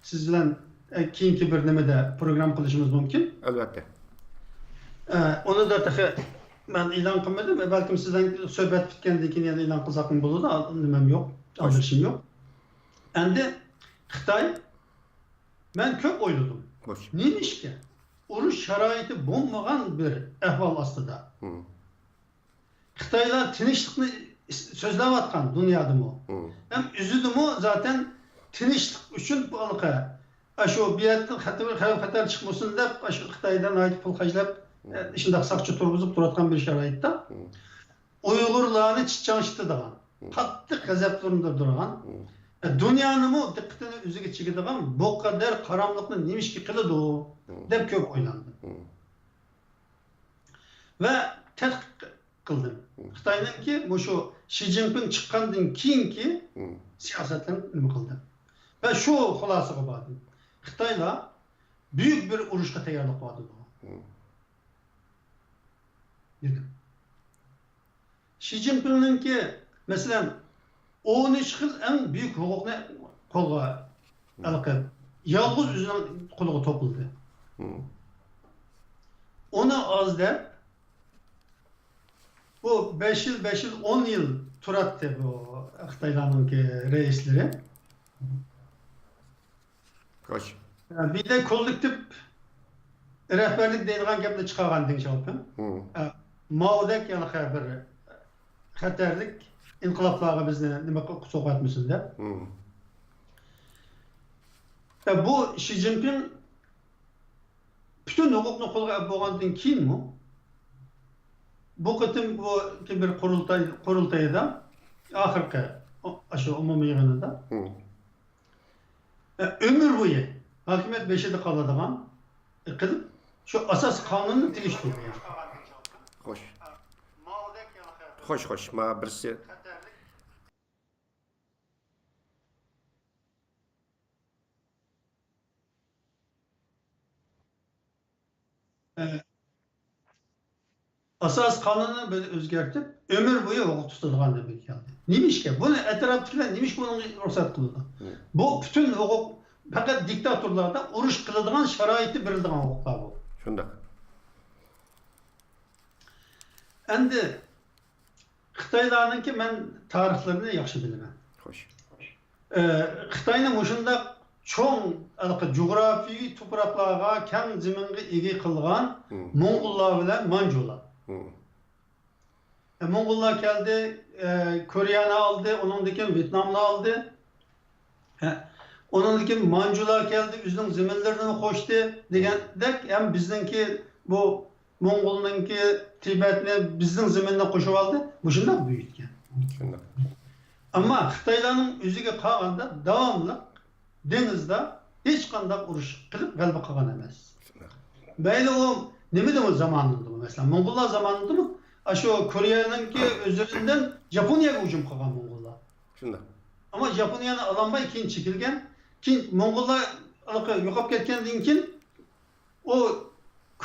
سىز بىلەن، ئە، كېيىنكى بىر نېمىدە پروگرامما قىلىشىمىز مۇمكىن. ئەلۋەتتە. ئە، ئۇنى دا تېخى مەن ئېلان قىلمىدىم. بەلكىم سىزدىن سۆھبەت پۈتكەندىن كېيىن يەنە ئېلان قىلساقمۇ بولىدۇ. نېمەم يوق، ئالدىرىشىم يوق. ئەمدى خىتاي، مەن كۆپ ئويلىدىم. خوش. نېمىشقا ئۇرۇش شارائىتى بولمىغان بىر ئەھۋال ئاستىدا، خىتايلار تىنچلىقنى سۆزلەۋاتقان دۇنيادىمۇ. ھەم ئۆزىدىمۇ زاتەن تىنچلىق ئۈچۈن بۇ ھېلىقى، ئاشۇ بۇ يەردىن خەتەر، خەۋپ-خەتەر چىقمىسۇن دەپ، ئاشۇ خىتايدا ناھايىتى پۇل خەجلەپ، ئە، شۇنداق ساقچى تۇرغۇزۇپ تۇرۇۋاتقان بىر شارائىتتا ئۇيغۇرلارنى چىتچاڭشىتىدىغان، قاتتىق غەزەپلەندۈرىدىغان، ئە، دۇنيانىمۇ دىققىتىنى ئۆزىگە چېكىدىغان بۇ قەدەر قاراملىقنى نېمىشقا قىلىدۇ دەپ كۆپ ئويلاندىم. ۋە تەتقىق قىلدىم. خىتاينىڭكى مۇشۇ شى جىنپىڭ چىققاندىن كېيىنكى سىياسەتلىرىنى نېمە قىلدىم. ۋە شۇ خۇلاسىغا باردىم. خىتايلار بۈيۈك بىر ئۇرۇشقا تەييارلىق بارىدۇ دېدىم. شى جىنپىڭنىڭكى، مەسىلەن، ئون ئۈچ خىل ئەڭ بۈيۈك ھوقۇقنى قولغا ئەلقەپ، يالغۇز ئۆزىنىڭ قولىغا توپلىدى. ئۇنى ئاز دەپ، بۇ بەش يىل، بەش يىل، ئون يىل تۇراتتى بۇ خىتايلارنىڭكى رەئىسلىرى. خوش. بىردە كوللېكتىپ رەھبەرلىك دەيدىغان گەپنى چىقارغان دېڭ شياۋپىڭ. ماۋدەك يەنە بىر خەتەرلىك ئىنقىلابلارغا بىزنى نېمە قىلىپ سوقۇۋەتمىسۇن دەپ. بۇ شى جىنپىڭ پۈتۈن ھوقۇقنى قولغا ئېلىپ بولغاندىن كېيىنمۇ، بۇ قېتىم بۇ بىر قۇرۇلتاي، قۇرۇلتايدا، ئاخىرقى ئاشۇ ئومۇمىي يىغىنىدا، ئۆمۈر بويى ھاكىمىيەت بېشىدا قالىدىغان قىلىپ، شۇ ئاساس قانۇننى تېگىشتۈردى. خوش. خوش، خوش. ماڭا بىرسى ئاساس قانۇننى بىر ئۆزگەرتىپ، ئۆمۈر بويى ھوقۇق تۇتىدىغان دېمەك كەلدى. نېمىشقا؟ بۇنى ئەتراپتىكىلەر نېمىشقا بۇنىڭغا رۇخسەت قىلىدۇ؟ بۇ پۈتۈن ھوقۇق پەقەت دىكتاتورلاردا ئۇرۇش قىلىدىغان شارائىتى بېرىلىدىغان ھوقۇقلار بۇ. شۇنداق. ئەمدى خىتايلارنىڭكى مەن تارىخلىرىنى ياخشى بىلىمەن. خوش. ئە، خىتاينى مۇشۇنداق چوڭ، ھېلىقى جۇغراپىيەۋى تۇپراقلارغا، كەڭ زېمىنغا ئىگە قىلغان موڭغۇللار بىلەن مانجۇلار. ئە، موڭغۇللار كەلدى، ئە، كورېيەنى ئالدى، ئۇنىڭدىن كېيىن ۋيېتنامنى ئالدى. ئۇنىڭدىن كېيىن مانجۇلار كەلدى، ئۆزىنىڭ زېمىنلىرىنى قوشتى دېگەندەك، ھەم بىزنىڭكى بۇ موڭغۇلنىڭكى تىبەتنى بىزنىڭ زېمىننى قوشۇۋالدى، مۇشۇنداق بۈيۈتكەن. شۇنداق. ئەمما خىتايلارنىڭ ئۆزىگە قالغاندا داۋاملىق دېڭىزدا ھېچقانداق ئۇرۇش قىلىپ غەلىبە قىلغان ئەمەس. شۇنداق. مەيلى ئۇ نېمىدىمۇ زامانىدىمۇ، مەسىلەن، موڭغۇللار زامانىدىمۇ، ئاشۇ كورېيەنىڭكى ئۆزلىرىدىن ياپونىيەگە ھۇجۇم قىلغان موڭغۇللار. شۇنداق. ئەمما ياپونىيەنى ئالالماي كېيىن چېكىنگەن. كېيىن موڭغۇللار ھېلىقى يوقاپ كەتكەندىن كېيىن ئۇ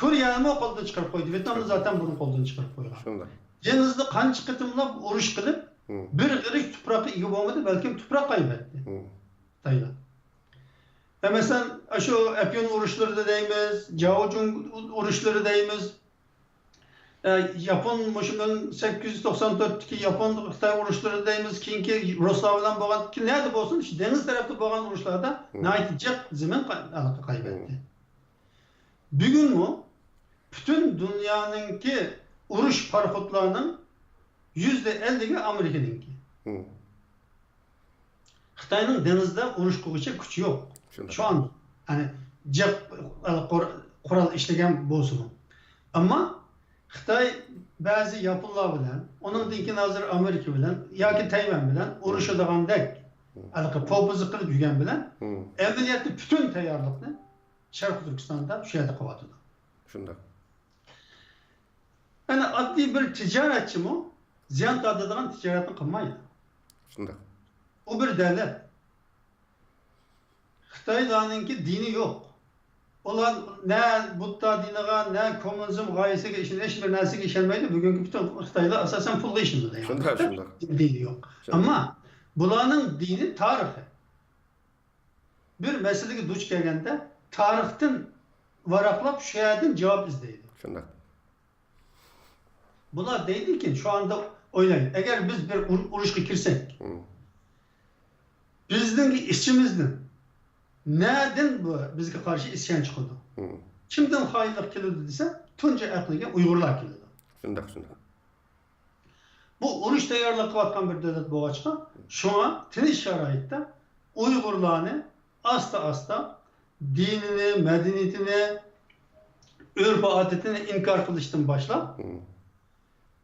كورېيەنىمۇ قولدىن چىقىرىپ قويدى. ۋيېتنامنى زاتەن بۇرۇن قولدىن چىقىرىپ قويغان. شۇنداق. دېڭىزدا قانچە قېتىملاپ ئۇرۇش قىلىپ، بىر غېرىچ تۇپراققا ئىگە بولمىدى، بەلكىم تۇپراق قايبەتتى. خىتايلار. ۋە مەسىلەن، ئاشۇ ئەپيۈن ئۇرۇشلىرىدا دەيمىز، جاۋجۇڭ ئۇرۇشلىرى دەيمىز، ئە، ياپون مۇشۇ مىڭ سەككىز يۈز توقسان تۆتتىكى ياپون خىتاي ئۇرۇشلىرى دەيمىز، كېيىنكى رۇسلار بىلەن بولغان، نەدە بولسۇن، شۇ دېڭىز تەرەپتە بولغان ئۇرۇشلاردا ناھايىتى جىق زېمىن قا-، ھېلىقى قايبەتتى. بۈگۈنمۇ پۈتۈن دۇنيانىڭكى ئۇرۇش پاراخوتلارنىڭ يۈزدە ئەللىكى ئامېرىكىنىڭكى. خىتاينىڭ دېڭىزدا ئۇرۇش قىلغۇچە كۈچى يوق. شۇنداق. شۇ ئان، يەنى جىق قور-، قورال ئىشلىگەن بولسىمۇ. ئەمما خىتاي بەزى ياپونلار بىلەن، ئۇنىڭدىن كېيىن ھازىر ئامېرىكا بىلەن ياكى تەيۋەن بىلەن ئۇرۇشىدىغاندەك، ھېلىقى پوپىزلىق قىلىپ يۈرگەن بىلەن، ئەمەلىيەتتە پۈتۈن تەييارلىقنى شەرقىي تۈركىستاندا شۇ يەردە قىلىۋاتىدۇ. شۇنداق. يەنى ئاددىي بىر تىجارەتچىمۇ زىيان تارتىدىغان تىجارەتنى قىلمايدۇ. شۇنداق. ئۇ بىر دەۋلەت. خىتايلارنىڭكى دىنى يوق. ئۇلار نە بۇددا دىنىغا، نە كوممۇنىزم غايىسىگە ئىشىنىدۇ، ھېچ بىر نەرسىگە ئىشەنمەيدۇ. بۈگۈنكى پۈتۈن خىتايلار ئاساسەن پۇلغا ئىشىنىدۇ. شۇنداق، شۇنداق. دىنى يوق. شۇنداق. ئەمما بۇلارنىڭ دىنى تارىخى. بىر مەسىلىگە دۇچ كەلگەندە تارىختىن ۋاراقلاپ، شۇ يەردىن جاۋاب ئىزدەيدۇ. شۇنداق. بۇلار دەيدىكى، شۇ ئاندا ئويلايدۇ، ئەگەر بىز بىر ئۇر-، ئۇرۇشقا كىرسەك، بىزنىڭ ئىچىمىزدىن نەدىن بۇ بىزگە قارشى ئىسيان چىقىدۇ؟ كىمدىن خائىنلىق كېلىدۇ دېسە، تۇنجى ئەقلىگە ئۇيغۇرلار كېلىدۇ. شۇنداق، شۇنداق. بۇ ئۇرۇش تەييارلىق قىلىۋاتقان بىر دۆلەت بولغاچقا، شۇڭا تىنچ شارائىتتا ئۇيغۇرلارنى ئاستا-ئاستا دىنىنى، مەدەنىيىتىنى، ئۆرپ-ئادىتىنى ئىنكار قىلىشتىن باشلاپ،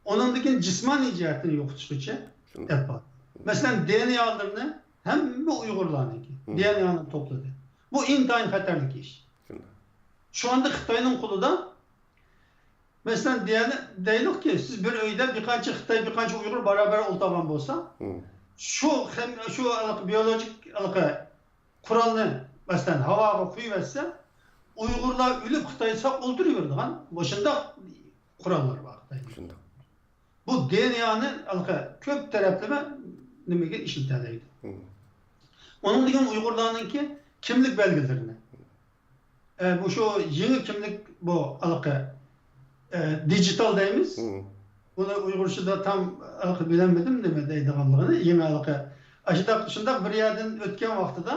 ئۇنىڭدىن كېيىن جىسمانىي جەھەتتىن يوقىتىشقىچە دەپ بار. مەسىلەن، دى ئېن ئېلىرىنى ھەممە ئۇيغۇرلارنىڭكى، دى ئېن ئېنى توپلىدى. بۇ ئىنتايىن خەتەرلىك ئىش. شۇنداق. شۇ ئاندا خىتاينىڭ قولىدا مەسىلەن، دېيەلى-، دەيلۇقكى، سىز بىر ئۆيدە بىر قانچە خىتاي، بىر قانچە ئۇيغۇر بارابەر ئولتۇرغان بولسا، شۇ خەم-، شۇ ھېلىقى بىيولوگىك ھېلىقى قورالنى، مەسىلەن، ھاۋاغا قويۇۋەتسە، ئۇيغۇرلار ئۆلۈپ، خىتاي ساق ئولتۇرۇۋېرىدىغان مۇشۇنداق قوراللار بار خىتاينىڭ. شۇنداق. بۇ دى ئېن ئېنى ھېلىقى كۆپ تەرەپلىمە نېمىگە ئىشلىتەلەيدۇ. ئۇنىڭدىن كېيىن ئۇيغۇرلارنىڭكى كىملىك بەلگىلىرىنى. ئە، بۇ شۇ يېڭى كىملىك، بۇ ھېلىقى، ئە، دىجىتال دەيمىز. بۇنى ئۇيغۇرچىدا تام ھېلىقى بىلەلمىدىم، نېمە دەيدىغانلىقىنى. يېڭى ھېلىقى ئاشۇنداق، شۇنداق بىر يەردىن ئۆتكەن ۋاقتىدا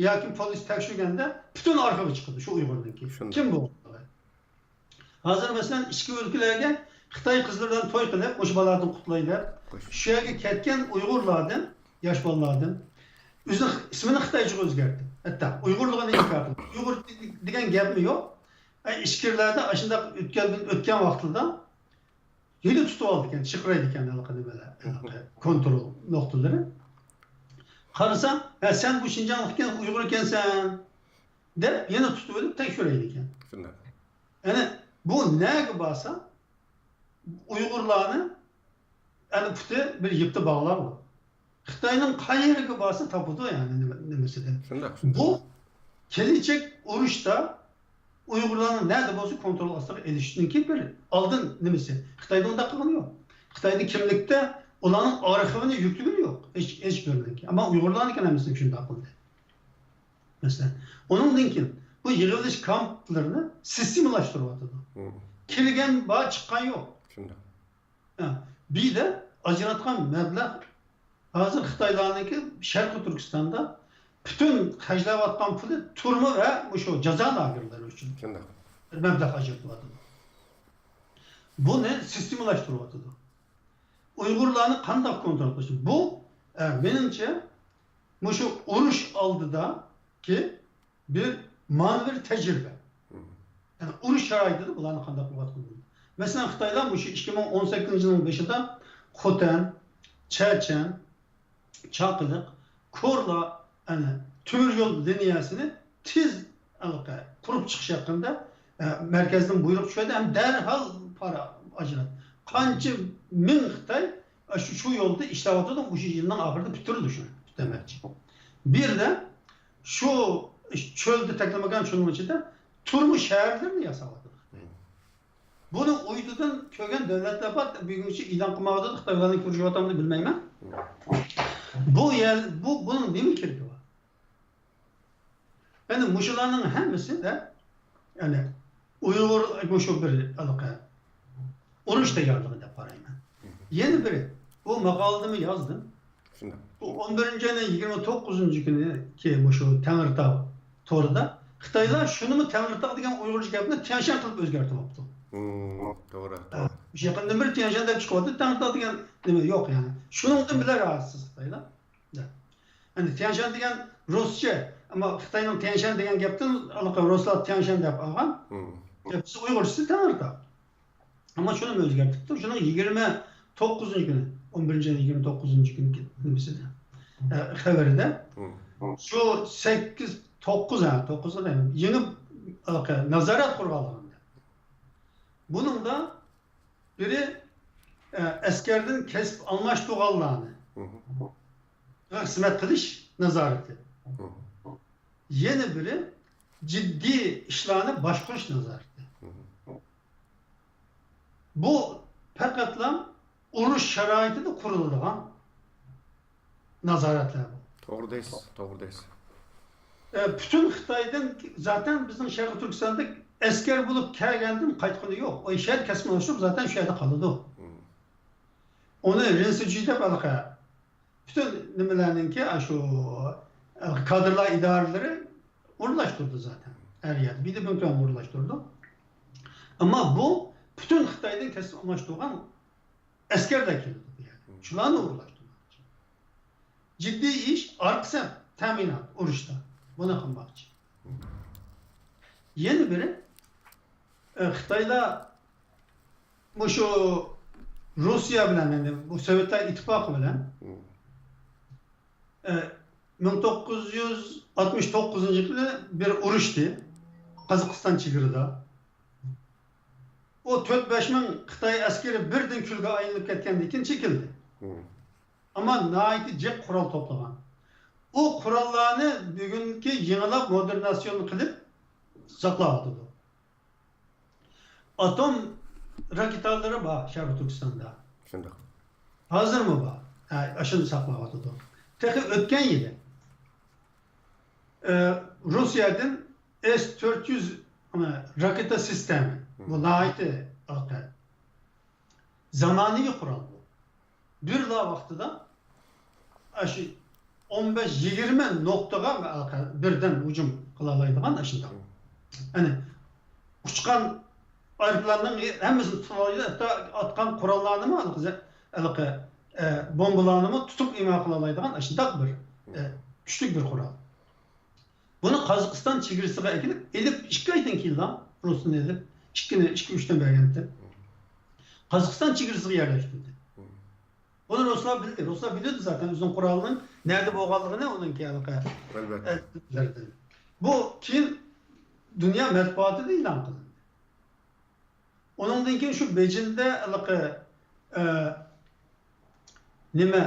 ياكى پولىس تەكشۈرگەندە پۈتۈن ئارخىۋى چىقىدۇ شۇ ئۇيغۇرنىڭكى. شۇنداق. كىم بۇ؟ ھازىر مەسىلەن، ئىچكى ئۆلكىلەرگە خىتاي قىزلىرىدىن توي قىلىپ، مۇشۇ بالىلاردىن قۇتۇلاي دەپ، شۇ يەرگە كەتكەن ئۇيغۇرلاردىن، ياش بالىلاردىن، ئۆزىنىڭ ئىسمىنى خىتايچىغا ئۆزگەرتىپ، ھەتتا ئۇيغۇرلۇقىنى ئىنكار قىلىپ، ئۇيغۇر دېگەن گەپمۇ يوق. ئە، ئىچكىرىلەردە ئاشۇنداق ئۆتكەن، ئۆتكەن ۋاقتىدا يەنە تۇتۇۋالىدىكەن، چىقىرايدىكەن ھېلىقى نېمىلەر، ھېلىقى كونترول نۇقتىلىرى. قارىسا، ھە، سەن بۇ شىنجاڭلىق ئىكەن، ئۇيغۇر ئىكەنسەن دەپ يەنە تۇتۇۋېلىپ تەكشۈرەيدىكەن. شۇنداق. يەنى بۇ نەگە بارسا، ئۇيغۇرلارنى ئەنە پۇتى بىر يىپتا باغلاپ، خىتاينىڭ قايىرىغا بارسا تاپىدۇ، يەنى نېمە-، نېمىسىدىن. شۇنداق، شۇنداق. بۇ كېلىچەك ئۇرۇشتا ئۇيغۇرلارنى نەدە بولسا كونترول ئاستىغا ئېلىشنىڭكى بىر ئالدىن نېمىسى. خىتايدا ئۇنداق قىلغىنى يوق. خىتايدا كىملىكتە ئۇلارنىڭ ئارخىۋىنى يۈكلىگىنى يوق. ھېچ، ھېچ بىرىنىڭكى. ئەمما ئۇيغۇرلارنىڭكى ھەممىسىنى شۇنداق قىلدى. مەسىلەن، ئۇنىڭدىن كېيىن بۇ يىغىۋېلىش كامپلىرىنى سىستېمىلاشتۇرۇۋاتىدۇ. مم. كىرگەن بار، چىققان يوق. شۇنداق. ھە، بىدە ئاجراتقان مەبلەغ ھازىر خىتايلارنىڭكى شەرقىي تۈركىستاندا پۈتۈن خەجلەۋاتقان پۇلى تۈرمە ۋە مۇشۇ جازا لاگېرلىرى ئۈچۈن شۇنداق. بىر مەبلەغ ئاجرىتىۋاتىدۇ. بۇنى سىستېمىلاشتۇرۇۋاتىدۇ. ئۇيغۇرلارنى قانداق كونترول قىلىش؟ بۇ، ئە، مېنىڭچە، مۇشۇ ئۇرۇش ئالدىدىكى بىر مانېۋىر تەجرىبە. مم. يەنى ئۇرۇش شارائىتىدا بۇلارنى قانداق قىلىۋاتقىنى. مەسىلەن، خىتايلار مۇشۇ ئىككى مىڭ ئون سەككىزىنچى يىلنىڭ بېشىدا خوتەن، چەچەن، چاقىلىق، كورلا، ئەنە، تۆمۈر يول لىنىيەسىنى تېز ھېلىقى قۇرۇپ چىقىش ھەققىدە، ئە، مەركەزدىن بۇيرۇق چۈشۈردى ھەم دەرھال پارا ئاجرات. قانچە مىڭ خىتاي شۇ، شۇ يولدا ئىشلەۋاتىدۇ، مۇشۇ يىلنىڭ ئاخىرىدا پۈتتۈرىدۇ شۇنى، پۈتتۈرمەكچى. بىردە شۇ چۆلدە تەكلىماكان چۆلىنىڭ ئىچىدە تۈرمە شەھەرلىرىنى ياساۋاتىدۇ. بۇنى ئۇيدۇدىن كۆرگەن دۆلەتلەر بار، بۈگۈنگىچە ئېلان قىلمايۋاتىدۇ، خىتاي بىلەن كۆرۈشۈۋاتامدۇ بىلمەيمەن. بۇ يەر، بۇ، بۇنىڭ نېمە كېرىكى بار؟ يەنى مۇشۇلارنىڭ ھەممىسى دە، يەنى ئۇيغۇر، مۇشۇ بىر ھېلىقى ئۇرۇش تەييارلىقى دەپ قارايمەن. يەنە بىرى، بۇ ماقالىدىمۇ يازدىم. شۇنداق. بۇ ئون بىرىنچى ئاينىڭ يىگىرمە توققۇزىنچى كۈنى كى مۇشۇ تەڭرىتاغ تورىدا خىتايلار شۇنىمۇ تەڭرىتاغ دېگەن ئۇيغۇرچە گەپنى تيەنشەن قىلىپ ئۆزگەرتىۋاپتۇ. مم، توغرا، ھە، توغرا. يېقىندىن بېرى تيەنشەن دەپ چىقىۋاتىدۇ، تەڭرىتاغ دېگەن نېمە يوق يەنى. شۇنىڭدىن بىلەر راھەتسىز خىتايلار. ئەمدى تيەنشەن دېگەن رۇسچە، ئەمما خىتاينىڭ تيەنشەن دېگەن گەپتىن ھېلىقى رۇسلار تيەنشەن دەپ ئالغان. مم. گەپ بىز ئۇيغۇرچىسى تەڭرىتاغ. ئەمما شۇنىمۇ ئۆزگەرتىپتۇ. شۇنىڭ يىگىرمە توققۇزىنچى كۈنى، ئون بىرىنچى ئاينىڭ يىگىرمە توققۇزىنچى كۈنى نېمىسىدە، ئە، خەۋىرىدە، مم. شۇ سەككىز، توققۇز، ھە، توققۇز يېڭى ھېلىقى نازارەت قۇرغانلىقىنى. بۇنىڭدا بىرى، ئە، ئەسكەردىن كەسىپ ئالماشتۇرغانلارنى مم. خىزمەت قىلىش نازارىتى. مم. يەنە بىرى جىددىي ئىشلارنى باشقۇرۇش نازارىتى. مم. بۇ پەقەتلا ئۇرۇش شارائىتىدا قۇرۇلىدىغان نازارەتلەر بۇ. توغرا دەيسىز، توغرا دەيسىز. ئە، پۈتۈن خىتايدىن، زاتەن بىزنىڭ شەرقىي تۈركىستاندا ئەسكەر بولۇپ كەلگەندىن قايتقىنى يوق. ئۇ شەھەر كەسىپلىشىپ زاتەن شۇ يەردە قالىدۇ. مم. ئۇنى رىنسىجى دەپ ھېلىقى پۈتۈن نېمىلەرنىڭكى، ئاشۇ، ئە، كادىرلار ئىدارىلىرى ئورۇنلاشتۇرىدۇ زاتەن. ھەر يەردە. بىدە بىڭتۈەن ئورۇنلاشتۇرىدۇ. ئەمما بۇ پۈتۈن خىتايدىن كەسىپ ئالماشتۇرغان ئەسكەرلەر كېلىدۇ بۇ يەرگە. شۇلارنى ئورۇنلاشتۇرماقچى. جىددىي ئىش، ئارقا سەپ تەمىنات ئۇرۇشتا. بۇنى قىلماقچى. يەنە بىرى، ئە، خىتايلار مۇشۇ روسىيە بىلەن، يەنى بۇ سوۋېتلار ئىتتىپاقى بىلەن، مم. ئە، مىڭ توققۇز يۈز ئاتمىش توققۇزىنچى يىلى بىر ئۇرۇشتى قازاقىستان چېگرىدا. ئۇ تۆت بەش مىڭ خىتاي ئەسكىرى بىردىن كۈلگە ئايلىنىپ كەتكەندىن كېيىن چېكىندى. مم. ئەمما ناھايىتى جىق قورال توپلىغان. ئۇ قوراللارنى بۈگۈنكى يېڭىلاپ مودېرنىزاتسىيە قىلىپ ساقلاۋاتىدۇ. ئاتوم راكېتالىرى بار شەرقىي تۈركىستاندا. شۇنداق. ھازىرمۇ بار. ھە، ئاشۇنى ساقلاۋاتىدۇ. تېخى ئۆتكەن يىلى، ئە، روسىيەدىن ئېس تۆت يۈز، ئە، راكېتا سىستېما. بۇ ناھايىتى ئالقە. زامانىۋى قورال بۇ. بىرلا ۋاقتىدا ئاشۇ ئون بەش يىگىرمە نۇقتىغا بىردەم ھۇجۇم قىلالايدىغان ئاشۇنداق. يەنى ئۇچقان ئايروپىلاننىڭ ھەممىسىنى تۇتۇپ ئالىدۇ، ھەتتا ئاتقان قوراللارنىمۇ، ھېلىقى، ھېلىقى، ئە، بومبىلارنىمۇ تۇتۇپ ئىملا قىلالايدىغان ئاشۇنداق بىر، ئە، كۈچلۈك بىر قورال. بۇنى قازاقىستان چېگرىسىغا ئەكېلىپ، ئېلىپ ئىككى ئايدىن كېيىنلا، رۇسنى ئېلىپ، ئىككىنى، ئىككى، ئۈچتىن بەرگەنتى. قازاقىستان چېگرىسىغا يەرلەشتۈردى. بۇنى رۇسلار بىلدى. رۇسلار بىلىدۇ زاتەن ئۆزىنىڭ قورالىنىڭ نەدە بولغانلىقىنى، ئۇنىڭكى ھېلىقى، ئەلۋەتتە. ئە، بۇ كېيىن دۇنيا مەتبۇئاتىدا ئېلان قىلىندى. ئۇنىڭدىن كېيىن شۇ بېيجىڭدا ھېلىقى، ئە، نېمە،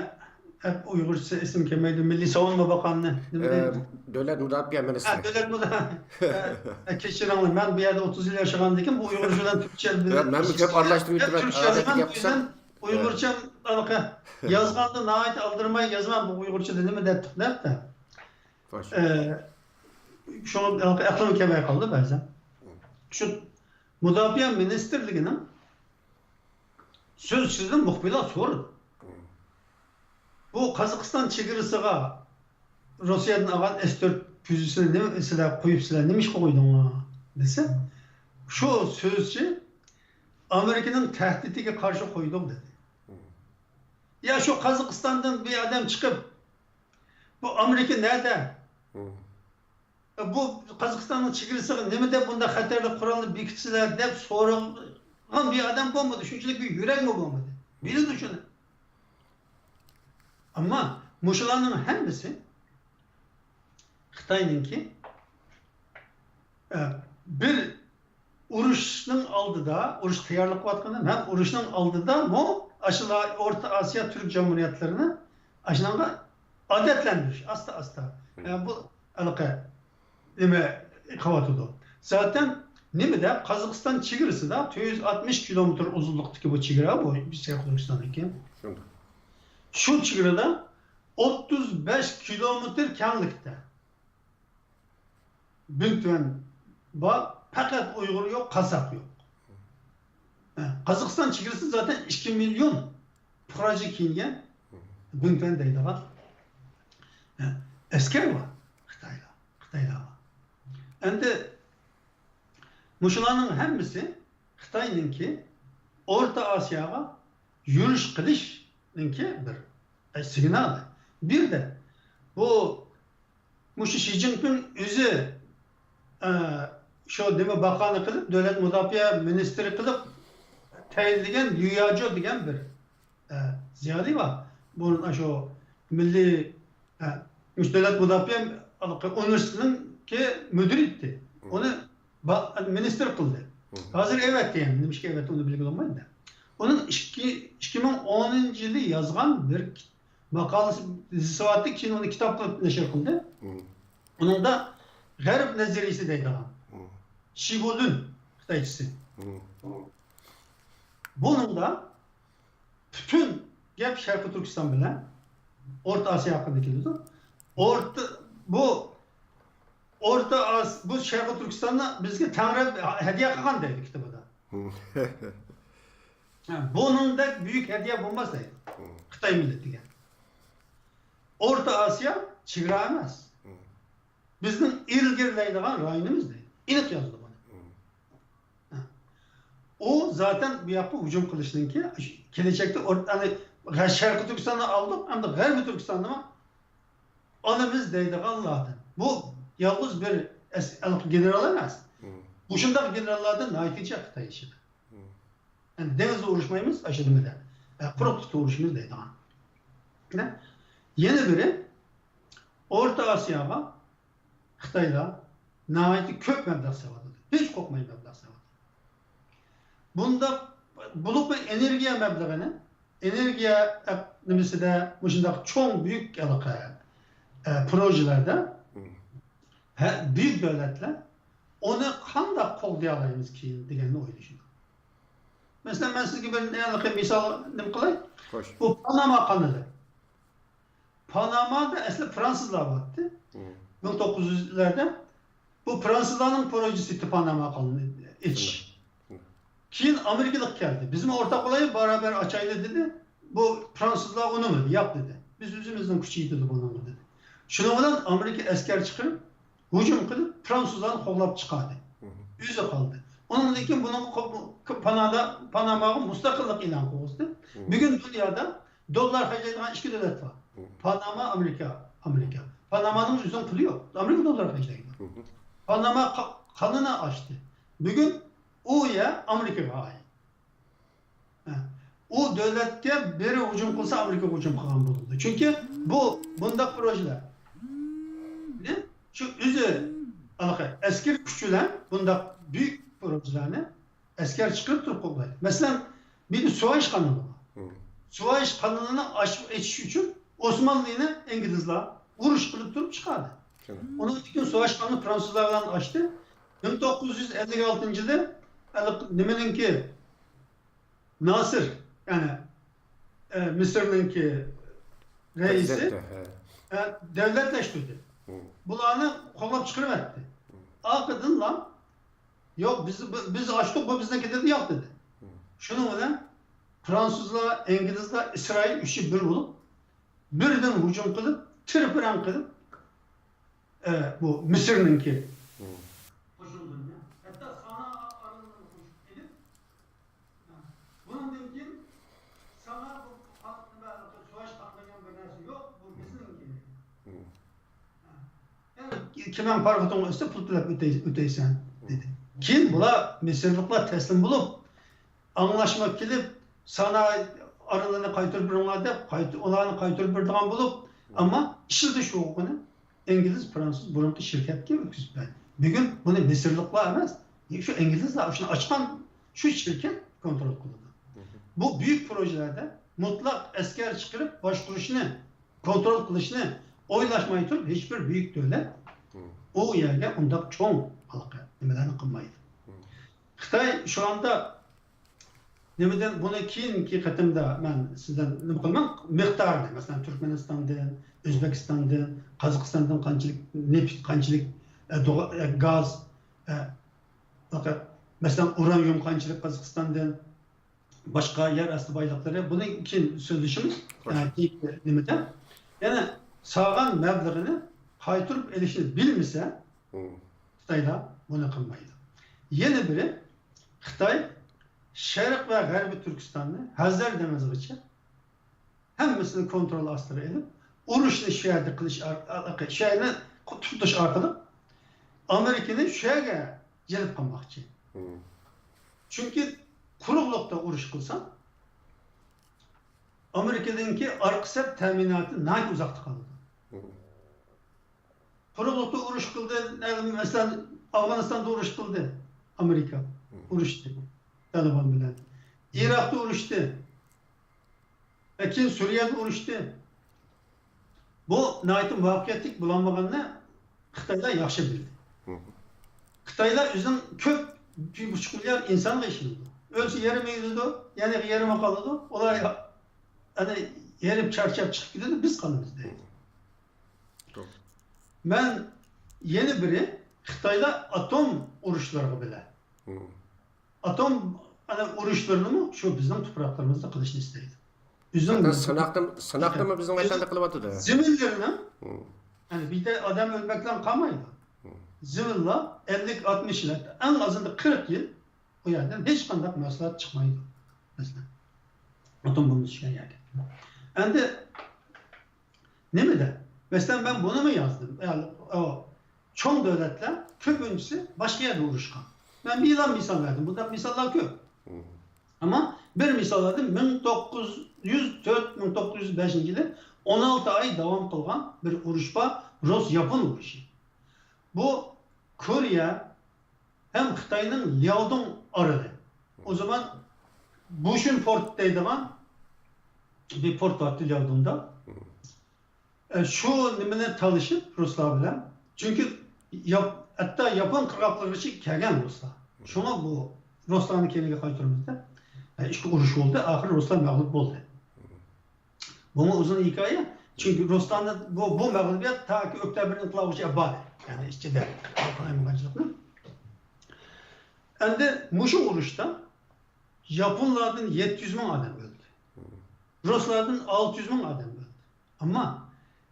ئە، ئۇيغۇرچىسى ئېسىمگە كەلمەيدۇ، مىللىي ساۋۇنما باققاننى نېمە ئە، دەيدۇ؟ دۆلەت مۇداپىئە ھە، مىنىستىرى. دۆلەت مۇدا-، ئە، ئە، كەچۈرۈڭلار، مەن بۇ يەردە ئوتتۇز يىل ياشىغاندىكىن بۇ ئۇيغۇرچە بىلەن تۈركچە بىلەن مەنمۇ كۆپ ئارىلاشتۇرۇپ ئۆتىمەن، تۈركچە ئادەتتە يازىمەن، گەپ بۇ يۈزدىن قىلسام. ئۇيغۇرچە ھېلىقى ھە. يازغاندا ناھايىتى ئالدىرىماي يازىمەن، بۇ ئۇيغۇرچىدا نېمە دەپتۇق دەپ. خوش. ئە، شۇڭا ھېلىقى ئەقلىم كەلمەي قالدى بەزەن. شۇ مۇداپىئە مىنىستىرلىكىنىڭ سۆزچىسىدىن مۇخبىرلار سورىدى. بۇ قازاقىستان چېگرىسىغا روسىيەدىن ئالغان ئېس تۆت پۈزىسىنى نېمە سىلەر قويۇپسىلەر، نېمە ئىشقا قويدۇڭلار دېسە، شۇ سۆزچى ئامېرىكىنىڭ تەھدىتىگە قارشى قويدۇق دېدى. يا شۇ قازاقىستاندىن بىر ئادەم چىقىپ، بۇ ئامېرىكا نەدە؟ بۇ قازاقىستاننىڭ چېگرىسىغا نېمە دەپ بۇنداق خەتەرلىك قورالنى بېكىتىسىلەر دەپ سورىغان بىر ئادەم بولمىدى، شۇنچىلىك بىر يۈرەكمۇ بولمىدى. بىلىدۇ شۇنى. ئەمما مۇشۇلارنىڭ ھەممىسى خىتاينىڭكى، ئە، بىر ئۇرۇشنىڭ ئالدىدا، ئۇرۇشقا تەييارلىق قىلىۋاتقان ھەم ئۇرۇشنىڭ ئالدىدىمۇ ئاشۇلا ئورتا ئاسىيا تۈرك جۇمھۇرىيەتلىرىنى ئاشۇنىڭغا ئادەتلەندۈرۈش، ئاستا-ئاستا. ئە، بۇ ھېلىقى نېمە قىلىۋاتىدۇ. زاتەن نېمىدە، قازاقىستان چېگرىسىدا تۆت يۈز ئاتمىش كىلومېتىر ئۇزۇنلۇقتىكى بۇ چېگرا، بۇ شەرقىي تۈركىستاندىكى. شۇنداق. شۇ چېگرادا ئوتتۇز بەش كىلومېتىر كەڭلىكتە بىڭتۈەن بار، پەقەت ئۇيغۇر يوق، قازاق يوق. ھە، قازاقىستان چېگرىسى زاتەن ئىككى مىليون پۇقراچە كىيىنگەن بىڭتۈەن دەيدىغان، ھە، ئەسكەر بار، خىتايلار، خىتايلار بار. ئەمدى مۇشۇلارنىڭ ھەممىسى خىتاينىڭكى ئورتا ئاسىياغا يۈرۈش قىلىشنىڭكى بىر، ئە، سىگنالى. بىردە بۇ مۇشۇ شى جىنپىڭ ئۆزى، ئە، شۇ نېمە باقانى قىلىپ، دۆلەت مۇداپىئە مىنىستىرى قىلىپ تەيىنلىگەن ليۇ ياجۇ دېگەن بىر، ئە، زىيالىي بار. بۇ شۇ مىللىي، ئە، مۇشۇ دۆلەت مۇداپىئە ئۇنىۋېرسىتېتىنىڭكى مۇدىرى ئىدى. ئۇنى با-، مىنىستىر قىلدى. ھازىر ئەۋەتتى، يەنى نېمىشقا ئەۋەتتى، ئۇنى بىلگىلى بولمايدۇ. ئۇنىڭ ئىككى، ئىككى مىڭ ئونىنچى يىلى يازغان بىر ماقالىسى، دېسىۋاتتى، كېيىن ئۇنى كىتاب قىلىپ نەشر قىلدى. ئۇنىڭدا غەرب نەزەرىيىسى دەيدىغان، شىبۇلۈن خىتايچىسى. بۇنىڭدا پۈتۈن گەپ شەرقىي تۈركىستان بىلەن ئورتا ئاسىيا ھەققىدە كېلىدۇ. ئورتا، بۇ ئورتا ئاس-، بۇ شەرقىي تۈركىستاننى بىزگە تەڭرى ھەدىيە قىلغان دەيدۇ كىتابىدا. ھە، بۇنىڭدەك بۈيۈك ھەدىيە بولماس دەيدۇ خىتاي مىللىتىگە. ئورتا ئاسىيا چېگرا ئەمەس. بىزنىڭ ئىلگىرىلەيدىغان رايونىمىز دەيدۇ. ئېنىق يازىدۇ بۇنى. ھە. ئۇ زاتەن بۇ ياققا ھۇجۇم قىلىشنىڭكى، كېلەچەكتە ئور-، يەنى غە-، شەرقىي تۈركىستاننى ئالدۇق، ئەمدى غەربىي تۈركىستاننىمۇ ئالىمىز دەيدىغانلاردىن. بۇ يالغۇز بىر ئەس-، گېنېرال ئەمەس. مۇشۇنداق گېنېراللاردىن ناھايىتى جىق خىتاي ئىچىدە. يەنى دېڭىزدا ئۇرۇشمايمىز، ئاشۇ نېمىدە، ئە، قۇرۇق تۇتتا ئۇرۇشىمىز دەيدىغان. يەنە بىرى، ئورتا ئاسىياغا خىتايلار ناھايىتى كۆپ مەبلەغ سېلىۋاتىدۇ. ھېچ قورقماي مەبلەغ سېلىۋاتىدۇ. بۇنداق بولۇپمۇ ئېنېرگىيە مەبلىغىنى، ئېنېرگىيە ئەپ-، نېمىسىدە مۇشۇنداق چوڭ، بۈيۈك ھېلىقى، ئە، پروژېلاردا ھە، بۈيۈك دۆلەتلەر ئۇنى قانداق قوغدىيالايمىز كېيىن دېگەننى ئويلىشىدۇ. مەسىلەن، مەن سىزگە بىر ھېلىقى مىسال نېمە قىلاي؟ خوش. بۇ پاناما قانىلى. پانامادا ئەسلى فرانسۇزلار بارتتى. مىڭ توققۇز يۈزلەردە. بۇ فرانسۇزلارنىڭ پروژېسى ئىدى پاناما قانىلىنى ئېچىش. كېيىن ئامېرىكىلىق كەلدى. بىزمۇ ئورتاق بولايلى، باراۋەر ئاچايلى دېدى. بۇ فرانسۇزلار ئۇنىمىدى، ياق دېدى. بىز ئۆزىمىزنىڭ كۈچى يېتىدۇ بۇنىڭغا دېدى. شۇنىڭ بىلەن ئامېرىكا ئەسكەر چىقىرىپ، ھۇجۇم قىلىپ، فرانسۇزلارنى قوغلاپ چىقاردى. ئۆزى قالدى. ئۇنىڭدىن كېيىن بۇنىڭغا قو-، پانادا-، پاناماغا مۇستەقىللىق ئېلان قىلغۇزدى. بۈگۈن دۇنيادا دوللار خەجلەيدىغان ئىككى دۆلەت بار. پاناما، ئامېرىكا، ئامېرىكا. پانامانىڭ ئۆزىنىڭ پۇلى يوق. ئامېرىكا دوللار خەجلەيدۇ. پاناما قا-، قانىنى ئاچتى. بۈگۈن ئۇ يەر ئامېرىكىغا ئائىت. ھە. ئۇ دۆلەتكە بىرى ھۇجۇم قىلسا، ئامېرىكا ھۇجۇم قىلغان بولىدۇ. چۈنكى بۇ، بۇنداق پروژىلەرنى شۇ ئۆزى ئەسكىرىي كۈچ بىلەن بۇنداق بۈيۈك پروژىلەرنى ئەسكەر چىقىرىپ تۇرۇپ قوغدايدۇ. مەسىلەن، بىردە سۇۋايىش قانىلى بار. سۇۋايىش قانىلىنى ئاچ-، ئېچىش ئۈچۈن ئوسمانلىنى ئىنگلىزلار ئۇرۇش قىلىپ تۇرۇپ چىقاردى. ئۇنىڭدىن كېيىن سۇۋايىش قانىلى فرانسۇزلار بىلەن ئاچتى. مىڭ توققۇز يۈز ئەللىك ئالتىنچى يىلى ھېلىقى نېمىنىڭكى، ناسىر، يەنى، ئە، مىسىرنىڭكى رەئىسى، پرېزىدېنتى، ھە. ئە، دۆلەتلەشتۈردى. بۇلارنى قوغلاپ چىقىرىۋەتتى. ئارقىدىنلا، يوق، بىز، بىز ئاچتۇق، بۇ بىزنىڭكى دېدى، ياق دېدى. شۇنىڭ بىلەن فرانسۇزلار، ئىنگلىزلار، ئىسرائىل ئۈچى بىر بولۇپ، بىردىن ھۇجۇم قىلىپ، تىرپىرەڭ قىلىپ، ئە، بۇ مىسىرنىڭكى قوشۇنلىرىنى، ھەتتا سانا ئارىلىرىنى قوشۇپ كېلىپ، بۇنىڭدىن كېيىن سانا بۇ قا-، نېمە، سۇۋايىش قانىلى دېگەن بىر نەرسە يوق، بۇ بىزنىڭكى. يەنى كېمەڭ پاراخوتۇڭ ئۈستىدە پۇل تۆلەپ ئۆتەي-، ئۆتەيسەن، دېدى. كېيىن بۇلار مىسىرلىقلار تەسلىم بولۇپ، ئاڭلاشما كېلىپ، سانا ئارىلىنى قايتۇرۇپ بېرىڭلار دەپ، قايت-، ئۇلارنى قايتۇرۇپ بېرىدىغان بولۇپ، ئەمما ئىشلىتىش ھوقۇقىنى ئىنگلىز، فرانسۇز بۇرۇنقى شىركەتكە ئۆتكۈزۈپ بەردى. بۈگۈن بۇنى مىسىرلىقلار ئەمەس، شۇ ئىنگلىزلار شۇنى ئاچقان شۇ شىركەت كونترول قىلىدۇ. بۇ بۈيۈك پروژىلەردە مۇتلەق ئەسكەر چىقىرىپ باشقۇرۇشنى، كونترول قىلىشنى ئويلاشماي تۇرۇپ، ھېچبىر بۈيۈك دۆلەت ئۇ يەرگە ئۇنداق چوڭ ھالقا نېمىلەرنى قىلمايدۇ. خىتاي شۇ ئاندا نېمىدىن بۇنى كېيىنكى قېتىمدا مەن سىزدىن نېمە قىلىمەن، مىقدارىنى، مەسىلەن، تۈركمەنىستاندىن، ئۆزبېكىستاندىن، قازاقىستاندىن قانچىلىك نېفىت، قانچىلىك، ئە، دوغا-، ئە، گاز، ئە، پەقەت، مەسىلەن، ئۇرانىيۇم قانچىلىك قازاقىستاندىن، باشقا يەر ئاستى بايلىقلىرى، بۇنى كېيىن سۆزلىشىمىز. خوش. ئە، كېيىنكى نېمىدە. يەنى سالغان مەبلىغىنى قايتۇرۇپ ئېلىشنى بىلمىسە، خىتايلار بۇنى قىلمايدۇ. يەنە بىرى، خىتاي شەرق ۋە غەربىي تۈركىستاننى ھەزەر دېڭىزىغىچە ھەممىسىنى كونترول ئاستىغا ئېلىپ، ئۇرۇشنى شۇ يەردە قىلىش ئار-، ئارقا-، شۇ يەرنى توختىتىش ئارقىلىق ئامېرىكىنى شۇ يەرگە جەلپ قىلماقچى. چۈنكى قۇرۇقلۇقتا ئۇرۇش قىلسا، ئامېرىكىنىڭكى ئارقا سەپ تەمىناتى ناھايىتى ئۇزاقتا قالىدۇ. قۇرۇقلۇقتا ئۇرۇش قىلدى، مەسىلەن، ئافغانىستاندا ئۇرۇش قىلدى ئامېرىكا. ئۇرۇشتى تالىبان بىلەن. ئىراقتا ئۇرۇشتى. ۋە كېيىن سۈرىيەدە ئۇرۇشتى. بۇ ناھايىتى مۇۋەپپەقىيەتلىك بولالمىغاننى خىتايلار ياخشى بىلدى. خىتايلار ئۆزىنىڭ كۆپ، بىر ئۈچ مىليارد ئىنسانغا ئىشىنىدۇ. ئۆلسە يېرىمى ئۆلىدۇ، يەنە يېرىمى قالىدۇ. ئۇلار ئەنە ھېرىپ چارچاپ چىقىپ كېتىدۇ، بىز قالىمىز دەيدۇ. مەن يەنە بىرى، خىتايلار ئاتوم ئۇرۇشلىرىغا بىلە. ئاتوم، ئەنە، ئۇرۇشلىرىنىمۇ شۇ بىزنىڭ تۇپراقلىرىمىزدا قىلىشنى ئىستەيدۇ. ئۆزىنىڭ ھەتتا سىناقنى، سىناقنىمۇ بىزنىڭ ۋەتەندە قىلىۋاتىدۇ. زېمىنلىرىنى، يەنى بىر يەردە ئادەم ئۆلمەكلەن قالمايدۇ. زېمىنلار ئەللىك، ئاتمىش يىل، ھەتتا ئەڭ ئازىندا قىرىق يىل ئۇ يەردىن ھېچقانداق مەھسۇلات چىقمايدۇ. مەسىلەن، ئاتوم بومبا چۈشكەن يەردە. ئەمدى نېمىدە؟ مەسىلەن، مەن بۇنىمۇ يازدىم. يەنى، ئۇ چوڭ دۆلەتلەر كۆپىنچىسى باشقا يەردە ئۇرۇشقان. مەن بىر يىلان مىسال بەردىم. بۇنداق مىساللار كۆپ. ئەمما بىر مىسال بەردىم. مىڭ توققۇز يۈز تۆت، مىڭ توققۇز يۈز بەشىنچى يىلى ئون ئالتە ئاي داۋام قىلغان بىر ئۇرۇش بار. رۇس-ياپون ئۇرۇشى. بۇ كورېيە ھەم خىتاينىڭ لياۋدۇڭ ئارىلى. ئۇ زامان بۇشۈن پورت دەيدىغان بىر پورت بارتى لياۋدۇڭدا. ئە، شۇ نېمىنى تالىشىپ رۇسلار بىلەن. چۈنكى ياپ-، ھەتتا ياپون قىرغاقلىرىغىچە كەلگەن رۇسلار. شۇڭا بۇ رۇسلارنى كەينىگە قايتۇرىمىز دەپ، ئە، ئىككى ئۇرۇش بولدى، ئاخىرى رۇسلار مەغلۇپ بولدى. بۇمۇ ئۇزۇن ھېكايە. چۈنكى رۇسلارنى بۇ، بۇ مەغلۇبىيەت تاكى ئۆكتەبىر ئىنقىلابىغىچە ئەپ باردى. يەنى ئىچىدە قالايمىغانچىلىقنى. ئەمدى مۇشۇ ئۇرۇشتا ياپونلاردىن يەتتە يۈز مىڭ ئادەم ئۆلدى. رۇسلاردىن ئالتە يۈز مىڭ ئادەم ئۆلدى. ئەمما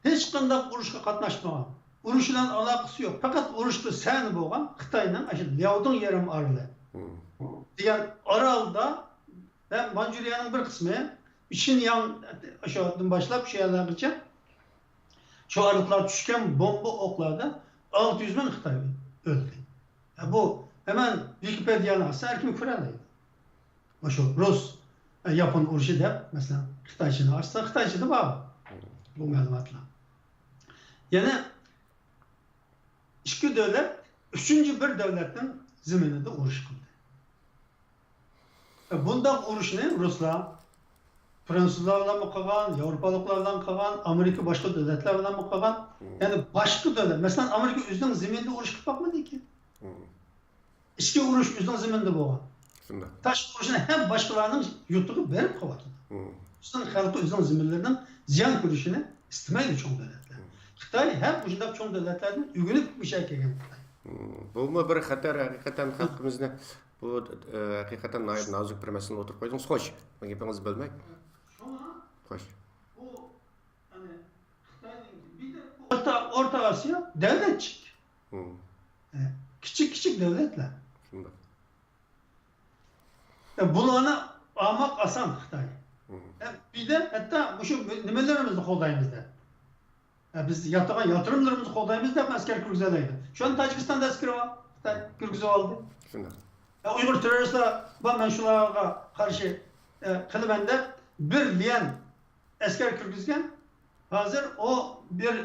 ھېچقانداق ئۇرۇشقا قاتناشمىغان، ئۇرۇش بىلەن ئالاقىسى يوق، پەقەت ئۇرۇشقا سەنى بولغان خىتاينىڭ ئاشۇ لياۋدۇڭ يېرىم ئارىلى دېگەن ئارالدا ۋە مانجۇرىيەنىڭ بىر قىسمى، شىنياڭ، شۇدىن باشلاپ شۇ يەرلەرگىچە شۇ ئارىلىقلار چۈشكەن بومبا ئوقلاردا ئالتە يۈز مىڭ خىتاي ئۆلدى. بۇ ھەمەن ۋىكىپېدىيانى ئاچسا ھەر كىم كۆرەلەيدۇ. مۇشۇ رۇس، ياپون ئۇرۇشى دەپ، مەسىلەن، خىتايچىنى ئاچسا، خىتايچىدا بار بۇ مەلۇماتلار. يەنە ئىككى دۆلەت ئۈچىنچى بىر دۆلەتنىڭ زېمىنىدا ئۇرۇش قىلدى. بۇنداق ئۇرۇشنى رۇسلار، فرانسۇزلار بىلەنمۇ قىلغان، ياۋروپالىقلار بىلەن قىلغان، ئامېرىكا باشقا دۆلەتلەر بىلەنمۇ قىلغان. يەنى باشقا دۆلەت، مەسىلەن، ئامېرىكا ئۆزىنىڭ زېمىنىدا ئۇرۇش قىلىپ باقمىدىكى. ئىچكى ئۇرۇش ئۆزىنىڭ زېمىنىدا بولغان. شۇنداق. تاشقى ئۇرۇشنى ھەم باشقىلارنىڭ يۇرتىغا بېرىپ قىلىۋاتىدۇ. ئۆزىنىڭ خەلقى ئۆزىنىڭ زېمىنلىرىنىڭ زىيان كۆرۈشىنى ئىستىمەيدۇ چوڭ دۆلەتلەر. خىتاي ھەم مۇشۇنداق چوڭ دۆلەتلەردىن ئۆگىنىپ مۇشۇ يەرگە كەلگەن خىتاي. بۇمۇ بىر خەتەر، ھەقىقەتەن خەلقىمىزنى بۇ، ئە، ھەقىقەتەن ناھايىتى نازۇك بىر مەسىلىنى ئوتتۇرىغا قويدىڭىز. خوش، مەن گېپىڭىزنى بۆلمەي. شۇڭا خوش. بۇ، ئەنە، خىتاينىڭ بىر دە ئورتا، ئورتا ئاسىيا دۆلەتچىك. ئە، كىچىك، كىچىك دۆلەتلەر. شۇنداق. ئە، بۇلارنى ئالماق ئاسان خىتاي. ئە، بىردە ھەتتا مۇشۇ نېمىلىرىمىزنى قوغدايمىز دەپ. ئە، بىز ياتىغان ياتۇرۇملىرىمىزنى قوغدايمىز دەپ ئەسكەر كىرگۈزەلەيدۇ. شۇ ئان تاجىكىستاندا ئەسكىرى بار. خىتاي كىرگۈزۈۋالدى. شۇنداق. ئە، ئۇيغۇر تېررورىستلار بار، مەن شۇلارغا قارشى، ئە، قىلىمەن دەپ بىر ليەن ئەسكەر كىرگۈزگەن. ھازىر ئۇ بىر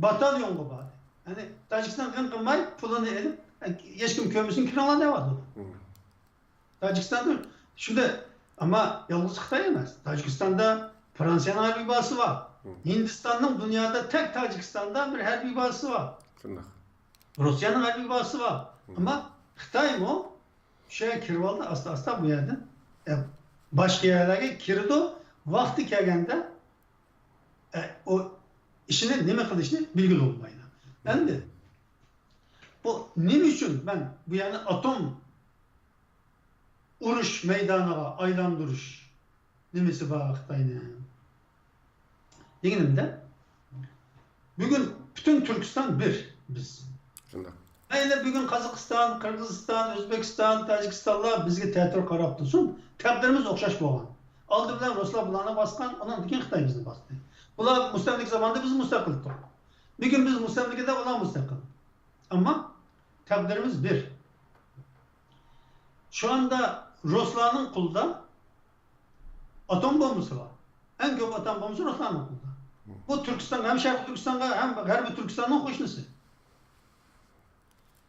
باتاليونغا باردى. يەنى تاجىكىستان غىڭ قىلماي پۇلىنى ئېلىپ، ھېچكىم كۆرمىسۇن، كىرىڭلار دەۋاتىدۇ. تاجىكىستاندا شۇنداق، ئەمما يالغۇز خىتاي ئەمەس. تاجىكىستاندا فرانسىيەنىڭ ھەربىي بازىسى بار. ھىندىستاننىڭ دۇنيادا تەك تاجىكىستاندا بىر ھەربىي بازىسى بار. شۇنداق. روسىيەنىڭ ھەربىي بازىسى بار. ئەمما خىتايمۇ شۇ يەرگە كىرىۋالدى، ئاستا-ئاستا بۇ يەردىن، ئە، باشقا يەرلەرگە كىرىدۇ. ۋاقتى كەلگەندە، ئە، ئۇ ئىشىنى نېمە قىلىشنى بىلگىلى بولمايدۇ. ئەمدى بۇ نېمە ئۈچۈن مەن بۇ يەرنى ئاتوم ئۇرۇش مەيدانىغا ئايلاندۇرۇش نېمىسى بار خىتاينىڭ دېگىنىمدە، بۈگۈن پۈتۈن تۈركىستان بىر بىز. شۇنداق. مەيلى بۈگۈن قازاقىستان، قىرغىزىستان، ئۆزبېكىستان، تاجىكىستانلار بىزگە تەتۈر قاراپ تۇرسۇن، تەقدىرىمىز ئوخشاش بولغان. ئالدى بىلەن رۇسلار بۇلارنى باسقان، ئۇنىڭدىن كېيىن خىتاي بىزنى باستى. بۇلار مۇستەملىكە زامانىدا بىز مۇستەقىل ئىدۇق. بۈگۈن بىز مۇستەملىكىدە، ئۇلار مۇستەقىل. ئەمما تەقدىرىمىز بىر. شۇ ئاندا رۇسلارنىڭ قولىدا ئاتوم بومبىسى بار. ئەڭ كۆپ ئاتوم بومبىسى رۇسلارنىڭ قولىدا. بۇ تۈركىستانغا، ھەم شەرقىي تۈركىستانغا، ھەم غەربىي تۈركىستاننىڭ قوشنىسى.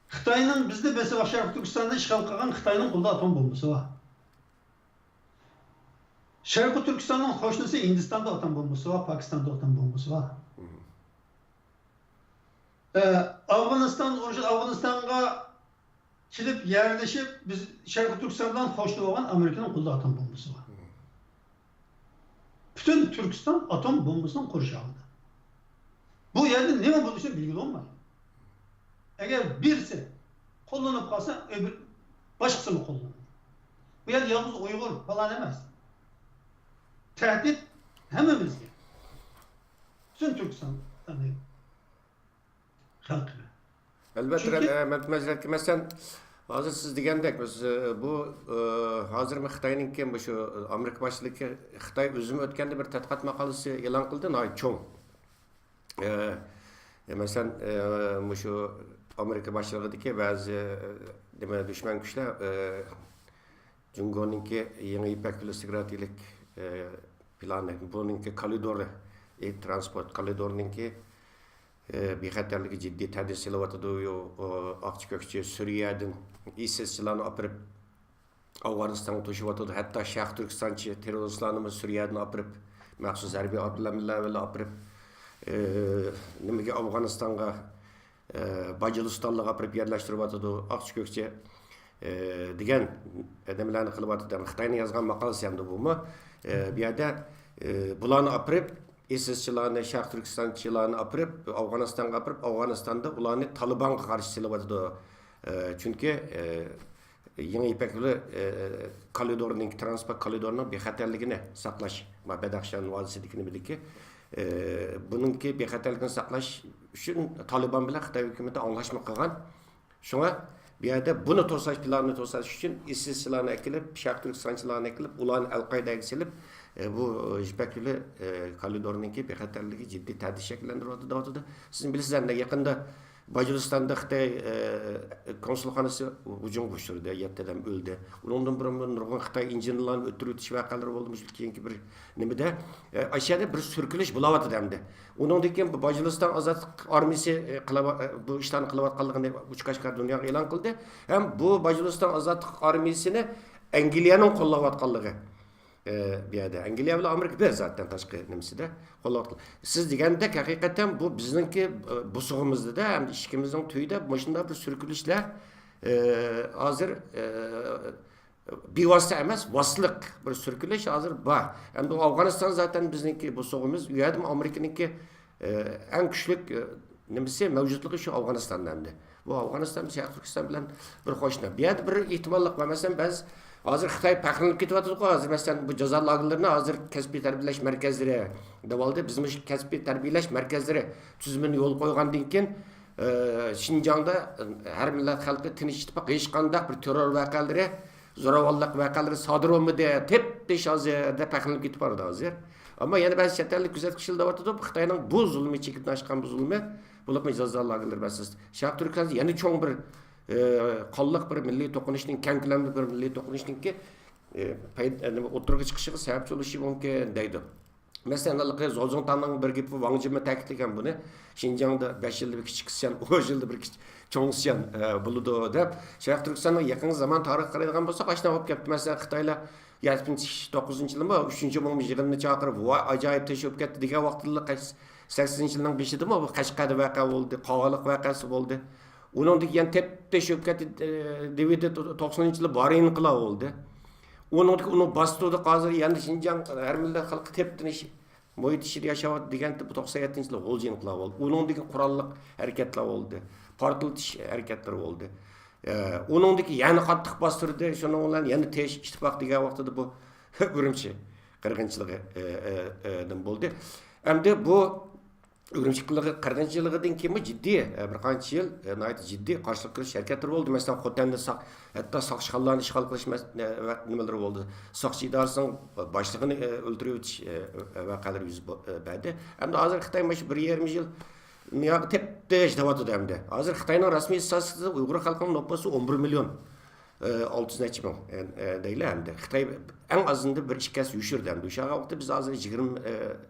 خىتاينىڭ بىزنى بېسىپ، شەرقىي تۈركىستاننى ئىشغال قىلغان خىتاينىڭ قولىدا ئاتوم بومبىسى بار. شەرقىي تۈركىستاننىڭ قوشنىسى ھىندىستاندا ئاتوم بومبىسى بار، پاكىستاندا ئاتوم بومبىسى بار. ئە، ئافغانىستان ئۇرۇشى، ئافغانىستانغا كېلىپ يەرلىشىپ، بىز شەرقىي تۈركىستان بىلەن قوشنا بولغان ئامېرىكىنىڭ قولىدا ئاتوم بومبىسى بار. پۈتۈن تۈركىستان ئاتوم بومبىسىنىڭ قورشاۋىدا. بۇ يەردە نېمە بولۇشى بىلگىلى بولمايدۇ. ئەگەر بىرسى قوللىنىپ قالسا، ئۆبۈر-، باشقىسىمۇ قوللىنىدۇ. بۇ يەردە يالغۇز ئۇيغۇر پالان ئەمەس. تەھدىت ھەممىمىزگە. پۈتۈن تۈركىستان خەلقىگە. ئەلۋەتتە، چۈنكى ئە، مەن، مەن، مەسىلەن، ھازىر سىز دېگەندەك، بىز، ئە، بۇ، ئە، ھازىرمۇ خىتاينىڭكى مۇشۇ ئامېرىكا باشچىلىقى، خىتاي ئۆزىمۇ ئۆتكەندە بىر تەتقىقات ماقالىسى ئېلان قىلدى، ناھايىتى چوڭ. ئە، ئە، مەسىلەن، ئە، مۇشۇ ئامېرىكا باشچىلىقىدىكى بەزى، ئە، نېمە، دۈشمەن كۈچلەر، ئە، جۇڭگونىڭكى يېڭى يىپەك يولى ستراتېگىيەلىك، ئە، پىلانى، بۇنىڭكى كارىدورى، ئېير ترانسپورت كارىدورىنىڭكى، ئە، بىخەتەرلىكى جىددىي تەھدىت سېلىۋاتىدۇ. يو-، ئۇ، ئاقچى كۆكچى سۈرىيەدىن ئېسېسچىلارنى ئاپىرىپ، ئافغانىستانغا توشۇۋاتىدۇ. ھەتتا شەرقىي تۈركىستانچى تېررورىستلارنىمۇ سۈرىيەدىن ئاپىرىپ، مەخسۇس ھەربىي ئامبۇلانسلار بىلەن ئاپىرىپ، ئە، نېمىگە، ئافغانىستانغا، ئە، باجىلىستانلارغا ئاپىرىپ يەرلەشتۈرۈۋاتىدۇ، ئاقچى كۆكچى، ئە، دېگەن نېمىلەرنى قىلىۋاتىدۇ. خىتاينىڭ يازغان ماقالىسى ئەمدى بۇمۇ. ئە، بۇ يەردە، ئە، بۇلارنى ئاپىرىپ، ئېسېسچىلارنى، شەرقىي تۈركىستانچىلارنى ئاپىرىپ، ئافغانىستانغا ئاپىرىپ، ئافغانىستاندا ئۇلارنى تالىبانغا قارشى سېلىۋاتىدۇ. ئە، چۈنكى، ئە، يېڭى يىپەك يولى، ئى، كالىدورنىڭ، ترانسپورت كالىدورنىڭ بىخەتەرلىكىنى ساقلاش، ما بەدەخشان ۋادىسىدىكى نېمىدىكى، ئى، بۇنىڭكى بىخەتەرلىكىنى ساقلاش ئۈچۈن تالىبان بىلەن خىتاي ھۆكۈمىتى ئاڭلاشما قىلغان. شۇڭا بۇ يەردە بۇنى توساش، پىلاننى توساش ئۈچۈن ئىسىسچىلارنى ئەكېلىپ، شەرقىي تۈركىستانچىلارنى ئەكېلىپ، ئۇلارنى ئەلقەيدەگە سېلىپ، ئى، بۇ يىپەك يولى، ئى، كالىدورنىڭكى بىخەتەرلىكى جىددىي تەھدىت شەكىللەندۈرۈۋاتىدۇ، دەۋاتىدۇ. سىز بىلىسىز، ئەمدى يېقىندا باجۇرىستاندا خىتاي، ئە، كونسۇلخانىسى ھۇجۇمغا ئۇچرىدى، يەتتە ئادەم ئۆلدى. ئۇنىڭدىن بۇرۇن بۇ نۇرغۇن خىتاي ئىنژېنېرلارنى ئۆلتۈرۈۋېتىش ۋەقەلىرى بولدى، مۇشۇ كېيىنكى بىر نېمىدە. ئە، ئاشۇ يەردە بىر سۈركىلىش بولاۋاتىدۇ ئەمدى. ئۇنىڭدىن كېيىن بۇ باجۇرىستان ئازادلىق ئارمىيىسى، ئە، قىلىۋا-، ئە، بۇ ئىشلارنى قىلىۋاتقانلىقىنى ئوچۇق ئاشكارا دۇنياغا ئېلان قىلدى. ھەم بۇ باجۇرىستان ئازادلىق ئارمىيىسىنى ئەنگلىيەنىڭ قوللاۋاتقانلىقى، ئە، بۇ يەردە ئەنگلىيە بىلەن ئامېرىكا بىر زاتەن تاشقى نېمىسىدە قوللاۋاتقان. سىز دېگەندەك ھەقىقەتەن بۇ بىزنىڭكى، ئە، بوسۇغىمىزدا-دە، ھەمدە ئىشىكىمىزنىڭ تۈۋىدە مۇشۇنداق بىر سۈركىلىشلەر، ئە، ھازىر، ئە، بىۋاسىتە ئەمەس، ۋاسىتىلىق بىر سۈركىلىش ھازىر بار. ئەمدى ئافغانىستان زاتەن بىزنىڭكى بوسۇغىمىز، ئۇ يەردىمۇ ئامېرىكىنىڭكى، ئە، ئەڭ كۈچلۈك، ئە، نېمىسى، مەۋجۇتلۇقى شۇ ئافغانىستاندا ئەمدى. بۇ ئافغانىستان شەرقىي تۈركىستان بىلەن بىر قوشنا. بۇ يەردە بىر ئېھتىماللىق بار. مەسىلەن، بەزى ھازىر خىتاي پەخىرلىنىپ كېتىۋاتىدۇ-غۇ، ھازىر، مەسىلەن، بۇ جازا لاگېرلىرىنى ھازىر كەسپىي تەربىيەلەش مەركەزلىرى دەۋالدى. بىز مۇشۇ كەسپىي تەربىيەلەش مەركەزلىرى تۈزۈمىنى يولغا قويغاندىن كېيىن، ئە، شىنجاڭدا، ئە، ھەر مىللەت خەلقى تىنچ ئىتتىپاق ھېچقانداق بىر تېررور ۋەقەلىرى، زوراۋانلىق ۋەقەلىرى سادىر بولمىدى، تەپتىش ھازىر دەپ پەخىرلىنىپ كېتىپ بارىدۇ ھازىر. ئەمما يەنە بەزى چەت ئەللىك كۆزەتكۈچىلەر دەۋاتىدۇ، خىتاينىڭ بۇ زۇلمى، چېكىدىن ئاشقان بۇ زۇلمى، بولۇپمۇ جازا لاگېرلىرى مەسىلىسى شەرقىي تۈركىستاندا يەنە چوڭ بىر، ئە، قانلىق بىر مىللىي توقۇنۇشنىڭ، كەڭ كۆلەملىك بىر مىللىي توقۇنۇشنىڭكى، ئە، پەي-، ئە، نېمە، ئوتتۇرىغا چىقىشىغا سەۋەبچى بولۇشى مۇمكىن دەيدۇ. مەسىلەن، ھېلىقى زو زۇڭتاڭنىڭ بىر گېپى، ۋاڭ جىمى تەكىتلىگەن بۇنى، شىنجاڭدا بەش يىلدا بىر كىچىك سيان، ئون يىلدا بىر كىچىك چوڭ سيان، ئە، بولىدۇ دەپ. شەرقىي تۈركىستاننىڭ يېقىنقى زامان تارىخىغا قارايدىغان بولساق، ئاشۇنداق بولۇپ كەپتۇ. مەسىلەن، خىتايلار يەتمىش توققۇزىنچى يىلىمۇ ئۈچىنچى ئومۇميىغىنىنى چاقىرىپ، ۋاي ئاجايىپ تېشىپ كەتتى دېگەن ۋاقتىدا، سەكسىزىنچى يىلنىڭ بېشىدىمۇ بۇ قەشقەردە ۋەقە بولدى، قاغانلىق ۋەقەسى بولدى. ئۇنىڭدىن كېيىن تەپتىش ئۆپكە دېۋىدى، توقسىنىنچى يىلى بارىن ئىنقىلابى بولدى. ئۇنىڭدىن كېيىن ئۇنى باستۇردۇق، ھازىر يەنە شىنجاڭ ھەر مىللەت خەلقى تەپتىنىش مۇھىت ئىچىدە ياشاۋاتىدۇ دېگەن، بۇ توقسان يەتتىنچى يىلى غۇلجا ئىنقىلابى بولدى. ئۇنىڭدىن كېيىن قوراللىق ھەرىكەتلەر بولدى، پارتلىتىش ھەرىكەتلىرى بولدى. ئۇنىڭدىن كېيىن يەنە قاتتىق باستۇردى، شۇنىڭ بىلەن يەنە تىنچ ئىتتىپاق دېگەن ۋاقتىدا بۇ ئۈرۈمچى قىرغىنچىلىقى، ئە، ئە، ئە، نېمە بولدى. ئەمدى بۇ ئۈرۈمچى قىرغىنچىلىقى، قىرغىنچىلىقىدىن كېيىنمۇ جىددىي، ئە، بىر قانچە يىل، ئە، ناھايىتى جىددىي قارشىلىق كۆرۈش ھەرىكەتلىرى بولدى. مەسىلەن، خوتەندە ساق-، ھەتتا ساقچىخانىلارنى ئىشغال قىلىش مەس-، نە-، ۋە نېمىلىرى بولدى. ساقچى ئىدارىسىنىڭ باشلىقىنى، ئە، ئۆلتۈرۈۋېتىش، ئە، ۋەقەلىرى يۈز ب-، ئە، بەردى. ئەمدى ھازىر خىتاي مانا شۇ بىر يېرىم يىل دۇنياغا تەپتىش دەۋاتىدۇ ئەمدى. ھازىر خىتاينىڭ رەسمىي ئىستاتىستىكىسىدا ئۇيغۇر خەلقىنىڭ نوپۇسى ئون بىر مىليون، ئە، ئالتە يۈز نەچچە مىڭ، ئە، ئە، دەيلى ئەمدى. خىتاي ئەڭ ئازىندا بىر ئىككى ھەسسە يوشۇردى ئەمدى. شۇ ۋاقىتتا بىز ھازىر يىگىرمە، ئە،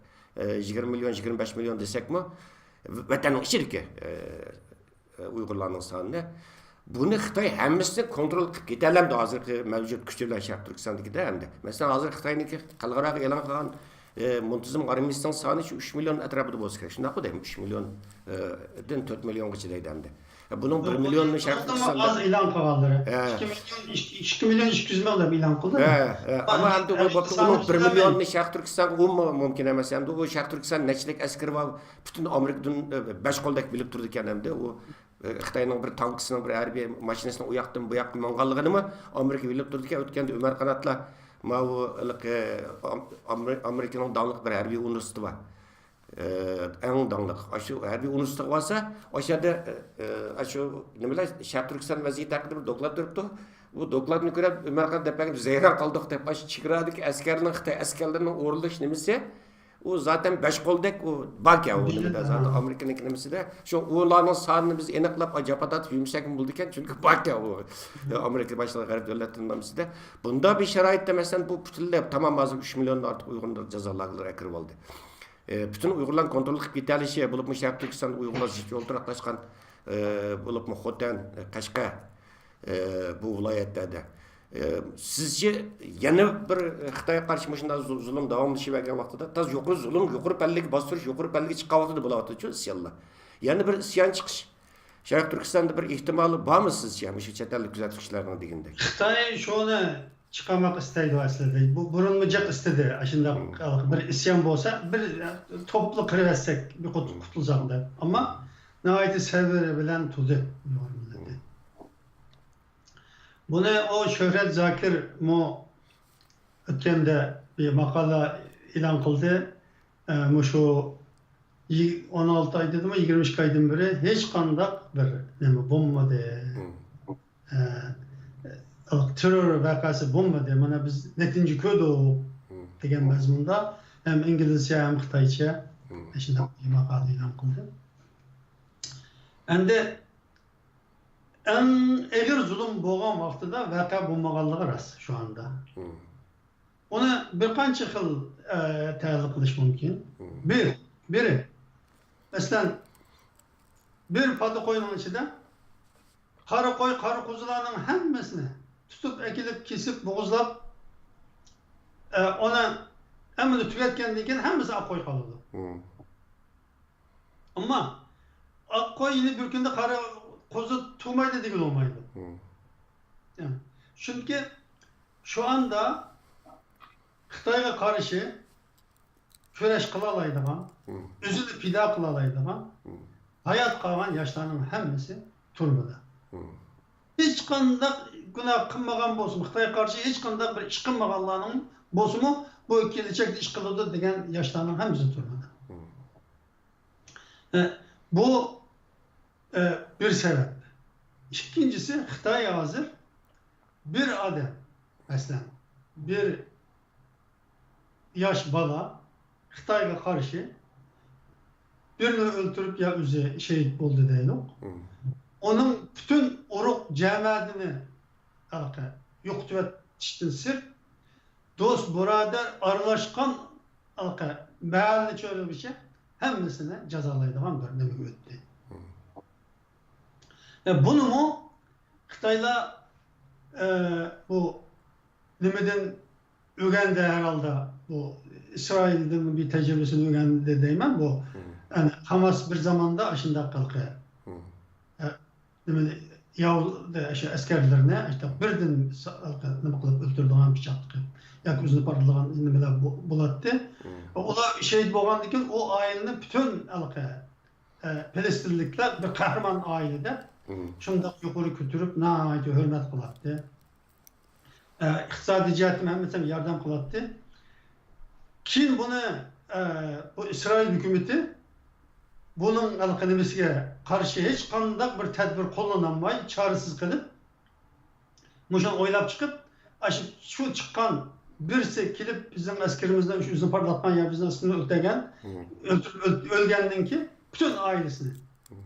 ئە، يىگىرمە مىليون، يىگىرمە بەش مىليون دېسەكمۇ، ۋەتەننىڭ ئىچىدىكى، ئە، ئۇيغۇرلارنىڭ سانىنى. بۇنى خىتاي ھەممىسىنى كونترول قىلىپ كېتەلەمدۇ ھازىرقى مەۋجۇت كۈچى بىلەن شەرقىي تۈركىستاندىكىدە ئەمدى؟ مەسىلەن، ھازىر خىتاينىڭكى خەلقئاراغا ئېلان قىلغان، ئى، مۇنتىزىم ئارمىيىسىنىڭ سانى شۇ ئۈچ مىليون ئەتراپىدا بولسا كېرەك. شۇنداققۇ دەيمەن، ئۈچ مىليون، ئى، دىن تۆت مىليونغىچە دەيدۇ ئەمدى. بۇنىڭ بىر مىليونىنى شەرقىي تۈركىستاندا ئاز ئېلان قىلغانلىرى. ھە. ئىككى مىليون، ئىككى مىليون ئىككى يۈز مىڭ دەپ ئېلان قىلدى. ھە، ھە. ئەمما ئەمدى ئۇ بولۇپتۇ، ئۇنىڭ بىر مىليونىنى شەرقىي تۈركىستانغا ئومۇمەن مۇمكىن ئەمەس. ئەمدى ئۇ شەرقىي تۈركىستان نەچچىلىك ئەسكىرى بار، پۈتۈن ئامېرىكىدىن، ئە، بەش قولدەك بىلىپ تۇرىدىكەن ئەمدى. ئۇ، ئە، خىتاينىڭ بىر تانكىسىنىڭ، بىر ھەربىي ماشىنىسىنىڭ ئۇ ياقتىن بۇ ياققا ماڭغانلىقىنىمۇ ئامېرىكا بىلىپ تۇرىدىكەن. ئۆتكەندە ئۆمەر قاناتلار ماۋۇ ھېلىقى ئام-، ئامېرىكىنىڭ داڭلىق بىر ھەربىي ئۇنىۋېرسىتېتى بار. ئە، ئەڭ داڭلىق. ئاشۇ ھەربىي ئۇنىۋېرسىتېتقا بارسا، ئاشۇ يەردە، ئە، ئە، ئاشۇ نېمىلەر، شەرقىي تۈركىستان ۋەزىيىتى ھەققىدە بىر دوكلات بېرىپتۇ. ئۇ دوكلاتنى كۆرۈپ، ئۆمەر قانات دەپ بەرگەن، ھەيران قالدۇق دەپ، ئاشۇ چېگرادىكى ئەسكەرنىڭ، خىتاي ئەسكەرلىرىنىڭ ئورۇنلىشىش نېمىسى، ئۇ زاتەن بەش قولدەك ئۇ باركەن، ئۇ نېمىدە، زاتەن ئامېرىكىنىڭكى نېمىسىدە. شۇ ئۇلارنىڭ سانىنى بىز ئېنىقلاپ، جاپا تارتىپ يۈرمىسەكمۇ بولىدىكەن، چۈنكى باركەن ئۇ ئامېرىكا باشلىقى غەرب دۆلەتلىرىنىڭ نېمىسىدە. بۇنداق بىر شارائىتتا، مەسىلەن، بۇ پۈتۈنلەي تامام ھازىر ئۈچ مىليوندىن ئارتۇق ئۇيغۇرنى جازا لاگېرلىرىغا ئەكىرىۋالدى. ئى، پۈتۈن ئۇيغۇرلارنىڭ كونترول قىلىپ كېتەلىشى، بولۇپمۇ شەرقىي تۈركىستاندا ئۇيغۇرلار زىچ ئولتۇراقلاشقان، ئى، بولۇپمۇ خوتەن، قەشقەر، ئى، بۇ ۋىلايەتلەردە. ئى، سىزچە يەنە بىر خىتايغا قارشى مۇشۇنداق زۇ-، زۇلۇم داۋاملىشىۋەرگەن ۋاقتىدا، تاز يۇقىرى زۇلۇم، يۇقىرى پەللىگە باستۇرۇش، يۇقىرى پەللىگە چىققان ۋاقتىدا بولۇۋاتىدۇ-چۇ ئىسيانلار. يەنە بىر ئىسيان چىقىش شەرقىي تۈركىستاندا بىر ئېھتىمالى بارمۇ سىزچە، مۇشۇ چەت ئەللىك كۆزەتكۈچىلەرنىڭ دېگىنىدەك؟ خىتاي شۇنى چىقارماق ئىستەيدۇ ئەسلىدە. بۇ بۇرۇنمۇ جىق ئىستىدى، ئاشۇنداق بىر ئىسيان بولسا، بىر توپلا قىرىۋەتسەك، بىر قۇت-، قۇتۇلساق دەپ. ئەمما ناھايىتى سەۋر بىلەن تۇردى ئۇيغۇر مىللىتى. بۇنى ئۇ شۆھرەت زاكىرمۇ ئۆتكەندە بىر ماقالە ئېلان قىلدى. ئە، مۇشۇ يىگ-، ئون ئالتە ئاي دېدىمۇ، يىگىرمە ئىككى ئايدىن بېرى ھېچقانداق بىر نېمە بولمىدى. مم. ئە، تېررور ۋەقەسى بولمىدى. مانا بىز نەتىجە كۆردۇق مم. دېگەن مەزمۇندا ھەم ئىنگلىزچە ھەم خىتايچە مم. شۇنداق بىر ماقالە ئېلان قىلدى. ئەمدى ئەڭ ئېغىر زۇلۇم بولغان ۋاقتىدا ۋەقە بولمىغانلىقى راست شۇ ئاندا. مم. ئۇنى بىر قانچە خىل، ئە، تەھلىل قىلىش مۇمكىن. مم. بىر، بىرى، مەسىلەن، بىر پادا قوينىڭ ئىچىدە قارا قوي، قارا قوزىلارنىڭ ھەممىسىنى تۇتۇپ ئەكېلىپ، كېسىپ، بوغۇزلاپ، ئە، ئۇنى ھەممىنى تۈگەتكەندىن كېيىن ھەممىسى ئاق قوي قالىدۇ. مم. ئەمما ئاق قوي يەنە بىر كۈندە قارا قوزا تۇغمايدۇ دېگىلى بولمايدۇ. مم. يا. چۈنكى شۇ ئاندا خىتايغا قارشى كۈرەش قىلالايدىغان، مم. ئۆزىنى پىدا قىلالايدىغان، مم. ھايات قالغان ياشلارنىڭ ھەممىسى تۈرمىدە. مم. ھېچقانداق گۇناھ قىلمىغان بولسىمۇ، خىتايغا قارشى ھېچقانداق بىر ئىش قىلمىغانلارنىڭ بولسىمۇ، بۇ كېلەچەكتە ئىش قىلىدۇ دېگەن ياشلارنىڭ ھەممىسى تۈرمىدە. مم. ئە، بۇ، ئە، بىر سەۋەب. ئىككىنچىسى، خىتاي ھازىر بىر ئادەم، مەسىلەن، بىر ياش بالا خىتايغا قارشى بىرىنى ئۆلتۈرۈپ يا ئۆزى شېھىت بولدى دەيلۇق. مم. ئۇنىڭ پۈتۈن ئۇرۇق جەمەتىنى ھېلىقى يوقىتىۋېتىشتىن سىرت، دوست، بۇرادەر ئارىلاشقان ھېلىقى مەھەللە چۆرىلىگىچە ھەممىسىنى جازالايدىغان بىر نېمىگە ئۆتتى. مم. ئە، بۇنىمۇ خىتايلار، ئە، بۇ نېمىدىن ئۆگەندى ھەرھالدا، بۇ ئىسرائىلدىن بىر تەجرىبىسىنى ئۆگەندى دەيمەن. بۇ، مم. يەنى، ھاماس بىر زاماندا ئاشۇنداق ھېلىقى، مم. ئە، نېمىنى، ياۋ-، شۇ ئەسكەرلىرىنى ئاشۇنداق بىردىن سا-، نېمە قىلىپ ئۆلتۈرىدىغان پىچاق تىقىپ ياكى ئۆزىنى پارتلىغان نېمىلەر بو-، بولاتتى. مم. ئۇلار شېھىت بولغاندىن كېيىن ئۇ ئائىلىنى پۈتۈن ھېلىقى، ئە، پەلەستىنلىكلەر بىر قەھرىمان ئائىلە دەپ مم. شۇنداق يۇقىرى كۆتۈرۈپ ناھايىتى ھۆرمەت قىلاتتى. ئە، ئىقتىسادىي جەھەتتىن ھەممىسى ياردەم قىلاتتى. كېيىن بۇنى، ئە، بۇ ئىسرائىل ھۆكۈمىتى بۇنىڭ ھېلىقى نېمىسىگە قارشى ھېچقانداق بىر تەدبىر قوللىنالماي، چارىسىز قېلىپ، مۇشۇنى ئويلاپ چىقىپ، ئاشۇ شۇ چىققان بىرسى كېلىپ بىزنىڭ ئەسكىرىمىزنى، شۇ ئۆزىنى پارتلاتقان يا بىزنىڭ ئەسكىرىمىزنى ئۆلتۈرگەن، مم. ئۆلتۈرۈپ، ئۆل-، ئۆلگەندىن كېيىن پۈتۈن ئائىلىسىنى، مم.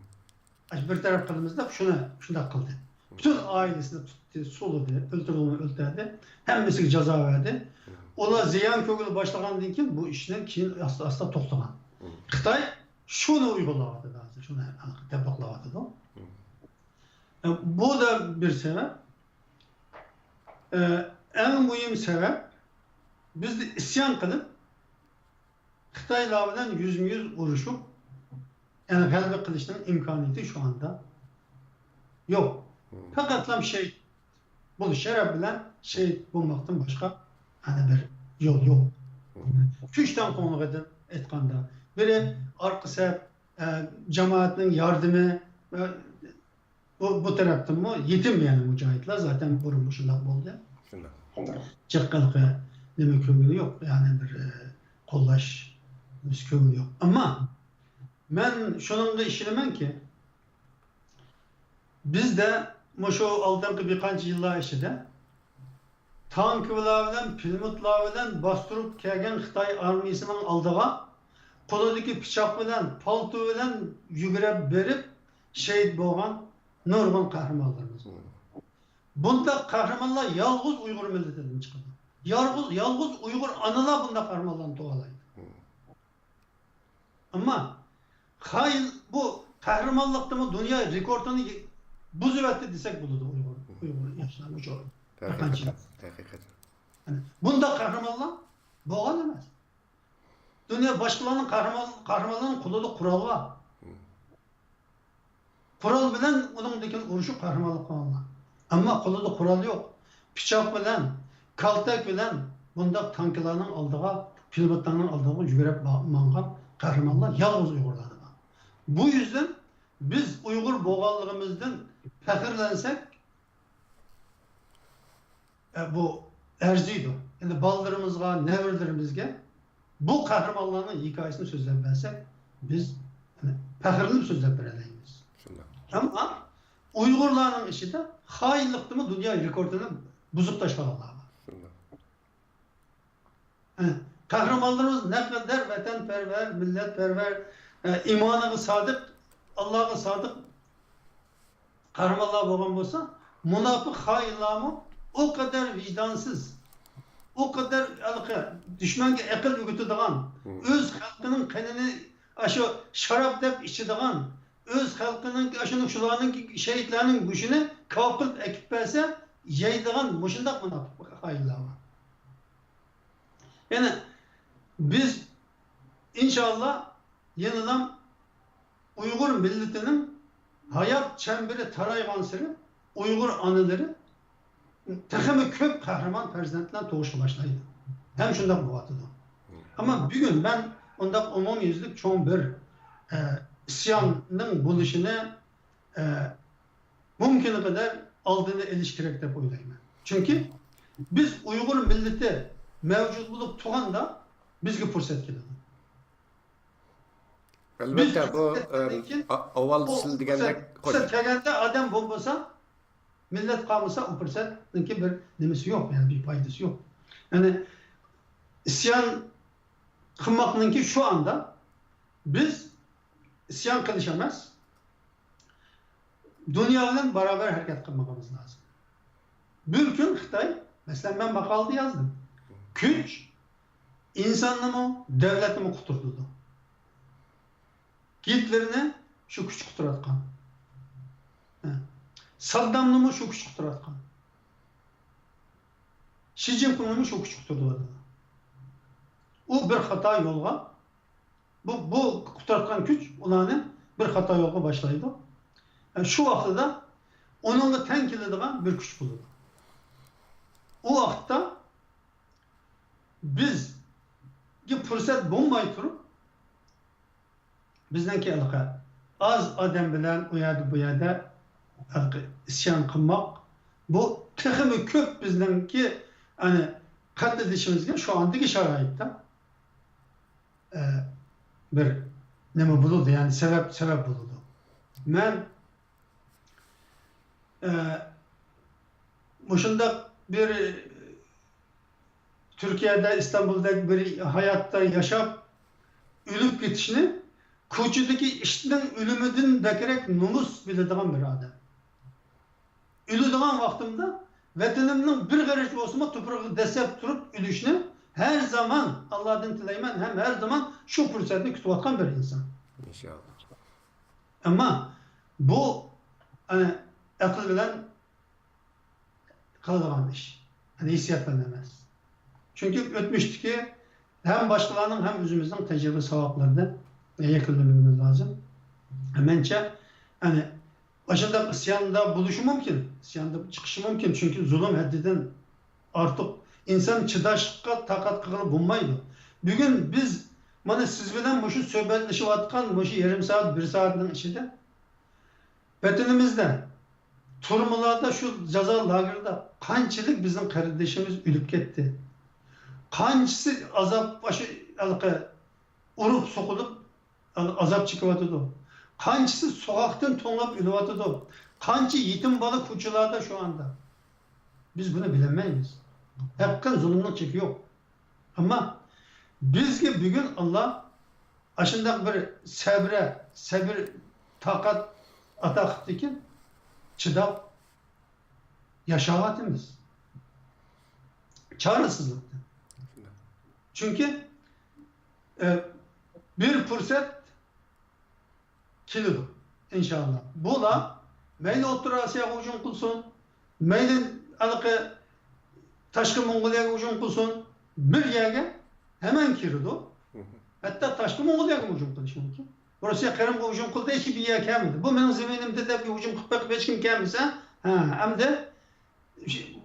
ئاشۇ بىر تەرەپ قىلىمىز دەپ شۇنى شۇنداق قىلدى. مم. پۈتۈن ئائىلىسىنى تۇتتى، سولىدى، ئۆلتۈرگۈنى ئۆلتۈردى، ھەممىسىگە جازا بەردى. مم. ئۇلار زىيان كۆرگىلى باشلىغاندىن كېيىن بۇ ئىشنىڭ كېيىن ئاستا-ئاستا توختىغان. مم. خىتاي شۇنى ئۇيغۇنلاۋاتىدۇ ھازىر، شۇنى تەتبىقلاۋاتىدۇ. مم. ئە، بۇ دا بىر سەۋەب. ئە، ئەڭ مۇھىم سەۋەب، بىزدە ئىسيان قىلىپ، خىتايلار بىلەن يۈزمۇ يۈز ئۇرۇشۇپ، يەنى غەلىبە قىلىشنىڭ ئىمكانىيىتى شۇ ئاندا يوق. مم. پەقەتلا شېھىت بولۇش شەرەپ بىلەن شېھىت بولماقتىن باشقا يەنە بىر يول يوق. مم. كۈچ تەڭپۇڭلۇقىدىن ئېيتقاندا، بىرى ئارقا سەپ، ئە، جامائەتنىڭ ياردىمى، ئە، بۇ، بۇ تەرەپتىنمۇ يېتىم، يەنى مۇجاھىدلار زاتەن بۇرۇنمۇ شۇنداق بولدى. شۇنداق. جىق ھېلىقى نېمە كۆڭلى يوق، يەنى بىر، ئە، قوللاش كۆڭلى يوق. ئەمما مەن شۇنىڭغا ئىشىنىمەنكى، بىزدە مۇشۇ ئالدىنقى بىر قانچە يىللار ئىچىدە تانكىلار بىلەن، پىلىموتلار بىلەن باستۇرۇپ كەلگەن خىتاي ئارمىيىسىنىڭ ئالدىغا قولىدىكى پىچاق بىلەن، پالتا بىلەن يۈگۈرۈپ بېرىپ شېھىت بولغان نۇرغۇن قەھرىمانلىرىمىز بار. بۇنداق قەھرىمانلار يالغۇز ئۇيغۇر مىللىتىدىن چىقىدۇ. يالغۇز، يالغۇز ئۇيغۇر ئانىلار بۇنداق قەھرىمانلارنى تۇغالايدۇ. ئەمما خاين بۇ قەھرىمانلىقتىمۇ دۇنيا رېكورتىنى بۇزۇۋەتتى دېسەك بولىدۇ ئۇيغۇر، ئۇيغۇر ياشلار مۇشۇ بىر قانچە يىل. ھەقىقەتەن، ھەقىقەتەن. يەنى بۇنداق قەھرىمانلار بولغان ئەمەس. دۇنيا باشقىلارنىڭ قەھرىمان، قەھرىمانلارنىڭ قولىدا قورال بار. قورال بىلەن ئۇنىڭدىن كېيىن ئۇرۇشۇپ قەھرىمانلىق قىلغانلار. ئەمما قولىدا قورال يوق. پىچاق بىلەن، كالتەك بىلەن بۇنداق تانكىلارنىڭ ئالدىغا، پىلىموتلارنىڭ ئالدىغا يۈگۈرۈپ ما-، ماڭغان قەھرىمانلار يالغۇز ئۇيغۇرلاردا بار. بۇ يۈزدىن بىز ئۇيغۇر بولغانلىقىمىزدىن پەخىرلەنسەك، ئە، بۇ ئەرزىيدۇ. يەنى بالىلىرىمىزغا، نەۋرىلىرىمىزگە بۇ قەھرىمانلارنىڭ ھېكايىسىنى سۆزلەپ بەرسەك، بىز، يەنى، پەخىرلىنىپ سۆزلەپ بېرەلەيمىز. شۇنداق. ئەمما ئۇيغۇرلارنىڭ ئىچىدە خائىنلىقتىمۇ دۇنيا رېكورتىنى بۇزۇپ تاشلىغانلار بار. شۇنداق. ھە، قەھرىمانلىرىمىز نەقەدەر ۋەتەنپەرۋەر، مىللەتپەرۋەر، ئە، ئىمانىغا سادىق، ئاللاغا سادىق قەھرىمانلار بولغان بولسا، مۇناپىق خائىنلارمۇ ئۇ قەدەر ۋىجدانسىز، ئۇ قەدەر ھېلىقى دۈشمەنگە ئەقىل ئۆگىتىدىغان، مم. ئۆز خەلقىنىڭ قېنىنى ئاشۇ شاراب دەپ ئىچىدىغان، ئۆز خەلقىنىڭ، ئاشۇنىڭ، شۇلارنىڭ، شېھىتلەرنىڭ گۆشىنى كاۋاپ قىلىپ ئەكىپ بەرسە، يەيدىغان مۇشۇنداق مۇناپىق خائىنلار بار. يەنى بىز، ئىنشاللا، يەنىلا ئۇيغۇر مىللىتىنىڭ ھايات چەمبىرى تارايغانسېرى ئۇيغۇر ئانىلىرى تېخىمۇ كۆپ قەھرىمان پەرزەنتلەر تۇغۇشقا باشلايدۇ. ھەم شۇنداق بولۇۋاتىدۇ. ئەمما بۈگۈن مەن ئۇنداق ئومۇميۈزلۈك چوڭ بىر، ئە، ئىسياننىڭ بولۇشىنى، ئە، مۇمكىنقەدەر ئالدىنى ئېلىش كېرەك دەپ ئويلايمەن. چۈنكى بىز ئۇيغۇر مىللىتى مەۋجۇت بولۇپ تۇرغاندا بىزگە پۇرسەت كېلىدۇ. ئەلۋەتتە، بۇ، ئە، ئا-، ئاۋۋال سىز دېگەندەك، پۇرسەت كەلگەندە ئادەم بولمىسا، مىللەت قالمىسا، ئۇ پۇرسەتنىڭكى بىر نېمىسى يوق، يەنى بىر پايدىسى يوق. يەنى ئىسيان قىلماقنىڭكى شۇ ئاندا بىز ئىسيان قىلىش ئەمەس، دۇنيا بىلەن باراۋەر ھەرىكەت قىلمىقىمىز لازىم. بىر كۈن خىتاي، مەسىلەن، مەن ماقالىدە يازدىم. كۈچ ئىنساننىمۇ، دۆلەتنىمۇ قۇتۇرتىدۇ. گىتلېرنى شۇ كۈچ قۇتۇراتقان. ھە. ساددامنىمۇ شۇ كۈچ قۇتۇراتقان. شى جىنپىڭنىمۇ شۇ كۈچ قۇتۇرتۇۋاتىدۇ. ئۇ بىر خاتا يولغا، بۇ، بۇ قۇتۇرتقان كۈچ ئۇلارنى بىر خاتا يولغا باشلايدۇ. ھە، شۇ ۋاقتىدا ئۇنىڭغا تەڭ كېلىدىغان بىر كۈچ بولىدۇ. ئۇ ۋاقىتتا بىزگە پۇرسەت بولماي تۇرۇپ، بىزنىڭكى ھېلىقى ئاز ئادەم بىلەن ئۇ يەردە، بۇ يەردە ھېلىقى ئىسيان قىلماق، بۇ تېخىمۇ كۆپ بىزنىڭكى، يەنى، قاتنىشىشىمىزگە شۇ ئاندىكى شارائىتتا، ئە، بىر نېمە بولىدۇ، يەنى سەۋەب، سەۋەب بولىدۇ. مەن، ئە، مۇشۇنداق بىر تۈركىيەدە، ئىستانبۇلدەك بىر ھاياتتا ياشاپ، ئۆلۈپ كېتىشنى كوچىدىكى ئىتنىڭ ئۆلۈمىدىن بەكرەك نومۇس بىلىدىغان بىر ئادەم. ئۆلىدىغان ۋاقتىمدا ۋەتىنىمنىڭ بىر غېرىچ بولسىمۇ توپرىقىغا دەسسەپ تۇرۇپ ئۆلۈشنى ھەر زامان ئاللادىن تىلەيمەن ھەم ھەر زامان شۇ پۇرسەتنى كۈتۈۋاتقان بىر ئىنسان. ئىنشاللا. ئەمما بۇ، ئەنە، ئەقىل بىلەن قىلىدىغان ئىش. يەنى ھېسسىيات بىلەن ئەمەس. چۈنكى ئۆتمۈشتىكى ھەم باشقىلارنىڭ، ھەم ئۆزىمىزنىڭ تەجرىبە ساۋاقلىرىدىن يەكۈنلىمىگىمىز لازىم. مەنچە، يەنى، ئاشۇنداق ئىسياندا بولۇشى مۇمكىن، ئىسياندا چىقىشى مۇمكىن، چۈنكى زۇلۇم ھەددىدىن ئارتۇق. ئىنسان چىداشقا تاقەت قىلغىلى بولمايدۇ. بۈگۈن بىز، مانا، سىز بىلەن مۇشۇ سۆھبەتلىشىۋاتقان مۇشۇ يېرىم سائەت، بىر سائەتنىڭ ئىچىدە ۋەتىنىمىزدە، تۈرمىلەردە، شۇ جازا لاگېرىدا قانچىلىك بىزنىڭ قېرىندىشىمىز ئۆلۈپ كەتتى. قانچىسى ئازاب، ئاشۇ ھېلىقى ئۇرۇپ سوقۇلۇپ ئازاب چېكىۋاتىدۇ. قانچىسى سوغۇقتىن توڭلاپ ئۆلۈۋاتىدۇ. قانچە يېتىم بالا كوچىلاردا شۇ ئاندا. بىز بۇنى بىلەلمەيمىز. ھەقىقەتەن زۇلۇمنىڭ چېكى يوق. ئەمما بىزگە بۈگۈن ئاللا ئاشۇنداق بىر سەبرە، سەبر، تاقەت ئاتا قىپتىكەن، چىداپ ياشاۋاتىمىز. چارىسىزلىقتىن. چۈنكى، ئە، بىر پۇرسەت كېلىدۇ، ئىنشاللا. بۇلار مەيلى ئوتتۇرا ئاسىياغا ھۇجۇم قىلسۇن، مەيلى ھېلىقى تاشقى موڭغۇلىيەگە ھۇجۇم قىلسۇن، بىر يەرگە ھەمەن كىرىدۇ. ھەتتا تاشقى موڭغۇلىيەگە ھۇجۇم قىلىشى مۇمكىن. روسىيە قىرىمغا ھۇجۇم قىلدى، ھېچ بىر يەرگە كەلمىدى. بۇ مېنىڭ زېمىنىمدە دەپ ھۇجۇم قىلىپ بېقىپ ھېچكىم كەلمىسە، ھە، ئەمدى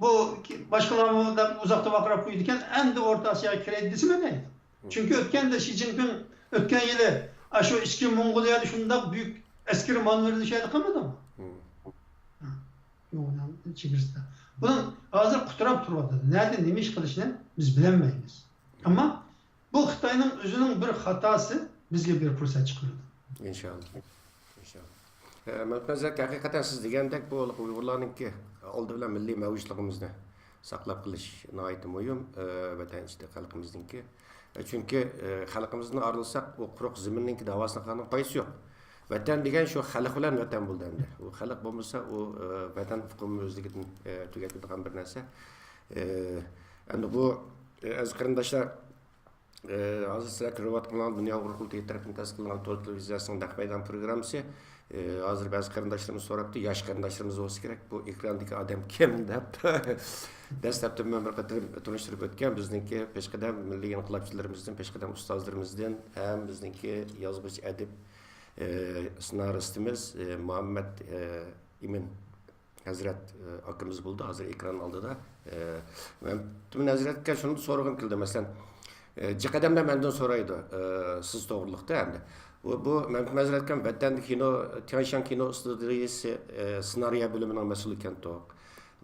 بۇ باشقىلارمۇ دەپ ئۇزاقتا ۋارقىراپ قويىدىكەن، ئەمدى ئورتا ئاسىياغا كىرەيدۇ دېسىمۇ دەيدۇ. چۈنكى ئۆتكەندە شى جىنپىڭ ئۆتكەن يىلى ئاشۇ ئىچكى موڭغۇلىيەدە شۇنداق بۈيۈك ئەسكىرىي مانېۋىرلىشايلى قىلمىدىمۇ؟ ھە، موڭغۇلىيەنىڭ چېگرىسىدا. بۇنىڭ ھازىر قۇتراپ تۇرۇۋاتىدۇ. نەدە نېمە ئىش قىلىشىنى بىز بىلەلمەيمىز. ئەمما بۇ خىتاينىڭ ئۆزىنىڭ بىر خاتاسى بىزگە بىر پۇرسەت چىقىرىدۇ. ئىنشاللا. ئىنشاللا. ئە، مەمتىمىن ھەزرەت، ھەقىقەتەن سىز دېگەندەك، بۇ ئۇيغۇرلارنىڭكى ئالدى بىلەن مىللىي مەۋجۇتلۇقىمىزنى ساقلاپ قېلىش ناھايىتى مۇھىم، ئە، ۋەتەن ئىچىدە خەلقىمىزنىڭكى. ئە، چۈنكى، ئە، خەلقىمىزنى ئارىلىساق، ئۇ قۇرۇق زېمىننىڭكى داۋاسىنى قىلغاننىڭ پايدىسى يوق. ۋەتەن دېگەن شۇ خەلق بىلەن ۋەتەن بولىدۇ ئەمدى. ئۇ خەلق بولمىسا، ئۇ، ئە، ۋەتەن ئۇقۇمى ئۆزلۈكىدىن، ئە، تۈگەپ كېتىدىغان بىر نەرسە. ئە، ئەمدى بۇ، ئە، ئەزىز قېرىنداشلار، ئى، ھازىر سىلەر كۆرۈۋاتقىنىڭىز دۇنيا ئۇيغۇر قۇرۇلتىيى تەرىپىدىن تەسىس قىلىنغان تور تېلېۋىزىيەسىنىڭ نەق مەيدان پروگراممىسى. ئى، ھازىر بەزى قېرىنداشلىرىمىز سوراپتۇ، ياش قېرىنداشلىرىمىز بولسا كېرەك، بۇ ئېكراندىكى ئادەم كىم دەپ. دەسلەپتە مەن بىر قېتىم تونۇشتۇرۇپ ئۆتكەن، بىزنىڭكى پېشقەدەم مىللىي ئىنقىلابچىلىرىمىزدىن، پېشقەدەم ئۇستازلىرىمىزدىن ھەم بىزنىڭكى يازغۇچى، ئەدىب، ئى، سېنارىستىمىز، ئى، مۇھەممەد، ئى، ئىمىن ھەزرەت، ئە، ئاكىمىز بولدى، ھازىر ئېكران ئالدىدا. ئە، مەمتىمىن ھەزرەتكە شۇنى سورىغۇم كېلىدۇ، مەسىلەن، ئە، جىق ئادەملەر مەندىن سورايدۇ، ئە، سىز توغرىلىقتا ئەمدى. بۇ، بۇ مەمتىمىن ھەزرەتكە ۋەتەندە كىنو، تيەنشان كىنو ئىستۇدىيىسى، ئە، سېنارىيە بۆلۈمىنىڭ مەسئۇلى ئىكەنتۇق.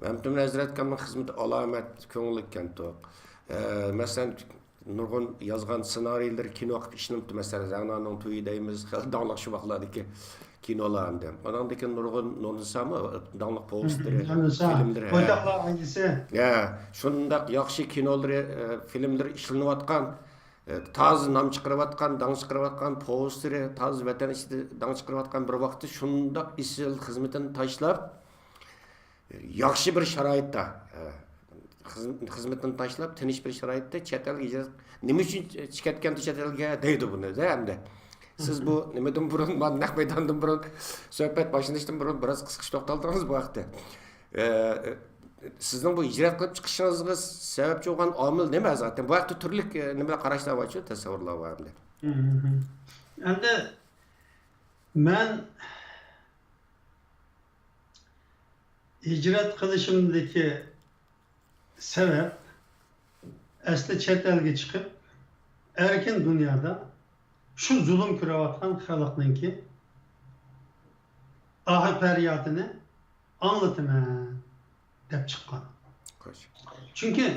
مەمتىمىن ھەزرەتكەمنىڭ خىزمىتى ئالامەت كۆڭۈللۈك ئىكەنتۇق. ئە، مەسىلەن، نۇرغۇن يازغان سېنارىيلىرى كىنو قىلىپ ئىشلىنىپتۇ. مەسىلەن، رەڭنانىڭ تويى دەيمىز، خېلى داڭلىق شۇ ۋاقىتلاردىكى كىنولار ئەمدى. ئاناندىن كېيىن نۇرغۇن نۇرنىسامۇ داڭلىق پوۋېستلىرى، نۇرنىسا، فىلىملىرى، ھە. بويتاقلار ئائىلىسى. ھە، شۇنداق ياخشى كىنولىرى، ئە، فىلىملىرى ئىشلىنىۋاتقان، ئە، تازا نام چىقىرىۋاتقان، داڭ چىقىرىۋاتقان پوۋېستلىرى، تازا ۋەتەن ئىچىدە داڭ چىقىرىۋاتقان بىر ۋاقىتتا شۇنداق ئېسىل خىزمىتىنى تاشلاپ، ياخشى بىر شارائىتتا، ئە، خىز-، خىزمىتىنى تاشلاپ، تىنچ بىر شارائىتتا چەت ئەلگە ھىجرەت، نېمە ئۈچۈن چىقىپ كەتكەندۇ چەت ئەلگە دەيدۇ بۇنى-دە ئەمدى. سىز بۇ نېمىدىن بۇرۇن، مانا نەق مەيداندىن بۇرۇن، سۆھبەت باشلىنىشتىن بۇرۇن بىراز قىسقىچە توختالدىڭىز بۇ ھەقتە. ئە، سىزنىڭ بۇ ھىجرەت قىلىپ چىقىشىڭىزغا سەۋەبچى بولغان ئامىل نېمە زاتەن؟ بۇ ھەقتە تۈرلۈك، ئە، نېمىلەر، قاراشلار بارچۇ، تەسەۋۋۇرلار بار ئەمدى. ئەمدى مەن ھىجرەت قىلىشىمدىكى سەۋەب، ئەسلى چەت ئەلگە چىقىپ، ئەركىن دۇنيادا شۇ زۇلۇم كۆرۈۋاتقان خەلقنىڭكى ئاھى پەريادىنى ئاڭلىتىمەن دەپ چىققان. خوش. چۈنكى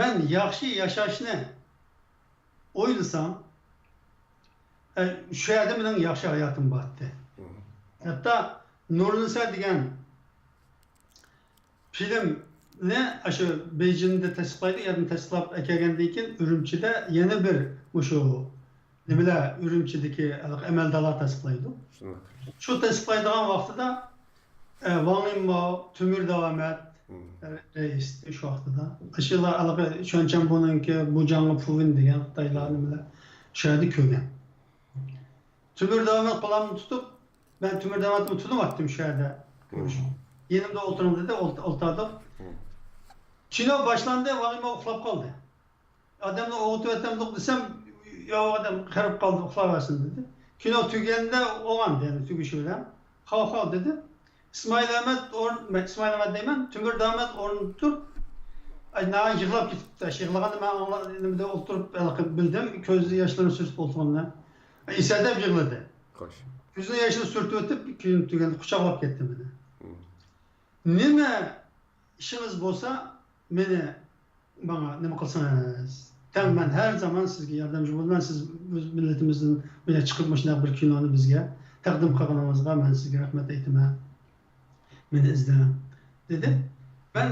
مەن ياخشى ياشاشنى ئويلىسام، ئە، شۇ يەردە مېنىڭ ياخشى ھاياتىم بارتتى. مم. ھەتتا نۇرنىسا دېگەن فىلىمنى ئاشۇ بېيجىڭدا تەستىقلايدۇ، يەنە تەستىقلاپ ئەكەلگەندىن كېيىن، ئۈرۈمچىدە يەنە بىر مۇشۇ نېمىلەر، ئۈرۈمچىدىكى ھېلىقى ئەمەلدارلار تەستىقلايدۇ. شۇنداق. شۇ تەستىقلايدىغان ۋاقتىدا، ئە، ۋاڭ يىنماۋ، تۆمۈر داۋامەت، مم. رەئىس شۇ ۋاقتىدا. ئاشۇلار ھېلىقى شۈەنچەنبۇنىڭكى بۇجاڭ پۇۋېن دېگەن خىتايلار نېمىلەر شۇ يەردە كۆرگەن. تۆمۈر داۋامەت قولۇمنى تۇتۇپ، مەن تۆمۈر داۋامەتنى تونۇۋاتتىم شۇ يەردە. مم. يېنىمدا ئولتۇرۇڭ دېدى، ئولت-، ئولتۇردۇق. مم. كىنو باشلاندى، ۋاڭ يىنماۋ ئۇخلاپ قالدى. ئادەمنى ئويغىتىۋېتەمدۇق دېسەم، ياۋۇ ئادەم قېرىپ قالدى، ئۇخلاۋەرسۇن دېدى. كىنو تۈگىگەندە ئويغاندى، يەنى تۈگىشى بىلەن. خاۋ، خاۋ دېدى. ئىسمائىل ئەمەت ئورۇن-، مەن ئىسمائىل ئەمەت دەيمەن، تۆمۈر داۋامەت ئورنىدىن تۇرۇپ، ئاي، ناھايىتى يىغلاپ كېتىپتۇ. يىغلىغاننى مەن ئاڭلا-، نېمىدە ئولتۇرۇپ ھېلىقى بىلدىم، كۆز ياشلىرىنى سۈرتۈپ ئولتۇرغىنىنى. ئېسەدەپ يىغلىدى. خوش. كۆزىنىڭ يېشىنى سۈرتۈۋېتىپ، كىنو تۈگىگەندە قۇچاقلاپ كەتتى مېنى. مم. نېمە ئىشىڭىز بولسا، مېنى ماڭا نېمە قىلسىڭىز، تەڭ مەن ھەر زامان سىزگە ياردەمچى بولىمەن، سىز ئۆز مىللىتىمىزدىن بىللە چىقىپ مۇشۇنداق بىر كىنونى بىزگە تەقدىم قىلغىنىڭىزغا مەن سىزگە رەھمەت ئېيتىمەن، مېنى ئىزدەڭ، دېدى. مەن،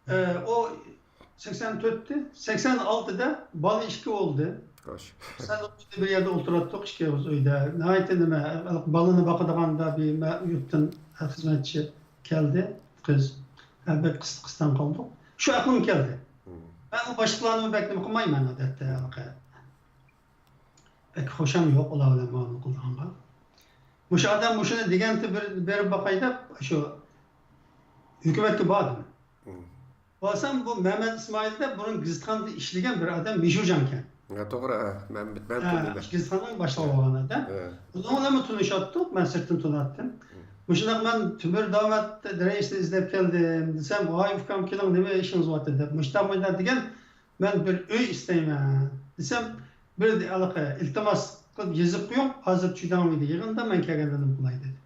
ئە، ئۇ سەكسەن تۆتتە، سەكسەن ئالتىدا بالا ئىككى بولدى. خوش. سەن بىر يەردە ئولتۇراتتۇق، ئىككى ئۆيدە. ناھايىتى نېمە، بالىنى باقىدىغاندا بىر مە-، يۇرتتىن خىزمەتچى كەلدى، قىز. ھە، بەك قىس-، قىستان قالدۇق. شۇ ئەقلىم كەلدى. مم. مەن ئۇ باشلىقلارنىمۇ بەك نېمە قىلمايمەن ئادەتتە، ھېلىقى. بەك خۇشام يوق ئۇلار بىلەن مۇئامىلە قىلىدىغانغا. مۇشۇ ئادەم مۇشۇنى دېگەنتى، بىر بېرىپ باقاي دەپ، شۇ ھۆكۈمەتكە باردىم. مم. بارسام، بۇ مەمەت ئىسمائىل دەپ بۇرۇن گېزىتخانىدا ئىشلىگەن بىر ئادەم، مىشۇجاڭكەن. ھە، توغرا، ھە. مەن، مەن ھە، تونۇيمەن. گېزىتخانىنىڭ باشلىقى بولغان ئادەم. ھە. ئۇنىڭ بىلەنمۇ تونۇشاتتۇق، مەن سىرتتىن تونۇياتتىم. ھە. مۇشۇنداق مەن تۆمۈر داۋامەت رەئىسنى ئىزدەپ كەلدىم دېسەم، ۋاي ئۇكام كېلىڭ، نېمە ئىشىڭىز بار دەپ، مۇشۇنداق مۇنداق دېگەن، مەن بىر ئۆي ئىستەيمەن دېسەم، بىر ھېلىقى ئىلتىماس قىلىپ يېزىپ قويۇڭ، ھازىر چۈداڭۋېيدە يىغىندا، مەن كەلگەندە نېمە قىلاي دېدى.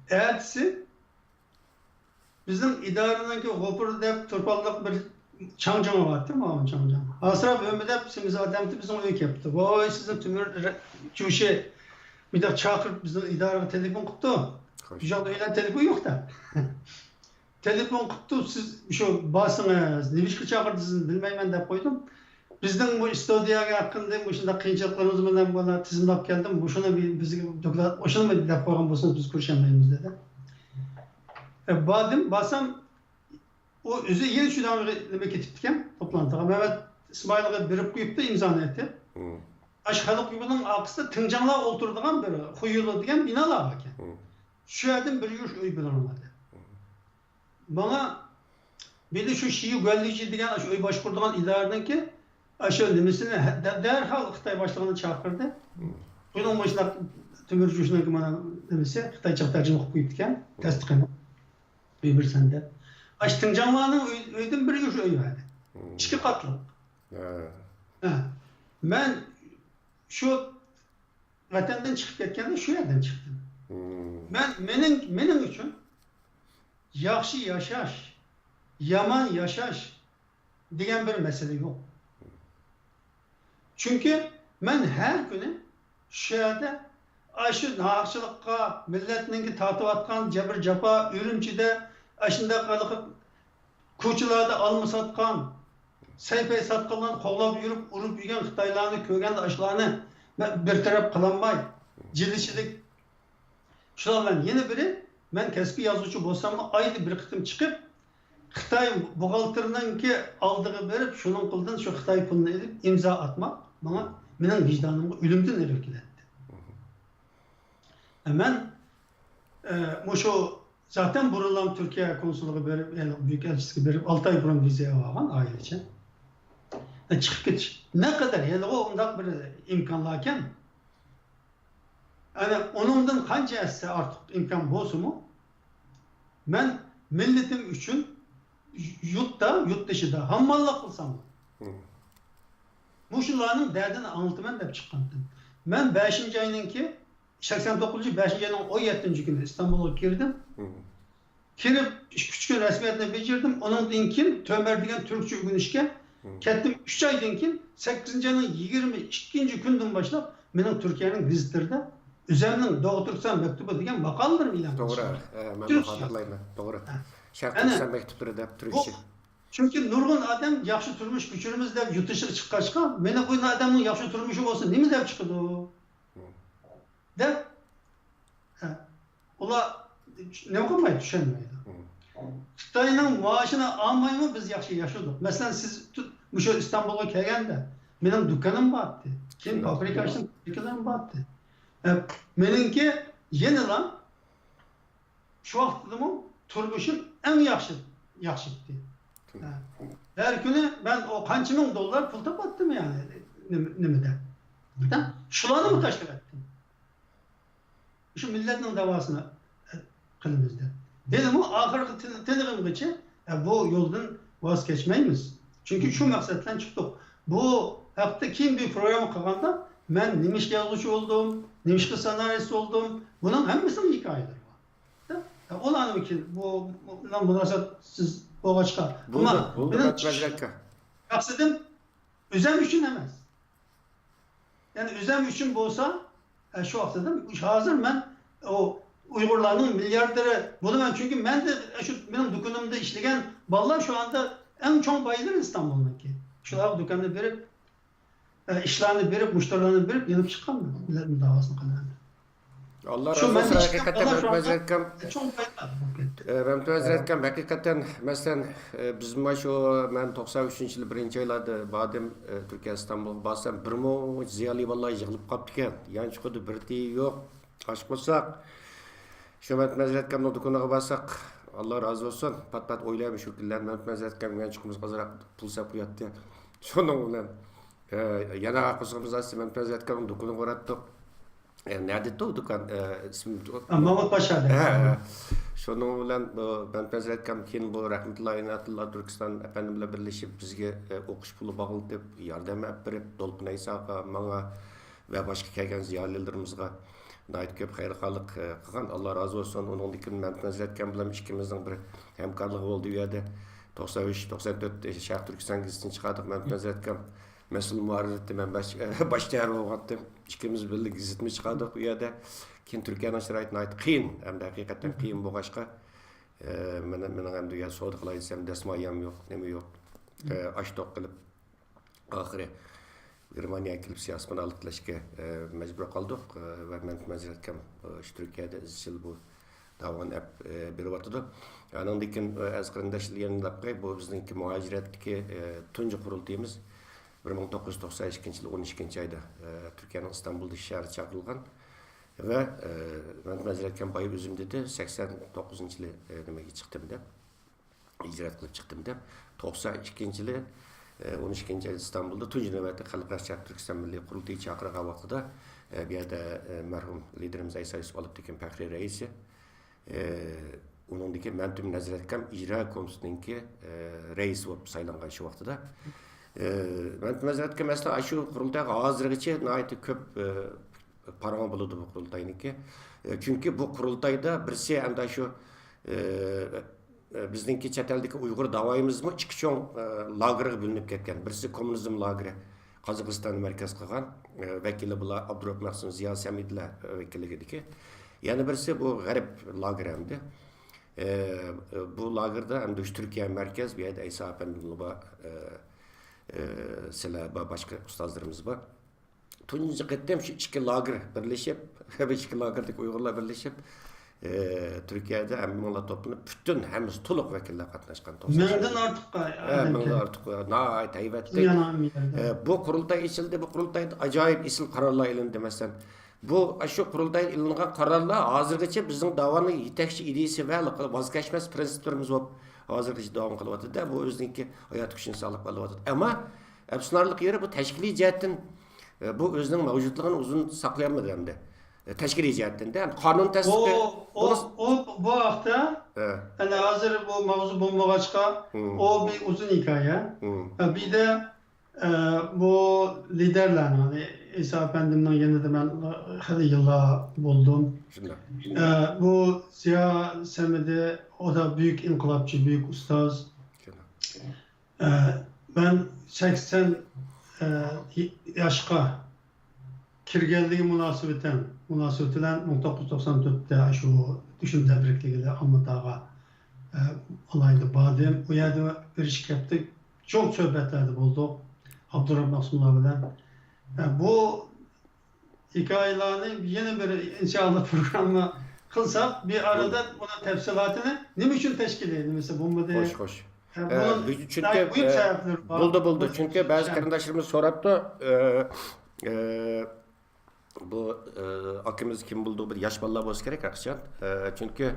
ئەتىسى بىزنىڭ ئىدارىنىڭكى غوپۇرى دەپ تۇرپانلىق بىر چاڭجاڭ بارتى، ماۋۇ چاڭجاڭ. ھاسىراپ ھۆمۈدەپ سېمىز ئادەمتى بىزنىڭ ئۆيگە كەپتۇ. ۋاي، سىزنىڭ تۆمۈر رە-، جۇشى بۇنداق چاقىرىپ بىزنىڭ ئىدارىگە تېلېفون قىپتۇ. خوش. بۇ ياقتا ئۆيلەر تېلېفون يوق-دە. تېلېفون قىپتۇ، سىز شۇ بارسىڭىز، نېمىشقا چاقىردى سىزنى بىلمەيمەن دەپ قويدۇم. بىزنىڭ بۇ ئىستۇدىيەگە ھەققىدە مۇشۇنداق قىيىنچىلىقلىرىمىز بىلەن بۇلار تىزىملاپ كەلدىم. مۇشۇنى بى-، بىزگە دوكلات، ئاشۇنىمۇ دەپ قويغان بولسىڭىز بىز كۆرۈشەلمەيمىز دېدى. ئە، باردىم، بارسام ئۇ ئۆزى يەنە شۇ نېمە كېتىپتىكەن، توپلانتىغا. مەمەت ئىسمائىلغا بېرىپ قويۇپتۇ ئىمزانى ئېتىپ. مم. ئاشۇ خەلق يۇرتىنىڭ ئارقىسىدا تىڭجاڭلار ئولتۇرىدىغان بىر خۇيلۇ دېگەن بىنالار باركەن. مم. شۇ يەردىن بىر يۈرۈش ئۆي بېرىڭلار دەپ. مم. ماڭا بىردە شۇ شىيۇ گۇەنلىجى دېگەن شۇ ئۆي باشقۇرىدىغان ئىدارىنىڭكى ئاشۇ نېمىسىنى ھە-، دە-، دەرھال خىتاي باشلىقىنى چاقىردى. مم. بۇنىڭ مۇشۇنداق تۆمۈر جۇشنىڭكى مانا نېمىسى خىتايچە تەرجىمە قىلىپ قويۇپتىكەن. مم. تەستىقىنى. ئۆي بېرىسەن دەپ. ئاشۇ تىڭجاڭلارنىڭ ئۆي-، ئۆيىدىن بىر يۈرۈش ئۆي بەردى. مم. ئىككى قاتلىق. ھە. ھە. مەن شۇ ۋەتەندىن چىقىپ كەتكەندە شۇ يەردىن چىقتىم. مم. مەن، مېنىڭ، مېنىڭ ئۈچۈن ياخشى ياشاش، يامان ياشاش دېگەن بىر مەسىلە يوق. چۈنكى مەن ھەر كۈنى شۇ يەردە ئاشۇ ناھەقچىلىققا، مىللەتنىڭكى تارتىۋاتقان جەبىر-جاپا، ئۈرۈمچىدە ئاشۇنداق ھېلىقى كوچىلاردا ئالما ساتقان، سەي-پەي ساتقانلارنى قوغلاپ يۈرۈپ، ئۇرۇپ يۈرگەن خىتايلارنى كۆرگەندە، ئاشۇلارنى مەن بىر تەرەپ قىلالماي، جىلىشىلىك. شۇنىڭ بىلەن يەنە بىرى، مەن كەسپىي يازغۇچى بولساممۇ، ئايدا بىر قېتىم چىقىپ، خىتاي بوغالتىرىنىڭكى ئالدىغا بېرىپ، شۇنىڭ قولىدىن شۇ خىتاي پۇلىنى ئېلىپ، ئىمزا ئاتماق ماڭا، مېنىڭ ۋىجدانىمغا ئۆلۈمدىن ئېغىر كېلەتتى. مەن، ئە، مۇشۇ زاتەن بۇرۇنلام تۈركىيە كونسۇلىغا بېرىپ، يەنى بۈيۈك ئەلچىسىگە بېرىپ، ئالتە ئاي بۇرۇن ۋىزا ئالغان ئائىلىچە. ئە، چىقىپ كېتىش. نەقەدەر، يەنىغۇ ئۇنداق بىر ئىمكانلاركەن. ئەنە ئۇنىڭدىن قانچە ھەسسە ئارتۇق ئىمكان بولسىمۇ، مەن مىللىتىم ئۈچۈن يۇرتتا، يۇرت تېشىدا ھامماللىق قىلسام، مم. مۇشۇلارنىڭ دەردىنى ئاڭلىتىمەن دەپ چىققانتىم. مەن بەشىنچى ئاينىڭكى، سەكسەن توققۇزىنچى بەشىنچى ئاينىڭ ئون يەتتىنچى كۈنى ئىستانبۇلغا كىردىم. مم. كىرىپ ئۈچ كۈن رەسمىيەتنى بېجىردىم. ئۇنىڭدىن كېيىن تۆمەر دېگەن تۈركچە ئۆگىنىشكە مم. كەتتىم. ئۈچ ئايدىن كېيىن، سەككىزىنچى ئاينىڭ يىگىرمە ئىككىنچى كۈنىدىن باشلاپ، مېنىڭ تۈركىيەنىڭ گېزىتلىرىدە ئۆزەمنىڭ دوغۇ تۈركىستان مەكتۇبى دېگەن ماقالىلىرىم ئېلان توغرا. قىلىشتى. ھە، مەن تۈركچە. ماقالە قىلايمەن. توغرا. ھە. شەرقىي ئەنە تۈركىستان مەكتۇپلىرى دەپ بۇ، تۈركچە. چۈنكى نۇرغۇن ئادەم ياخشى تۇرمۇش كۆچۈرىمىز دەپ يۇرت تېشىغا چىققاچقا، مېنىڭ ئۇ ئادەمنىڭ ياخشى تۇرمۇشى بولسا نېمە دەپ چىقىدۇ؟ مم. دەپ، ھە، ئۇلار نېمە قىلمايدۇ، چۈشەنمەيدۇ. مم. خىتاينىڭ مائاشىنى ئالمايمۇ بىز ياخشى ياشىدۇق. مەسىلەن، سىز تۇ-، مۇشۇ ئىستانبۇلغا كەلگەندە مېنىڭ دۇكىنىم بارتى. كېيىن شۇنداق. فابرىكا ئاچتىم، فابرىكىلىرىم بارتى. ھە، مېنىڭكى يەنىلا شۇ ۋاقىتتىمۇ تۇرمۇشۇم ئەڭ ياخشى، ياخشى ئىدى. ھە. ھەر كۈنى مەن ئۇ قانچە مىڭ دوللار پۇل تاپاتتىم، يەنى، نېمە، نېمىدە. شۇلارنىمۇ تاشلىۋەتتىم. شۇ مىللەتنىڭ داۋاسىنى قىلىمىز دەپ. ھېلىمۇ ئاخىرقى تىل-، تىنىقىمغىچە، ئە، بۇ يولدىن ۋاز كەچمەيمىز. چۈنكى شۇ مەقسەت بىلەن چىقتۇق. بۇ ھەقتە كېيىن بىر پروگرامما قىلغاندا، مەن نېمىشقا يازغۇچى بولدۇم، نېمىشقا سېنارىست بولدۇم، بۇنىڭ ھەممىسىنىڭ ھېكايىلىرى بار. ئە، ئۇلارنىڭ كېيىن بۇ، بۇ بىلەن مۇناسىۋەتسىز بولغاچقا، بولدى، ئەمما بولدى، مېنىڭ مەمتىمەزرەككە. مەقسىتىم، ئۆزۈم ئۈچۈن ئەمەس. يەنى ئۆزۈم ئۈچۈن بولسا، ئە، شۇ ۋاقىتتا ھازىر مەن ئۇ ئۇيغۇرلارنىڭ مىلياردېرى بولىمەن، چۈنكى مەندە، ئە، شۇ مېنىڭ دۇكىنىمدا ئىشلىگەن بالىلار شۇ ئاندا ئەڭ چوڭ بايلىرى ئىستانبۇلنىڭكى. شۇلارغا دۇكاننى بېرىپ، ئە، ئىشلارنى بېرىپ، مۇشتەرىلەرنى بېرىپ، يېنىپ چىققان مىللەتنىڭ داۋاسىنى قىلىمەن. ئاللا شۇ رازى مەن بولسۇن، ئىشلەپ ھەقىقەتەن قالغان مەمتىمەزرەككەم. چوڭ بايلار بولۇپ كەتتى. ئە، مەمتىمەزرەككەم، ھەقىقەتەن، مەسىلەن، ئە، بىزمۇ شۇ، مەن توقسان ئۈچىنچى يىلى بىرىنچى ئايلاردا باردىم، ئە، تۈركىيە ئىستانبۇلغا بارسام، بىرمۇ زىيالىي بالىلار يىغىلىپ قاپتىكەن. يانچۇقىدا بىر تىيىن يوق. ئاشۇ بولساق، شۇ مەمتىمەزرەككەمنىڭ دۇكىنىغا بارساق، ئاللا رازى بولسۇن، پات-پات ئويلايمەن شۇ كۈنلەرنى، مەمتىمەزرەككەم يانچۇقىمىزغا ئازراق پۇل سېلىپ قوياتتى. شۇنىڭ بىلەن، ئە، يەنە ئارقىسىغا بىز مەمتىمەزرەككەمنىڭ دۇكىنىغا باراتتۇق. ئە، نەدىتۇ دۇكان؟ ئە، ئىسمى ئە، مامۇت پاشادا. ھە، ھە. شۇنىڭ بىلەن بۇ مەمتىمەزرەككەم كېيىن بۇ رەھمەتۇللا ئىنايەتۇللا تۈركىستان ئەپەندىم بىلەن بىرلىشىپ بىزگە، ئە، ئوقۇش پۇلى باغلىتىپ، ياردەم ئەپ بېرىپ، دولقۇن ئەيساغا، ماڭا ۋە باشقا كەلگەن زىيالىيلىرىمىزغا. ناھايىتى كۆپ خەيرخاھلىق، ئە، قىلغان. ئاللا رازى بولسۇن. ئۇنىڭدىن كېيىن مەمتىمىن ھەزرەتكام بىلەن ئىككىمىزنىڭ بىر ھەمكارلىقى بولدى ئۇ يەردە. توقسان ئۈچ، توقسان تۆت شەرق تۈركىستان گېزىتىنى چىقاردۇق مەمتىمىن ھەزرەتكام. مەسئۇل مۇھەررىر ئىدى، مەن باش، باش شەھەر بولغانتىم. ئىككىمىز بىللە گېزىتمۇ چىقاردۇق ئۇ يەردە. كېيىن تۈركىيەنىڭ شارائىتى ناھايىتى قىيىن، ھەمدە ھەقىقەتەن قىيىن بولغاچقا، ئە، مېنىڭ، مېنىڭ ئەمدى يا سودا قىلاي دېسەم، دەسمايام يوق، نېمە يوق. ئە، ئاچ توق قىلىپ، ئاخىرى گېرمانىيەگە كېلىپ سىياسىي پاناھلىق تىلەشكە، ئە، مەجبۇر قالدۇق. ئە، ۋە مەمتىمىن ھەزرەتكام، ئە، شۇ تۈركىيەدە ئىزچىل بۇ داۋانى ئەپ، ئە، بېرىۋاتىدۇ. ئانىڭدىن كېيىن، ئە، ئەزىز قېرىنداشلار، يەنە دەپ قوياي، بۇ بىزنىڭكى مۇھاجىرەتتىكى، ئە، تۇنجى قۇرۇلتىيىمىز. بىر مىڭ توققۇز يۈز توقسان ئىككىنچى يىل ئون ئىككىنچى ئايدا، ئە، تۈركىيەنىڭ ئىستانبۇلدىكى شەھىرى چاقىرىلغان. ۋە، ئە، مەمتىمىن ھەزرەتكام بايا ئۆزۈم دېدى، سەكسەن توققۇزىنچى يىلى، ئە، نېمىگە چىقتىم دەپ، ھىجرەت قىلىپ چىقتىم دەپ، توقسان ئىككىنچى يىلى، ئە، ئون ئىككىنچى ئايدا ئىستانبۇلدا تۇنجى نۆۋەتتە خەلقئارا شەرق تۈركىستان مىللىي قۇرۇلتىيى چاقىرغان ۋاقتىدا، ئە، بۇ يەردە، ئە، مەرھۇم لىدېرىمىز ئەيسا يۈسۈپ ئالپتېكىن پەخرىي رەئىسى، ئە، ئۇنىڭدىن كېيىن مەمتىمىن ھەزرەتكام ئىجرا كومىتېتىنىڭكى، ئە، رەئىسى بولۇپ سايلانغان شۇ ۋاقتىدا. ئە، مەمتىمىن ھەزرەتكام ئەسلى ئاشۇ قۇرۇلتايغا ھازىرغىچە ناھايىتى كۆپ، ئە، پارىڭى بولىدۇ بۇ قۇرۇلتاينىڭكى. ئە، چۈنكى بۇ قۇرۇلتايدا بىرسى ئەمدى شۇ، ئە، ئە، بىزنىڭكى چەت ئەلدىكى ئۇيغۇر داۋايىمىزمۇ ئىككى چوڭ، ئە، لاگېرغا بۆلۈنۈپ كەتكەن. بىرسى كوممۇنىزم لاگېرى، قازاقىستاننى مەركەز قىلغان، ئە، ۋەكىلى بۇلار ئابدۇرەھىم مەخسۇم، زىيا سەمىدىلەر، ئە، ۋەكىللىكىدىكى. يەنە بىرسى بۇ غەرب لاگېرى ئەمدى. ئە، بۇ لاگېردا ئەمدى شۇ تۈركىيە مەركەز، بۇ يەردە ئەيسا ئەپەندىملار بار، ئە، ئە، سىلەر بار، باشقا ئۇستازلىرىمىز بار. تۇنجى قېتىم شۇ ئىككى لاگېر بىرلىشىپ، بۇ ئىككى لاگېردىكى ئۇيغۇرلار بىرلىشىپ، ئى، تۈركىيەدە ھەممىڭلار توپلىنىپ، پۈتۈن ھەممىسى تولۇق ۋەكىللەر قاتناشقان توقسان مىڭدىن ئارتۇق ئادەم. مىڭدىن ئارتۇق، ناھايىتى ھەيۋەتلىك. ئى، بۇ قۇرۇلتاي ئېچىلدى، بۇ قۇرۇلتايدا ئاجايىپ ئېسىل قارارلار ئېلىندى. مەسىلەن، بۇ، ئاشۇ قۇرۇلتايدا ئېلىنغان قارارلار ھازىرغىچە بىزنىڭ داۋانىڭ يېتەكچى ئىدىيىسى ۋە ۋاز كەچمەس پىرىنسىپلىرىمىز بولۇپ، ھازىرغىچە داۋام قىلىۋاتىدۇ. بۇ ئۆزىنىڭكى ھاياتىي كۈچىنى ساقلاپ قېلىۋاتىدۇ. ئەمما ئەپسۇسلىنارلىق يېرى، بۇ تەشكىلىي جەھەتتىن، ئە، بۇ ئۆزىنىڭ مەۋجۇتلۇقىنى ئۇزۇن ساقلىيالمىدى ئەمدى. ئە، تەشكىلىي جەھەتتىن دە، قانۇن تەسىس ئۇ، ئۇ، بولۇس- ئۇ، بۇ ھەقتە، ئە. ئەنە ھازىر بۇ ماۋزۇ بولمىغاچقا، مم. ئۇ بىر ئۇزۇن ھېكايە. مم. ئە، بىردە، ئە، بۇ لىدەرلەرنىڭ، يەنى ئەيسا ئەپەندىمنىڭ يېنىدا مەن خېلى يىللار بولدۇم. شۇنداق. ئە، بۇ زىيا سەمىدى، ئۇ دا بۈيۈك ئىنقىلابچى، بۈيۈك ئۇستاز. شۇنداق. ئە، مەن سەكسەن، ئە، ياشقا كىرگەنلىكى مۇناسىۋىتەن، مۇناسىۋىتى بىلەن مىڭ توققۇز يۈز توقسان تۆتتە شۇ دۈشۈم تەبرىكلىگىلى ئالمىتاغا، ئە، ئالاھىدە باردىم. ئۇ يەردە بىر ئىككى ھەپتە چوڭ سۆھبەتلەردە بولدۇق ئابدۇرەھىم مەخسۇملار بىلەن. ئە، بۇ ھېكايىلەرنى يەنە بىر، ئىنشائاللا، پروگرامما قىلساق، بىر ئارىدا بۇنىڭ تەپسىلاتىنى، نېمە ئۈچۈن تەشكىلىي نېمىسى بولمىدى؟ خوش، خوش. ئە، ئە، بۇنىڭ چۈنكى، ناھايىتى مۇھىم ئە، سەۋەبلىرى بار. بولدى، بولدى. بۇ چۈنكى بەزى قېرىنداشلىرىمىز سوراپتۇ، ئە، ئە، بۇ، ئە، ئاكىمىز كىم بولدى؟ بىر ياش بالىلار بولسا كېرەك ھەقىقەتەن. ئە، چۈنكى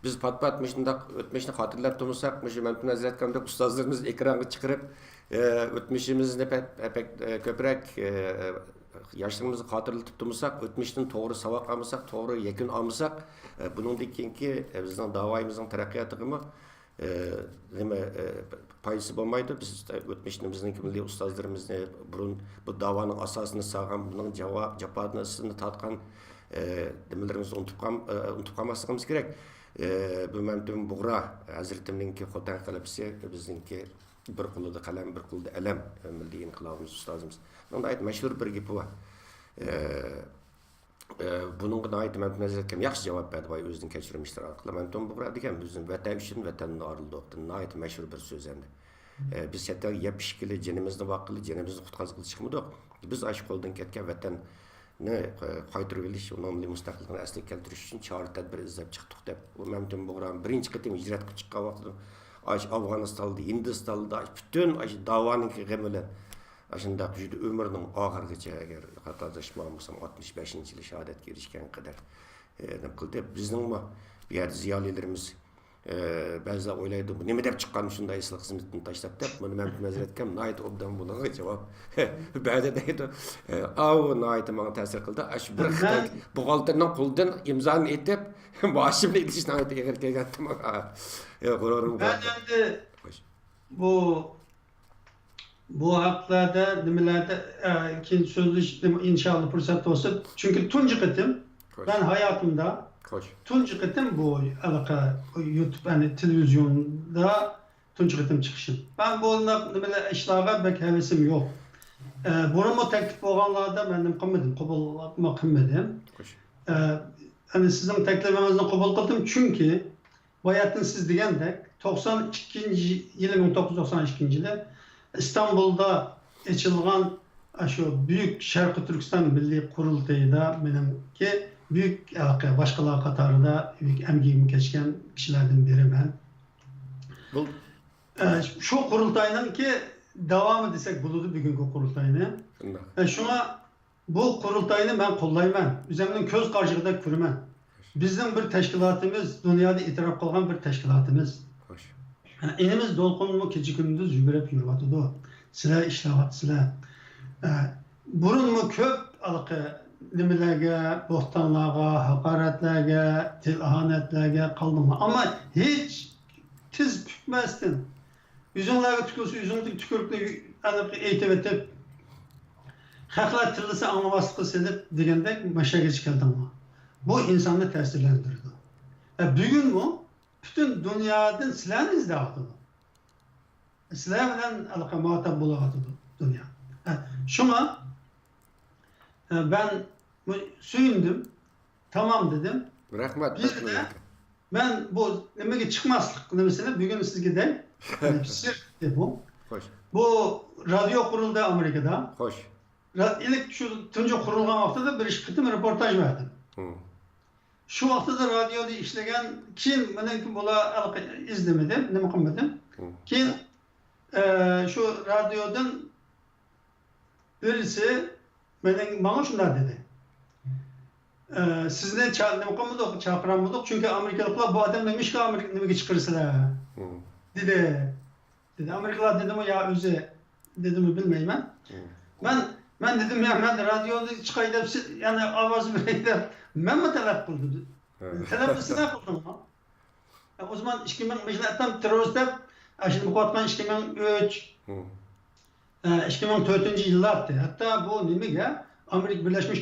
بىز پات-پات مۇشۇنداق ئۆتمۈشنى خاتىرىلەپ تۇرمىساق، مۇشۇ مەمتىمىن ھەزرەتكامدەك ئۇستازلىرىمىزنى ئېكرانغا چىقىرىپ، ئە، ئۆتمۈشىمىزنى پەك-، پەك-، ئە، كۆپرەك، ئە، ياشلىرىمىزغا خاتىرىلىتىپ تۇرمىساق، ئۆتمۈشتىن توغرا ساۋاق ئالمىساق، توغرا يەكۈن ئالمىساق، ئە، بۇنىڭدىن كېيىنكى، ئە، بىزنىڭ داۋايىمىزنىڭ تەرەققىياتىغىمۇ، ئە، نېمە، ئە، پايدىسى بولمايدۇ. بىز ئۆتمۈشتە بىزنىڭكى مىللىي ئۇستازلىرىمىزنى، بۇرۇن بۇ داۋانىڭ ئاساسىنى سالغان، بۇنىڭ جاۋا-، جاپاسىنى تارتقان، ئە، نېمىلىرىمىزنى ئۇنتۇپ قال-، ئە، ئۇنتۇپ قالماسلىقىمىز كېرەك. ئە، بۇ مەمتىمىن بۇغرا ھەزرىتىمنىڭكى خوتەن خەلىپىسى، بىزنىڭكى بىر قولىدا قەلەم، بىر قولىدا ئەلەم، مىللىي ئىنقىلابىمىز ئۇستازىمىز. بۇنىڭ ناھايىتى مەشھۇر بىر گېپى بار. ئە، ئە، بۇنىڭغا ناھايىتى مەمتىمىن ھەزرەتكام ياخشى جاۋاب بەردى، بايا ئۆزىنىڭ كەچۈرمىشلىرى ئارقىلىق. مەمتىمىن بۇغرا دېگەن بىزنىڭ ۋەتەن ئۈچۈن ۋەتەندىن ئايرىلدۇق، ناھايىتى مەشھۇر بىر سۆز ئەمدى. ئە، بىز چەت ئەلگە يەپ ئىچكىلى، جېنىمىزنى باققىلى، جېنىمىزنى قۇتقۇزغىلى چىقمىدۇق. بىز ئاشۇ قولدىن كەتكەن ۋەتەننى، ئە، قايتۇرۇۋېلىش، ئۇنىڭ مىللىي مۇستەقىللىقىنى ئەسلىگە كەلتۈرۈش ئۈچۈن چارە-تەدبىر ئىزدەپ چىقتۇق دەپ، ئۇ مەمتىمىن بۇغرا بىرىنچى قېتىم ھىجرەت قىلىپ چىققان ۋاقتىدا، ئاشۇ ئافغانىستاندا، ھىندىستاندا، ئاشۇ پۈتۈن ئاشۇ داۋانىڭكى غېمى بىلەن، ئاشۇنداق جۈدە ئۆمرىنىڭ ئاخىرىغىچە، ئەگەر خاتالاشمىغان بولسام، ئاتمىش بەشىنچى يىلى شاھادەتكە ئېرىشكەنگە قەدەر، ئە، نېمە قىلدى. بىزنىڭمۇ بۇ يەردە زىيالىيلىرىمىز، ئە، بەزىلەر ئويلايدۇ، بۇ نېمە دەپ چىققان شۇنداق ئېسىل خىزمىتىنى تاشلاپ دەپ. بۇنى مەمتىمىن ھەزرەتكام ناھايىتى ئوبدان بۇنىڭغا جاۋاب بەردى دەيدۇ. ئە، ئاۋۇ ناھايىتى ماڭا تەسىر قىلدى. ئاشۇ بىر خىتاي بۇغالتىرنىڭ قولىدىن ئىمزانى ئېتىپ، مائاشىمنى ئېلىش ناھايىتى ئېغىر كەلگەنتى ماڭا. ئە، غۇرۇرۇم مەن ئەمدى بۇ بۇ ھەقلەردە نېمىلەردە، ئە، كېيىن سۆزلىشىپ، ئىنشائاللا، پۇرسەت بولسا. چۈنكى تۇنجى قېتىم، مەن ھاياتىمدا تۇنجى قېتىم بۇ ھېلىقى يۇتۇب، يەنى تېلېۋىزىيوندا تۇنجى قېتىم چىقىشىم. مەن بۇنداق نېمىلەر، ئىشلارغا بەك ھەۋىسىم يوق. ئە، بۇرۇنمۇ تەكلىپ بولغانلاردا مەن نېمە قىلمىدىم، قوبۇلمۇ قىلمىدىم. ئە، يەنى سىزنىڭ تەكلىپىڭىزنى قوبۇل قىلدىم، چۈنكى باياتىن سىز دېگەندەك، توقسان ئىككىنچى يىلى، مىڭ توققۇز يۈز توقسان ئىككىنچى يىلى ئىستانبۇلدا ئېچىلغان ئاشۇ بۈيۈك شەرقىي تۈركىستان مىللىي قۇرۇلتىيىدا مېنىڭكى بۈيۈك، ھېلىقى باشقىلار قاتارىدا بۈيۈك ئەمگىكىمۇ كەچكەن كىشىلەردىن بىرى مەن. بۇ ئە، شۇ قۇرۇلتاينىڭكى داۋامى دېسەك بولىدۇ، بۈگۈنكى قۇرۇلتاينى. شۇنداق. ئە، شۇڭا بۇ قۇرۇلتاينى مەن قوللايمەن، ئۆزۈمنىڭ كۆز قارىشىغا كۆرىمەن. بىزنىڭ بىر تەشكىلاتىمىز، دۇنيادا ئېتىراپ قىلغان بىر تەشكىلاتىمىز. خوش. ئىنىمىز دولقۇنمۇ كېچە-كۈندۈز يۈگۈرۈپ يۈرۈۋاتىدۇ. سىلەر ئىشلەۋاتىسىلەر. ئە، بۇرۇنمۇ كۆپ ھېلىقى نېمىلەرگە، بوھتانلارغا، ھاقارەتلەرگە، تىل ئاھانەتلەرگە قالدىڭلار. ئەمما ھېچ تىز پۈكمەستىن، يۈزۈڭلارغا تۈكۈلسە، يۈزۈڭدىكى تۈكۈرۈكنى ئېنىق ئېيتىۋېتىپ، خەقلەر تىللىسا ئاڭلىماسلىققا سېلىپ دېگەندەك مەشەگىچە كەلدىڭلار. بۇ ئىنساننى تەسىرلەندۈرىدۇ. ھە، بۈگۈنمۇ پۈتۈن دۇنيادىن سىلەرنى ئىزدەۋاتىدۇ. سىلەر بىلەن ھېلىقى مۇھاتاب بولۇۋاتىدۇ دۇنيا. ھە، شۇڭا، ھە، مەن سۆيۈندۈم. تامام دېدىم. رەھمەت، بىردە مەن بۇ نېمىگە چىقماسلىق نېمىسىنى بۈگۈن سىزگە دەي. يەنى سىر بۇ. خوش. بۇ رادىيو قۇرۇلدى ئامېرىكىدا. خوش. را-، ئىلك شۇ تۇنجى قۇرۇلغان ۋاقتىدا بىر ئىككى قېتىم رېپورتاژ بەردىم. ھىم. شۇ ۋاقتىدا رادىيودا ئىشلىگەن، كېيىن مېنىڭكى بۇلار ھېلىقى ئىزدىمىدىم، نېمە قىلمىدىم. ھىم. كېيىن، ئە، شۇ رادىيودىن بىرسى مېنىڭ، ماڭا شۇنداق دېدى. ئە، سىزنى چا-، نېمە قىلمىدۇق، چاقىرالمىدۇق، چۈنكى ئامېرىكىلىقلار بۇ ئادەمنى نېمىشقا ئامېرىكا، نېمىگە چىقىرىسىلەر؟ ھىم. دېدى. دېدى. ئامېرىكىلار دېدىمۇ يا ئۆزى دېدىمۇ بىلمەيمەن. ھىم. مەن، مەن دېدىم يا مەن رادىيودا چىقاي دەپ، سىز، يەنى ئاۋاز بېرەي دەپ مەنمۇ تەلەپ قىلدىم. ھە. تەلەپ قىلسىلا قىلدىڭمۇ؟ ئە، ئۇ زامان ئىككى مىڭ، مۇشۇنى ئاتام تېررورىست دەپ، ئاشۇنى قىلىۋاتقان ئىككى مىڭ ئۈچ، ھىم. ئە، ئىككى مىڭ تۆتىنچى يىللاردى. ھەتتا بۇ نېمىگە، ئامېرىكا بىرلەشمىش،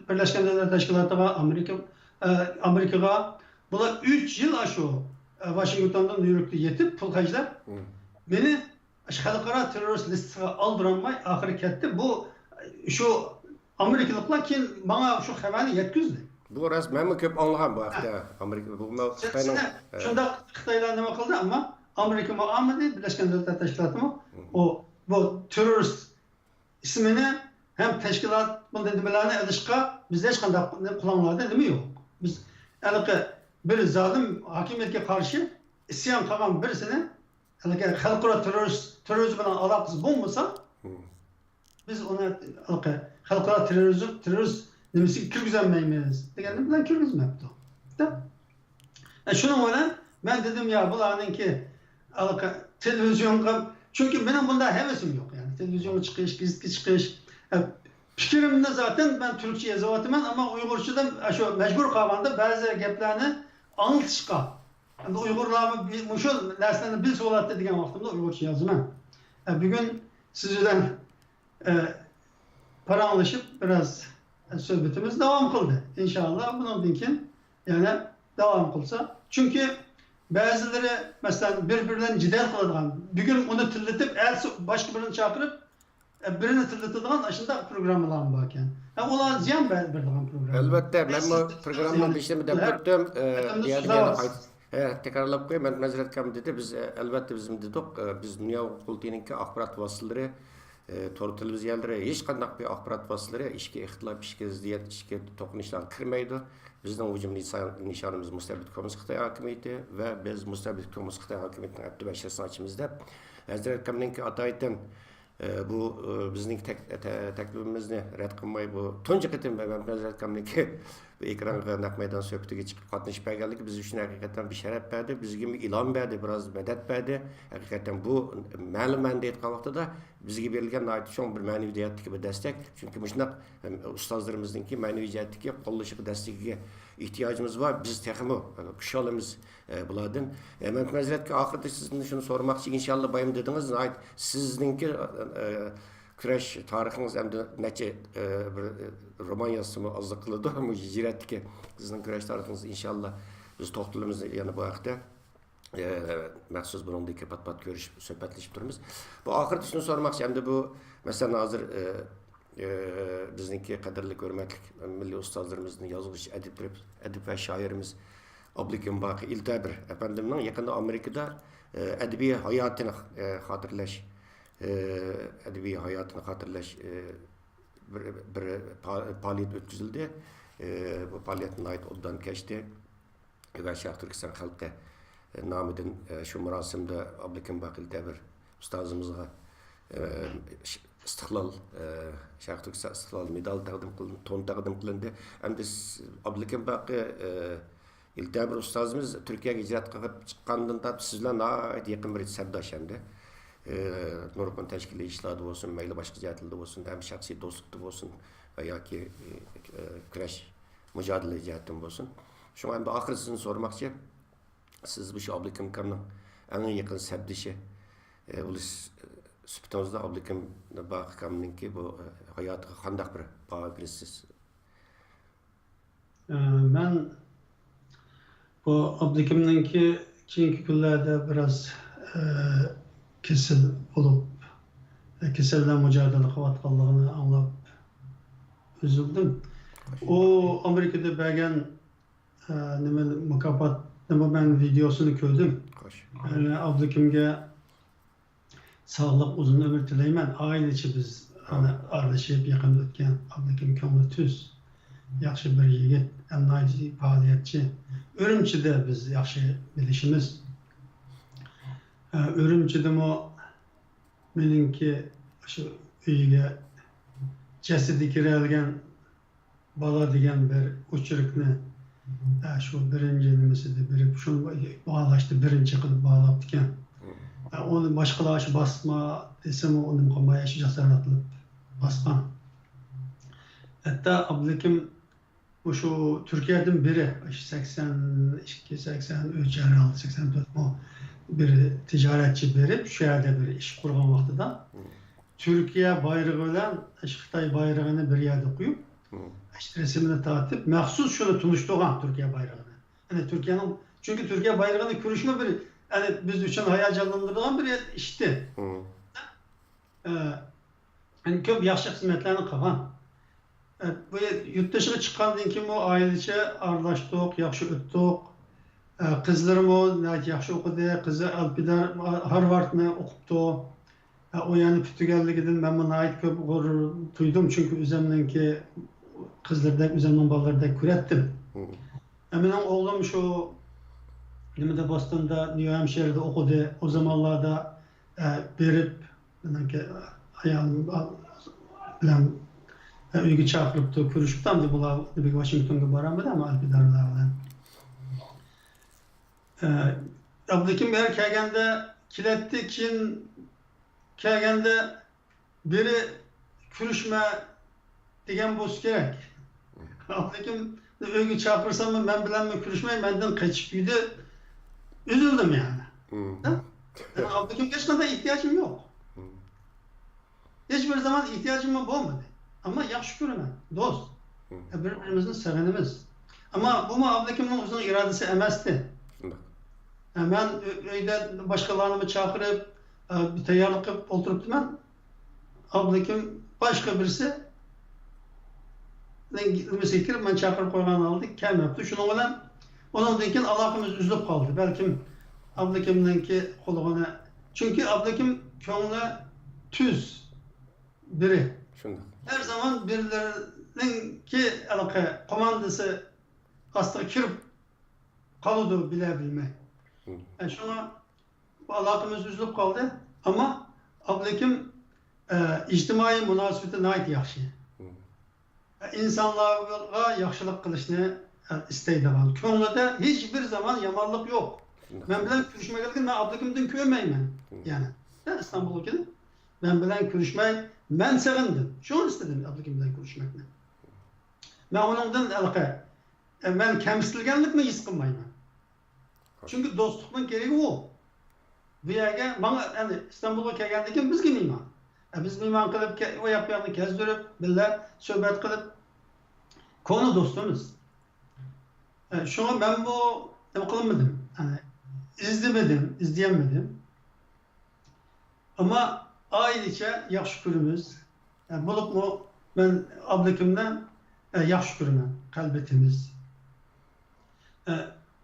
بىرلەشكەن دۆلەتلەر تەشكىلاتىغا، ئامېرىكا، ئە، ئامېرىكىغا بۇلار ئۈچ يىل ئاشۇ، ئە، ۋاشىنگتوندىن نيۇ يوركقا يېتىپ، پۇل خەجلەپ، ھىم. مېنى ئاشۇ خەلقئارا تېررورىست لىستىسىغا ئالدۇرالماي، ئاخىرى كەتتى. بۇ، شۇ ئامېرىكىلىقلار كېيىن ماڭا شۇ خەۋەرنى يەتكۈزدى. بۇ راست، مەنمۇ كۆپ ئاڭلىغان بۇ ھەقتە. ھە. ئامېرىكا، بۇ، بۇ سىلە-، خىتاينىڭ، سىلە-، ئە، شۇنداق خىتايلار نېمە قىلدى، ئەمما ئامېرىكىمۇ ئالمىدى، بىرلەشكەن دۆلەتلەر تەشكىلاتىمۇ. ھىم. ئۇ، بۇ تېررورىست ئىسمىنى ھەم تەشكىلات بۇنداق نېمىلەرنى ئېلىشقا بىزدە ھېچقانداق قۇلاڭلاردا نېمە يوق. بىز ھېلىقى بىر زالىم ھاكىمىيەتكە قارشى ئىسيان قىلغان بىرسىنى، ھېلىقى خەلقئارا تېررورىست، تېررورىزم بىلەن ئالاقىسى بولمىسا، ھىم. بىز ئۇنى ھېلىقى خەلقئارا تېررورىزم، تېررورىست نېمىسىگە كىرگۈزەلمەيمىز دېگەننى بىلەن كىرگۈزمەپتۇ. دەپ. ئە، شۇنىڭ بىلەن مەن دېدىم، يا، بۇلارنىڭكى ھېلىقى تېلېۋىزىيونغا، چۈنكى مېنىڭ بۇنداق ھەۋىسىم يوق، يەنى تېلېۋىزىيونغا چىقىش، گېزىتكە چىقىش. ئە، پىكرىمنى زاتەن مەن تۈركچە يېزىۋاتىمەن، ئەمما ئۇيغۇرچىدا شۇ مەجبۇر قالغاندا بەزى گەپلەرنى ئاڭلىتىشقا، ئەمدى ئۇيغۇرلارمۇ بى-، مۇشۇ نەرسىلەرنى بىلسە بولاتتى دېگەن ۋاقتىمدا ئۇيغۇرچە يازىمەن. ئە، بۈگۈن سىز بىلەن، ئە، پاراڭلىشىپ بىراز سۆھبىتىمىز داۋام قىلدى. ئىنشائاللا بۇنىڭدىن كېيىن يەنە داۋام قىلسا. چۈنكى بەزىلىرى، مەسىلەن، بىر-بىرى بىلەن جېدەل قىلىدىغان، بۈگۈن ئۇنى تىللىتىپ، ئەتىسى باشقا بىرىنى چاقىرىپ، ئە، بىرىنى تىللىتىدىغان ئاشۇنداق پروگراممىلارمۇ باركەن. ھە، ئۇلار زىيان بە-، بېرىدىغان پروگرامما. ئەلۋەتتە، مەنمۇ پروگرامما بېشىدا دەپ ئۆتتۈم. ئە، ئەمدى يەنە، سىز يەنە دەۋاتىسىز. قايت-، ھە، تەكرارلاپ قوياي، مەن مەزرەت كام دېدى، بىز، ئە، ئەلۋەتتە بىزمۇ دېدۇق، ئە، بىز دۇنيا قۇرۇلتىيىنىڭكى ئاخبارات ۋاسىتىلىرى، ئە، تور تېلېۋىزىيەلىرى، ھېچقانداق بىر ئاخبارات ۋاسىتىلىرى ئىچكى ئىختىلاپ، ئىچكى زىددىيەت، ئىچكى توقۇنۇشلارغا كىرمەيدۇ. بىزنىڭ ھۇجۇم نىشان-، نىشانىمىز مۇستەبىت كوممۇنىست خىتاي ھاكىمىيىتى ۋە بىز مۇستەبىت كوممۇنىست خىتاي ھاكىمىيىتىنىڭ ئەپتى بەشىرسىنى ئاچىمىز دەپ، ھەزرەت ئاكامنىڭكى ئاتايىتىن، ئە، بۇ، ئە، بىزنىڭكى تەك-، تە-، تەكلىپىمىزنى رەت قىلماي، بۇ تۇنجى قېتىم مەمەت ھەزرەت ئاكامنىڭكى ئېكرانغا نەق مەيدان سۆھبىتىگە چىقىپ قاتنىشىپ بەرگەنلىكى بىز ئۈچۈن ھەقىقەتەن بىر شەرەپ بەردى، بىزگىمۇ ئىلھام بەردى، بىراز مەدەت بەردى. ھەقىقەتەن بۇ مەلۇم مەنىدە ئېيتقان ۋاقتىدا بىزگە بېرىلگەن ناھايىتى چوڭ بىر مەنىۋى جەھەتتىكى بىر دەستەك. چۈنكى مۇشۇنداق، ئەم، ئۇستازلىرىمىزنىڭكى مەنىۋى جەھەتتىكى قوللىشىغا، دەستىكىگە ئېھتىياجىمىز بار. بىز تېخىمۇ، ئە، كۈچ ئالىمىز، ئە، بۇلاردىن. ئە، مەمتىمىن ھەزرەتكە ئاخىرىدا سىزدىن شۇنى سورىماقچى، ئىنشاللا بايام دېدىڭىز، ناھايىتى سىزنىڭكى، ئە، كۈرەش تارىخىڭىز ئەمدى نەچچە، ئە، بىر، ئە، رومان يازسىمۇ ئازلىق قىلىدۇ. مۇشۇ ھىجرەتتىكى سىزنىڭ كۈرەش تارىخىڭىز، ئىنشاللا بىز توختىلىمىز يەنە بۇ ھەقتە. ئە، مەخسۇس بۇنىڭدىكى پات-پات كۆرۈشۈپ، سۆھبەتلىشىپ تۇرىمىز. بۇ ئاخىرىدا شۇنى سورىماقچى، ئەمدى بۇ، مەسىلەن، ھازىر، ئە، ئە، بىزنىڭكى قەدىرلىك، ھۆرمەتلىك مىللىي ئۇستازلىرىمىزدىن يازغۇچى، ئەدىب، ئەدىب ۋە شائىرىمىز ئابلىكىم باقى ئىلتەبىر ئەپەندىمنىڭ يېقىندا ئامېرىكىدا، ئە، ئەدەبىي ھاياتىنى، ئە، خاتىرىلەش، ئە، ئەدەبىي ھاياتىنى خاتىرىلەش، ئە، بىر، بىر پا-، پائالىيەت ئۆتكۈزۈلدى. ئە، بۇ پائالىيەت ناھايىتى ئوبدان كەچتى. ۋە شەرقىي تۈركىستان خەلقى نامىدىن، ئە، شۇ مۇراسىمدا ئابلىكىم باقىل تەبىر ئۇستازىمىزغا، ئە، ئىستىقلال، ئە، شەرقىي تۈركىستان ئىستىقلال مېدالى تەقدىم قىلىندى، تون تەقدىم قىلىندى. ئەمدى س-، ئابلىكىم باقى، ئە، ئىلتەبىر ئۇستازىمىز تۈركىيەگە ھىجرەت قىلىپ چىققاندىن تارتىپ سىز بىلەن ناھايىتى يېقىن بىر سەپداش ئەمدى. ئە، نۇرغۇن تەشكىلىي ئىشلاردا بولسۇن، مەيلى باشقا جەھەتلەردە بولسۇن، ھەم شەخسىي دوستلۇقتا بولسۇن ۋە ياكى، ئە، كۈرەش مۇجادىلە جەھەتتىن بولسۇن. شۇڭا ئەمدى ئاخىرى سىزدىن سورىماقچى، سىز مۇشۇ ئابلىكىم ئاكامنىڭ ئەڭ يېقىن سەپدىشى، ئە، بولۇش سۈپىتىڭىزدە ئابلىكىم باقى ئاكامنىڭكى بۇ، ئە، ھاياتىغا قانداق بىر باھا بېرىسىز؟ ئە، مەن بۇ ئابلىكىمنىڭكى كېيىنكى كۈنلەردە بىراز، ئە، كېسەل بولۇپ، ئە، كېسەل بىلەن مۇجادىلە قىلىۋاتقانلىقىنى ئاڭلاپ ئۈزۈلدۈم. ئۇ ئامېرىكىدا بەرگەن، ئە، نېمە، مۇكاپاتنىمۇ مەن ۋىدېئوسىنى كۆردۈم. خوش. يەنى ئابلىكىمگە ساغلىق، ئۇزۇن ئۆمۈر تىلەيمەن. ئائىلە ئىچى بىز، ئانا، ئارىلىشىپ، يېقىن ئۆتكەن. ئابلىكىم كۆڭلى تۈز. ياخشى بىر يىگىت، ھەم ناھايىتى پائالىيەتچى. ئۈرۈمچىدە بىز ياخشى بىلىشىمىز. ئە، ئۈرۈمچىدىمۇ مېنىڭكى شۇ ئۆيىگە جەسىتى كىرەلىگەن بالا دېگەن بىر ئوچېركنى، ئە، شۇ بىرىنچى نېمىسىدە بېرىپ، شۇنى باھالاشتا بىرىنچى قىلىپ باھالاپتىكەن. ئە، ئۇنى باشقىلار شۇ باسما دېسىمۇ، ئۇنىمۇ قىلماي، شۇ جاسارەت قىلىپ باسقان. ھەتتا ئابلىكىم مۇشۇ تۈركىيەدىن بىرى، شۇ سەكسەن ئىككى، سەكسەن ئۈچ، ھەرھالدا سەكسەن تۆتمۇ، بىر تىجارەتچى بېرىپ، شۇ يەردە بىر ئىش قۇرغان ۋاقتىدا، تۈركىيە بايرىقى بىلەن خىتاي بايرىقىنى بىر يەردە قويۇپ، رەسىمىنى تارتىپ، مەخسۇس شۇنى تونۇشتۇرغان تۈركىيە بايرىقىنى. يەنى تۈركىيەنىڭ، چۈنكى تۈركىيە بايرىقىنى كۆرۈشمۇ بىر، يەنى بىز ئۈچۈن ھاياجانلاندۇرىدىغان بىر ئىشتى. ئە، يەنى كۆپ ياخشى خىزمەتلەرنى قىلغان. ئە، بۇ يۇرت دىشىغا چىققاندىن كېيىنمۇ ئائىلىچە ئارىلاشتۇق، ياخشى ئۆتتۇق. ئە، قىزلىرىمۇ ناھايىتى ياخشى ئوقۇدى. قىزى ئەلپىدار ھارۋاردنى ئوقۇپتۇ. ئە، ئۇ يەرنى پۈتتۈرگەنلىكىدىن مەنمۇ ناھايىتى كۆپ غۇرۇر تۇيدۇم، چۈنكى ئۆزۈمنىڭكى قىزلىرىدەك، ئۆزۈمنىڭ بالىلىرىدەك كۆرەتتىم. ئە، مېنىڭ ئوغلۇم شۇ نېمىدە، بوستوندا، نيۇ ھەمشىردا ئوقۇدى. ئۇ زامانلاردا، ئە، بېرىپ، مېنىڭكى ئايالىم بىلەن، ئە، ئۆيگە چاقىرىپتۇ، كۆرۈشۈپتۇ. ئەمدى بۇلار نېمىگە، ۋاشىنگتونغا بارالمىدى، ئەمما ئەلپىدارلار بىلەن. ئە، ئابلىكىم بۇ يەرگە كەلگەندە كېلەتتى، كېيىن كەلگەندە بىرى كۆرۈشمە دېگەن بولسا كېرەك. ئابلىكىم ئۆيگە چاقىرساممۇ مەن بىلەنمۇ كۆرۈشمەي، مەندىن قېچىپ يۈردى. ئۈزۈلدۈم يەنى. ھە؟ مېنىڭ ئابلىكىمگە ھېچقانداق ئېھتىياجىم يوق. ھېچ بىر زامان ئېھتىياجىممۇ بولمىدى. ئەمما ياخشى كۆرىمەن، دوست. بىر-بىرىمىزنى سېغىنىمىز. ئەمما بۇمۇ ئابلىكىمنىڭ ئۆزىنىڭ ئىرادىسى ئەمەستى. شۇنداق. ئە، مەن ئۆ-، ئۆيدە باشقىلارنىمۇ چاقىرىپ، ئە، بىر تەييارلىق قىلىپ ئولتۇرۇپتىمەن. ئابلىكىم باشقا بىرسى نېمىسىگە كىرىپ، مەن چاقىرىپ قويغان ھالدا كەلمەپتۇ. شۇنىڭ بىلەن ئۇنىڭدىن كېيىن ئالاقىمىز ئۈزۈلۈپ قالدى. بەلكىم ئابلىكىمنىڭكى قۇلىقىنى، چۈنكى ئابلىكىم كۆڭلى تۈز بىرى. شۇنداق. ھەر زامان بىرلىرىنىڭكى ھېلىقى قوماندىسى ئاستىغا كىرىپ قالىدۇ بىلە بىلمەي. ئە، شۇڭا بۇ ئالاقىمىز ئۈزۈلۈپ قالدى. ئەمما ئابلىكىم، ئە، ئىجتىمائىي مۇناسىۋىتى ناھايىتى ياخشى. ئە، ئىنسانلارغا ياخشىلىق قىلىشنى، ئە، ئىستەيدىغان. كۆڭلىدە ھېچ بىر زامان يامانلىق يوق. شۇنداق. مەن بىلەن كۆرۈشمىگەنلىكىنى مەن ئابلىكىمدىن كۆرمەيمەن. يەنى، مەن ئىستانبۇلغا كېلىپ، مەن بىلەن كۆرۈشمەي، مەن سېغىندىم. شۇڭا ئىستىدىم ئابلىكىم بىلەن كۆرۈشمەكنى. مەن ئۇنىڭدىن ھېلىقى، ئە، مەن كەمسىتىلگەنلىكنى ھېس قىلمايمەن. چۈنكى دوستلۇقنىڭ كېرىكى ئۇ. بۇ يەرگە ماڭا، يەنى ئىستانبۇلغا كەلگەندىن كېيىن بىزگە مېھمان. بىز مېھمان قىلىپ، ئۇ ياق بۇ ياقنى كەزدۈرۈپ، بىللە سۆھبەت قىلىپ، كونا دوستىمىز. شۇڭا مەنمۇ نېمە قىلمىدىم، يەنى ئىزدىمىدىم، ئىزدىيەلمىدىم. ئەمما ئائىلىچە ياخشى كۆرىمىز. بولۇپمۇ مەن ئابلىكىمنى ياخشى كۆرىمەن، قەلبى تېمىز.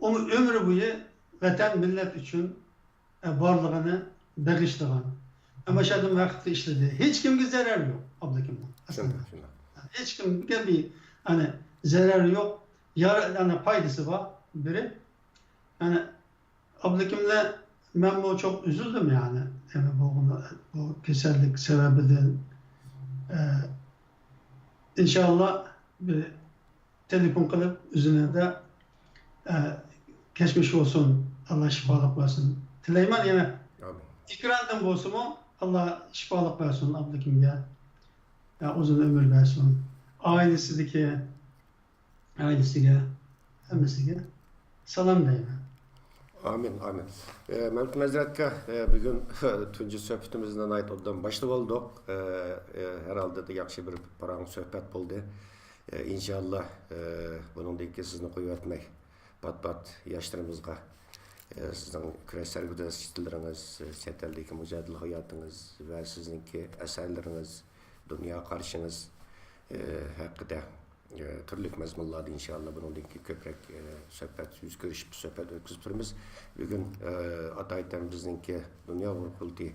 ئۇ ئۆمرى بويى ۋەتەن، مىللەت ئۈچۈن بارلىقىنى بېغىشلىغان. ئەمما شۇ يەردە ۋاقىتتا ئىشلىدى. ھېچكىمگە زەرەر يوق ئابلىكىمنىڭ ئەسلىدە. شۇنداق، شۇنداق. ھېچكىمگە بىر، يەنى، زەرەر يوق. يار-، يەنى پايدىسى بار بىرى. يەنى ئابلىكىمنى مەنمۇ چوق ئۈزۈلدۈم، يەنى، يەنى بۇ، بۇ كېسەللىك سەۋەبىدىن. ئە، ئىنشاللا بىر تېلېفون قىلىپ ئۆزىنى دە، ئە، كەچمىش بولسۇن، ئاللا شىپالىق بەرسۇن. تىلەيمەن يەنە. ئامىن. ئېكراندىن بولسىمۇ ئاللا شىپالىق بەرسۇن ئابلىكىمگە. يا، ئۇزۇن ئۆمۈر بەرسۇن. ئائىلىسىدىكى، ئائىلىسىگە، ھەممىسىگە سالام دەيمەن. ئامىن، ئامىن. ئە، مەمتىمىن ھەزرەتكە، ئە، بۈگۈن تۇنجى سۆھبىتىمىزنى ناھايىتى ئوبدان باشلىۋالدۇق. ئە، ئە، ھەر ھالدا ياخشى بىر پاراڭ سۆھبەت بولدى. ئە، ئىنشاللا، ئە، بۇنىڭدىن كېيىن سىزنى قويۇۋەتمەي، پات-پات ياشلىرىمىزغا، ئە، سىزنىڭ كۈرەش سەرگۈزەشتلىرىڭىز، ئە، چەت ئەلدىكى مۇجادىلە ھاياتىڭىز ۋە سىزنىڭكى ئەسەرلىرىڭىز، دۇنيا قارىشىڭىز، ئە، ھەققىدە، ئە، تۈرلۈك مەزمۇنلاردا ئىنشاللا بۇنىڭدىن كېيىن كۆپرەك، ئە، سۆھبەت، يۈز كۆرۈشۈپ سۆھبەت ئۆتكۈزۈپ تۇرىمىز. بۈگۈن، ئە، ئاتايىتەن بىزنىڭكى دۇنيا ئۇيغۇر قۇرۇلتىيى،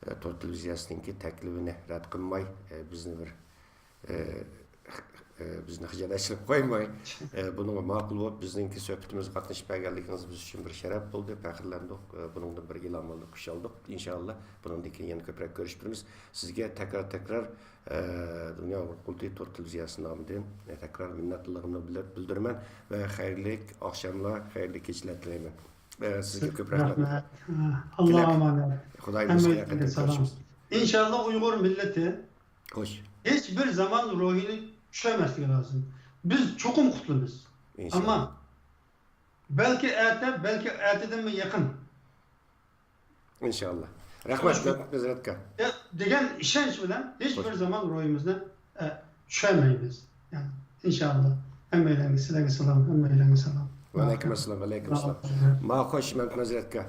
ئە، تور تېلېۋىزىيەسىنىڭكى تەكلىپىنى رەت قىلماي، ئە، بىزنى بىر ئى، ئى، بىزنى خىجالەتچىلىك قويماي، ئى، بۇنىڭغا ماقۇل بولۇپ، بىزنىڭكى سۆھبىتىمىزگە قاتنىشىپ بەرگەنلىكىڭىز بىز ئۈچۈن بىر شەرەپ بولدى، پەخىرلەندۇق. ئى، بۇنىڭدىن بىر ئىلھام ئالدۇق، كۈچ ئالدۇق. ئىنشاللا، بۇنىڭدىن كېيىن يەنە كۆپرەك كۆرۈشۈپ تۇرىمىز. سىزگە تەكرار، تەكرار، ئى، دۇنيا ئۇيغۇر قۇرۇلتىيى تور تېلېۋىزىيەسى نامىدىن، ئى، تەكرار مىننەتدارلىقىمنى بىلدۈرىمەن ۋە خەيرلىك ئاخشاملار، خەيرلىك كېچىلەر تىلەيمەن. ئى، سىزگە كۆپ رەھمەت. رەھمەت. ئاللاغا ئامانەت. خۇدايىم نېسىپ قىلسا، قايتىپ كۆرۈشىمىز. ئىنشاللا ئۇيغۇر مىللىتى خوش. ھېچ بىر زامان روھىنى چۈشۈرمەسلىكى لازىم. بىز چوقۇم قۇتۇلىمىز. ئىنشاللا. ئەمما بەلكى ئەتە، بەلكى ئەتىدىنمۇ يېقىن. ئىنشاللا. رەھمەت، خوش. رەھمەت، ھەزرەتكە. دە-، دېگەن ئىشەنچ بىلەن ھېچ خوش. بىر زامان روھىمىزنى، ئە، چۈشۈرمەيمىز. يەنى، ئىنشاللا. ھەممەيلەنگە، سىلەرگە سالام، ھەممەيلەنگە سالام. ۋەئەلەيكۇم ئەسسالام، ۋەئەلەيكۇم ئەسسالام. ما خوش، مەمتىمىن ھەزرەتكە.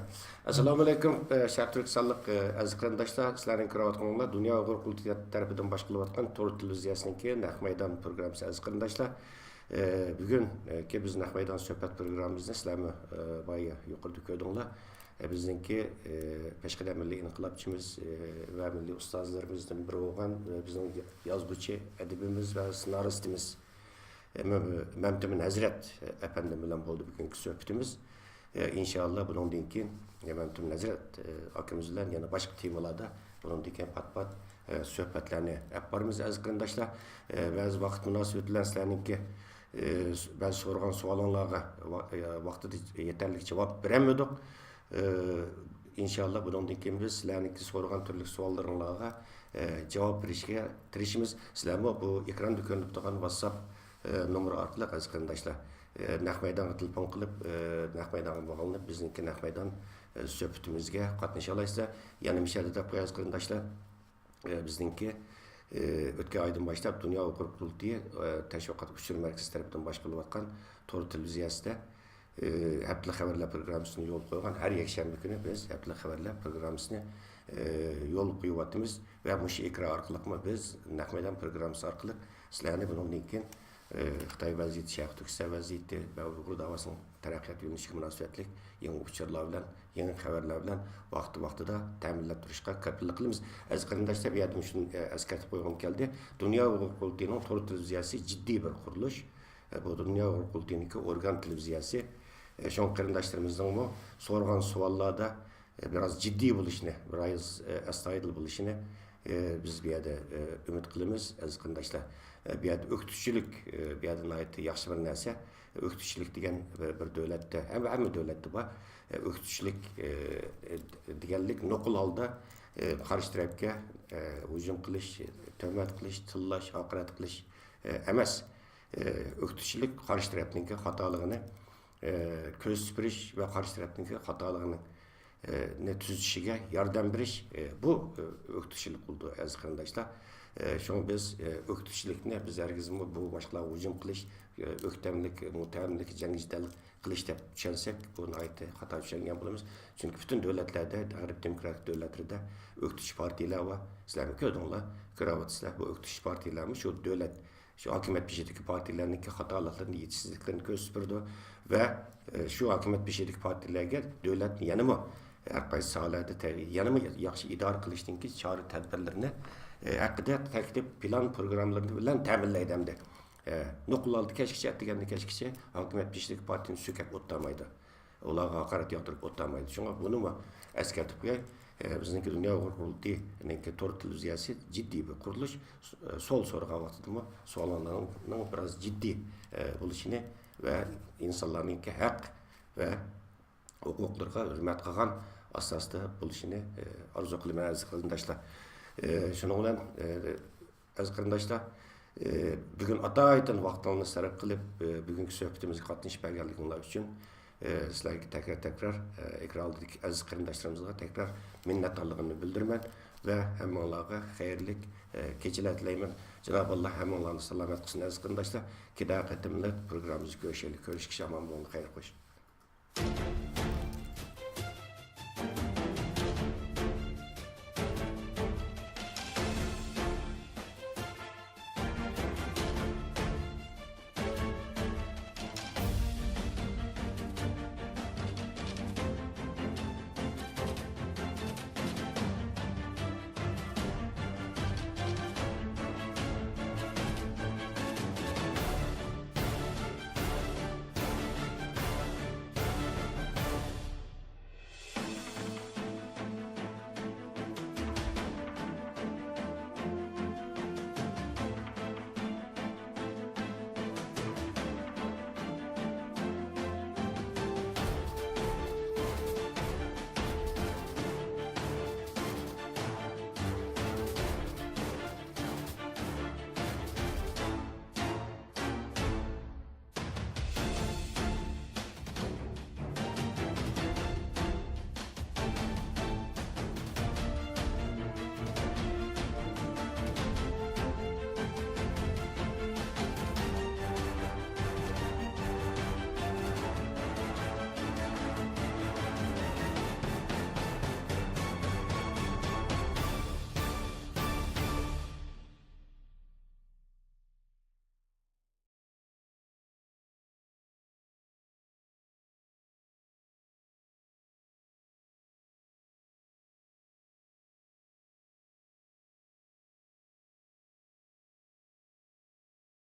ئەسسالامۇئەلەيكۇم، ئە، شەرقىي تۈركىستانلىق، ئە، ئەزىز قېرىنداشلار، سىلەرنىڭ كۆرۈۋاتقىنىڭلار دۇنيا ئۇيغۇر قۇرۇلتىيى تەرىپىدىن باشقۇرۇلۇۋاتقان تور تېلېۋىزىيەسىنىڭكى نەق مەيدان پروگراممىسى، ئەزىز قېرىنداشلار. ئە، بۈگۈنكى بىز نەق مەيدان سۆھبەت پروگراممىمىزنى سىلەرمۇ، ئە، بايا يۇقىرىدا كۆردۈڭلار. ئە، بىزنىڭكى، ئە، پېشقەدەم مىللىي ئىنقىلابچىمىز، ئە، ۋە مىللىي ئۇستازلىرىمىزدىن بىرى بولغان، ئە، بىزنىڭ يازغۇچى، ئەدىبىمىز ۋە سېنارىستىمىز، ئە، مەم-، مەمتىمىن ھەزرەت ئەپەندىم بىلەن بولدى بۈگۈنكى سۆھبىتىمىز. ئە، ئىنشاللا بۇنىڭدىن كېيىن، ئە، مەمتىمىن ھەزرەت، ئە، ئاكىمىز بىلەن يەنە باشقا تېمىلاردا بۇنىڭدىن كېيىن پات-پات، ئە، سۆھبەتلەرنى ئېلىپ بارىمىز، ئەزىز قېرىنداشلار. ئە، بەزى ۋاقىت مۇناسىۋىتى بىلەن سىلەرنىڭكى، ئە، بەزى سورىغان سوئالىڭلارغا ۋا-، ئە، ۋاقتىدا يېتەرلىك جاۋاب بېرەلمىدۇق. ئى، ئىنشاللا بۇنىڭدىن كېيىن بىز سىلەرنىڭكى سورىغان تۈرلۈك سوئاللىرىڭلارغا، ئى، جاۋاب بېرىشكە تىرىشىمىز. سىلەرمۇ بۇ ئېكراندا كۆرۈنۈپ تۇرغان ۋاتساپ، ئى، نومۇرى ئارقىلىق، ئەزىز قېرىنداشلار، ئى، نەق مەيدانغا تېلېفون قىلىپ، ئى، نەق مەيدانغا باغلىنىپ، بىزنىڭكى نەق مەيدان، ئى، سۆھبىتىمىزگە قاتنىشالايسىلەر. يەنە مۇشۇ يەردە دەپ قوياي، ئەزىز قېرىنداشلار. ئى، بىزنىڭكى، ئى، ئۆتكەن ئايدىن باشلاپ دۇنيا ئۇيغۇر قۇرۇلتىيى، ئى، تەشۋىقات ئۇچۇر مەركىزى تەرىپىدىن باشقۇرۇلۇۋاتقان تور تېلېۋىزىيەسىدە، ئى، ھەپتىلىك خەۋەرلەر پروگراممىسىنى يولغا قويغان. ھەر يەكشەنبە كۈنى بىز ھەپتىلىك خەۋەرلەر پروگراممىسىنى، ئى، يولغا قويۇۋاتىمىز ۋە مۇشۇ ئېكران ئارقىلىقمۇ بىز نەق مەيدان پروگراممىسى ئارقىلىق سىلەرنى بۇنىڭدىن كېيىن، ئى، خىتاي ۋەزىيىتى، شەرقىي تۈركىستان ۋەزىيىتى ۋە ئۇيغۇر داۋاسىنىڭ تەرەققىيات يۆنىلىشىگە مۇناسىۋەتلىك يېڭى ئۇچۇرلار بىلەن، يېڭى خەۋەرلەر بىلەن ۋاقتى-ۋاقتىدا تەمىنلەپ تۇرۇشقا كاپىللىق قىلىمىز. ئەزىز قېرىنداشلار، بۇ يەردە شۇنى، ئە، ئەسكەرتىپ قويغۇم كەلدى. دۇنيا ئۇيغۇر قۇرۇلتىيىنىڭ تور تېلېۋىزىيەسى جىددىي بىر قۇرۇلۇش. ئە، بۇ دۇنيا ئۇيغۇر قۇرۇلتىيىنىڭكى ئورگان تېلېۋىزىيەسى. ئە، شۇڭا قېرىنداشلىرىمىزنىڭمۇ سورىغان سوئاللاردا، ئە، بىراز جىددىي بولۇشىنى، بىراز، ئە، ئەستايىدىل بولۇشىنى، ئە، بىز بۇ يەردە، ئە، ئۈمىد قىلىمىز، ئەزىز قېرىنداشلار. ئە، بۇ يەردە ئۆكتىچىلىك، ئە، بۇ يەردە ناھايىتى ياخشى بىر نەرسە. ئۆكتىچىلىك دېگەن بىر، بىر دۆلەتتە، ھەممە، ھەممە دۆلەتتە بار. ئۆكتىچىلىك، ئە، دېگەنلىك نوقۇل ھالدا، ئە، قارشى تەرەپكە، ئە، ھۇجۇم قىلىش، تۆھمەت قىلىش، تىللاش، ھاقارەت قىلىش، ئە، ئەمەس. ئە، ئۆكتىچىلىك قارشى تەرەپنىڭكى خاتالىقىنى، ئە، كۆز سۈپۈرۈش ۋە قارشى تەرەپنىڭكى خاتالىقىنى، نى تۈزىتىشىگە ياردەم بېرىش، بۇ ئۆكتىچىلىك بولىدۇ، ئەزىز قېرىنداشلار. شۇڭا بىز ئۆكتىچىلىكنى، بىز ھەرگىزمۇ بۇ باشقىلارغا ھۇجۇم قىلىش، ئۆكتەملىك، مۇتتەھەملىك، جەڭ جېدەل قىلىش دەپ چۈشەنسەك، بۇ ناھايىتى خاتا چۈشەنگەن بولىمىز. چۈنكى پۈتۈن دۆلەتلەردە، غەرب دېموكراتىك دۆلەتلىرىدە ئۆكتىچى پارتىيىلەر بار. سىلەرمۇ كۆردۈڭلار، كۆرۈۋاتىسىلەر، بۇ ئۆكتىچى پارتىيىلەرمۇ شۇ دۆلەت، شۇ ھاكىمىيەت بېشىدىكى پارتىيىلەرنىڭكى خاتالىقلىرىنى، يېتىشسىزلىكلىرىنى كۆرسىتىپ بېرىدۇ ۋە، ئە، شۇ ھاكىمىيەت بېشىدىكى پارتىيىلەرگە دۆلەتنى يەنىمۇ ھەر قايسى ساھەلەردە تە-، يەنىمۇ ياخشى ئىدارە قىلىشتىنكى چارە تەدبىرلىرىنى، ئە، ھەققىدە تەكلىپ، پىلان، پروگراممىلىرى بىلەن تەمىنلەيدۇ ئەمدى. ئە، نوقۇللاردا كەچكىچە، ئەتىگەندە كەچكىچە ھاكىمىيەت بېشىدىكى پارتىيىنى سۆكەپ ئولتۇرمايدۇ. ئۇلارغا ھاقارەت ياغدۇرۇپ ئولتۇرمايدۇ. شۇڭا بۇنىمۇ ئەسكەرتىپ قوياي. ئە، بىزنىڭكى دۇنيا ئۇيغۇر قۇرۇلتىيىنىڭكى تور تېلېۋىزىيەسى جىددىي بىر قۇرۇلۇش، سوئال سورىغان ۋاقتىدىمۇ سوئاللارنىڭ بىراز جىددىي، ئە، بولۇشىنى ۋە ئىنسانلارنىڭكى ھەق ۋە ھوقۇقلىرىغا ھۆرمەت قىلغان ئاساستا بولۇشىنى، ئە، ئارزۇ قىلىمەن، ئەزىز قېرىنداشلار. ئە، شۇنىڭ بىلەن، ئە، ئەزىز قېرىنداشلار، ئە، بۈگۈن ئاتايىتىن ۋاقتىڭلارنى سەرپ قىلىپ، ئە، بۈگۈنكى سۆھبىتىمىزگە قاتنىشىپ بەرگەنلىكىڭلار ئۈچۈن، ئە، سىلەرگە تەكرار، تەكرار، ئە، ئېكران ئالدىدىكى ئەزىز قېرىنداشلىرىمىزغا تەكرار مىننەتدارلىقىمنى بىلدۈرىمەن ۋە ھەممىڭلارغا خەيرلىك، ئە، كېچىلەر تىلەيمەن. جانابى ئاللا ھەممىڭلارنى سالامەت قىلسۇن، ئەزىز قېرىنداشلار. كېلەر قېتىملىق پروگراممىمىزدا كۆرۈشەيلى. كۆرۈشكىچە ئامان بولۇڭ، خەير خوش.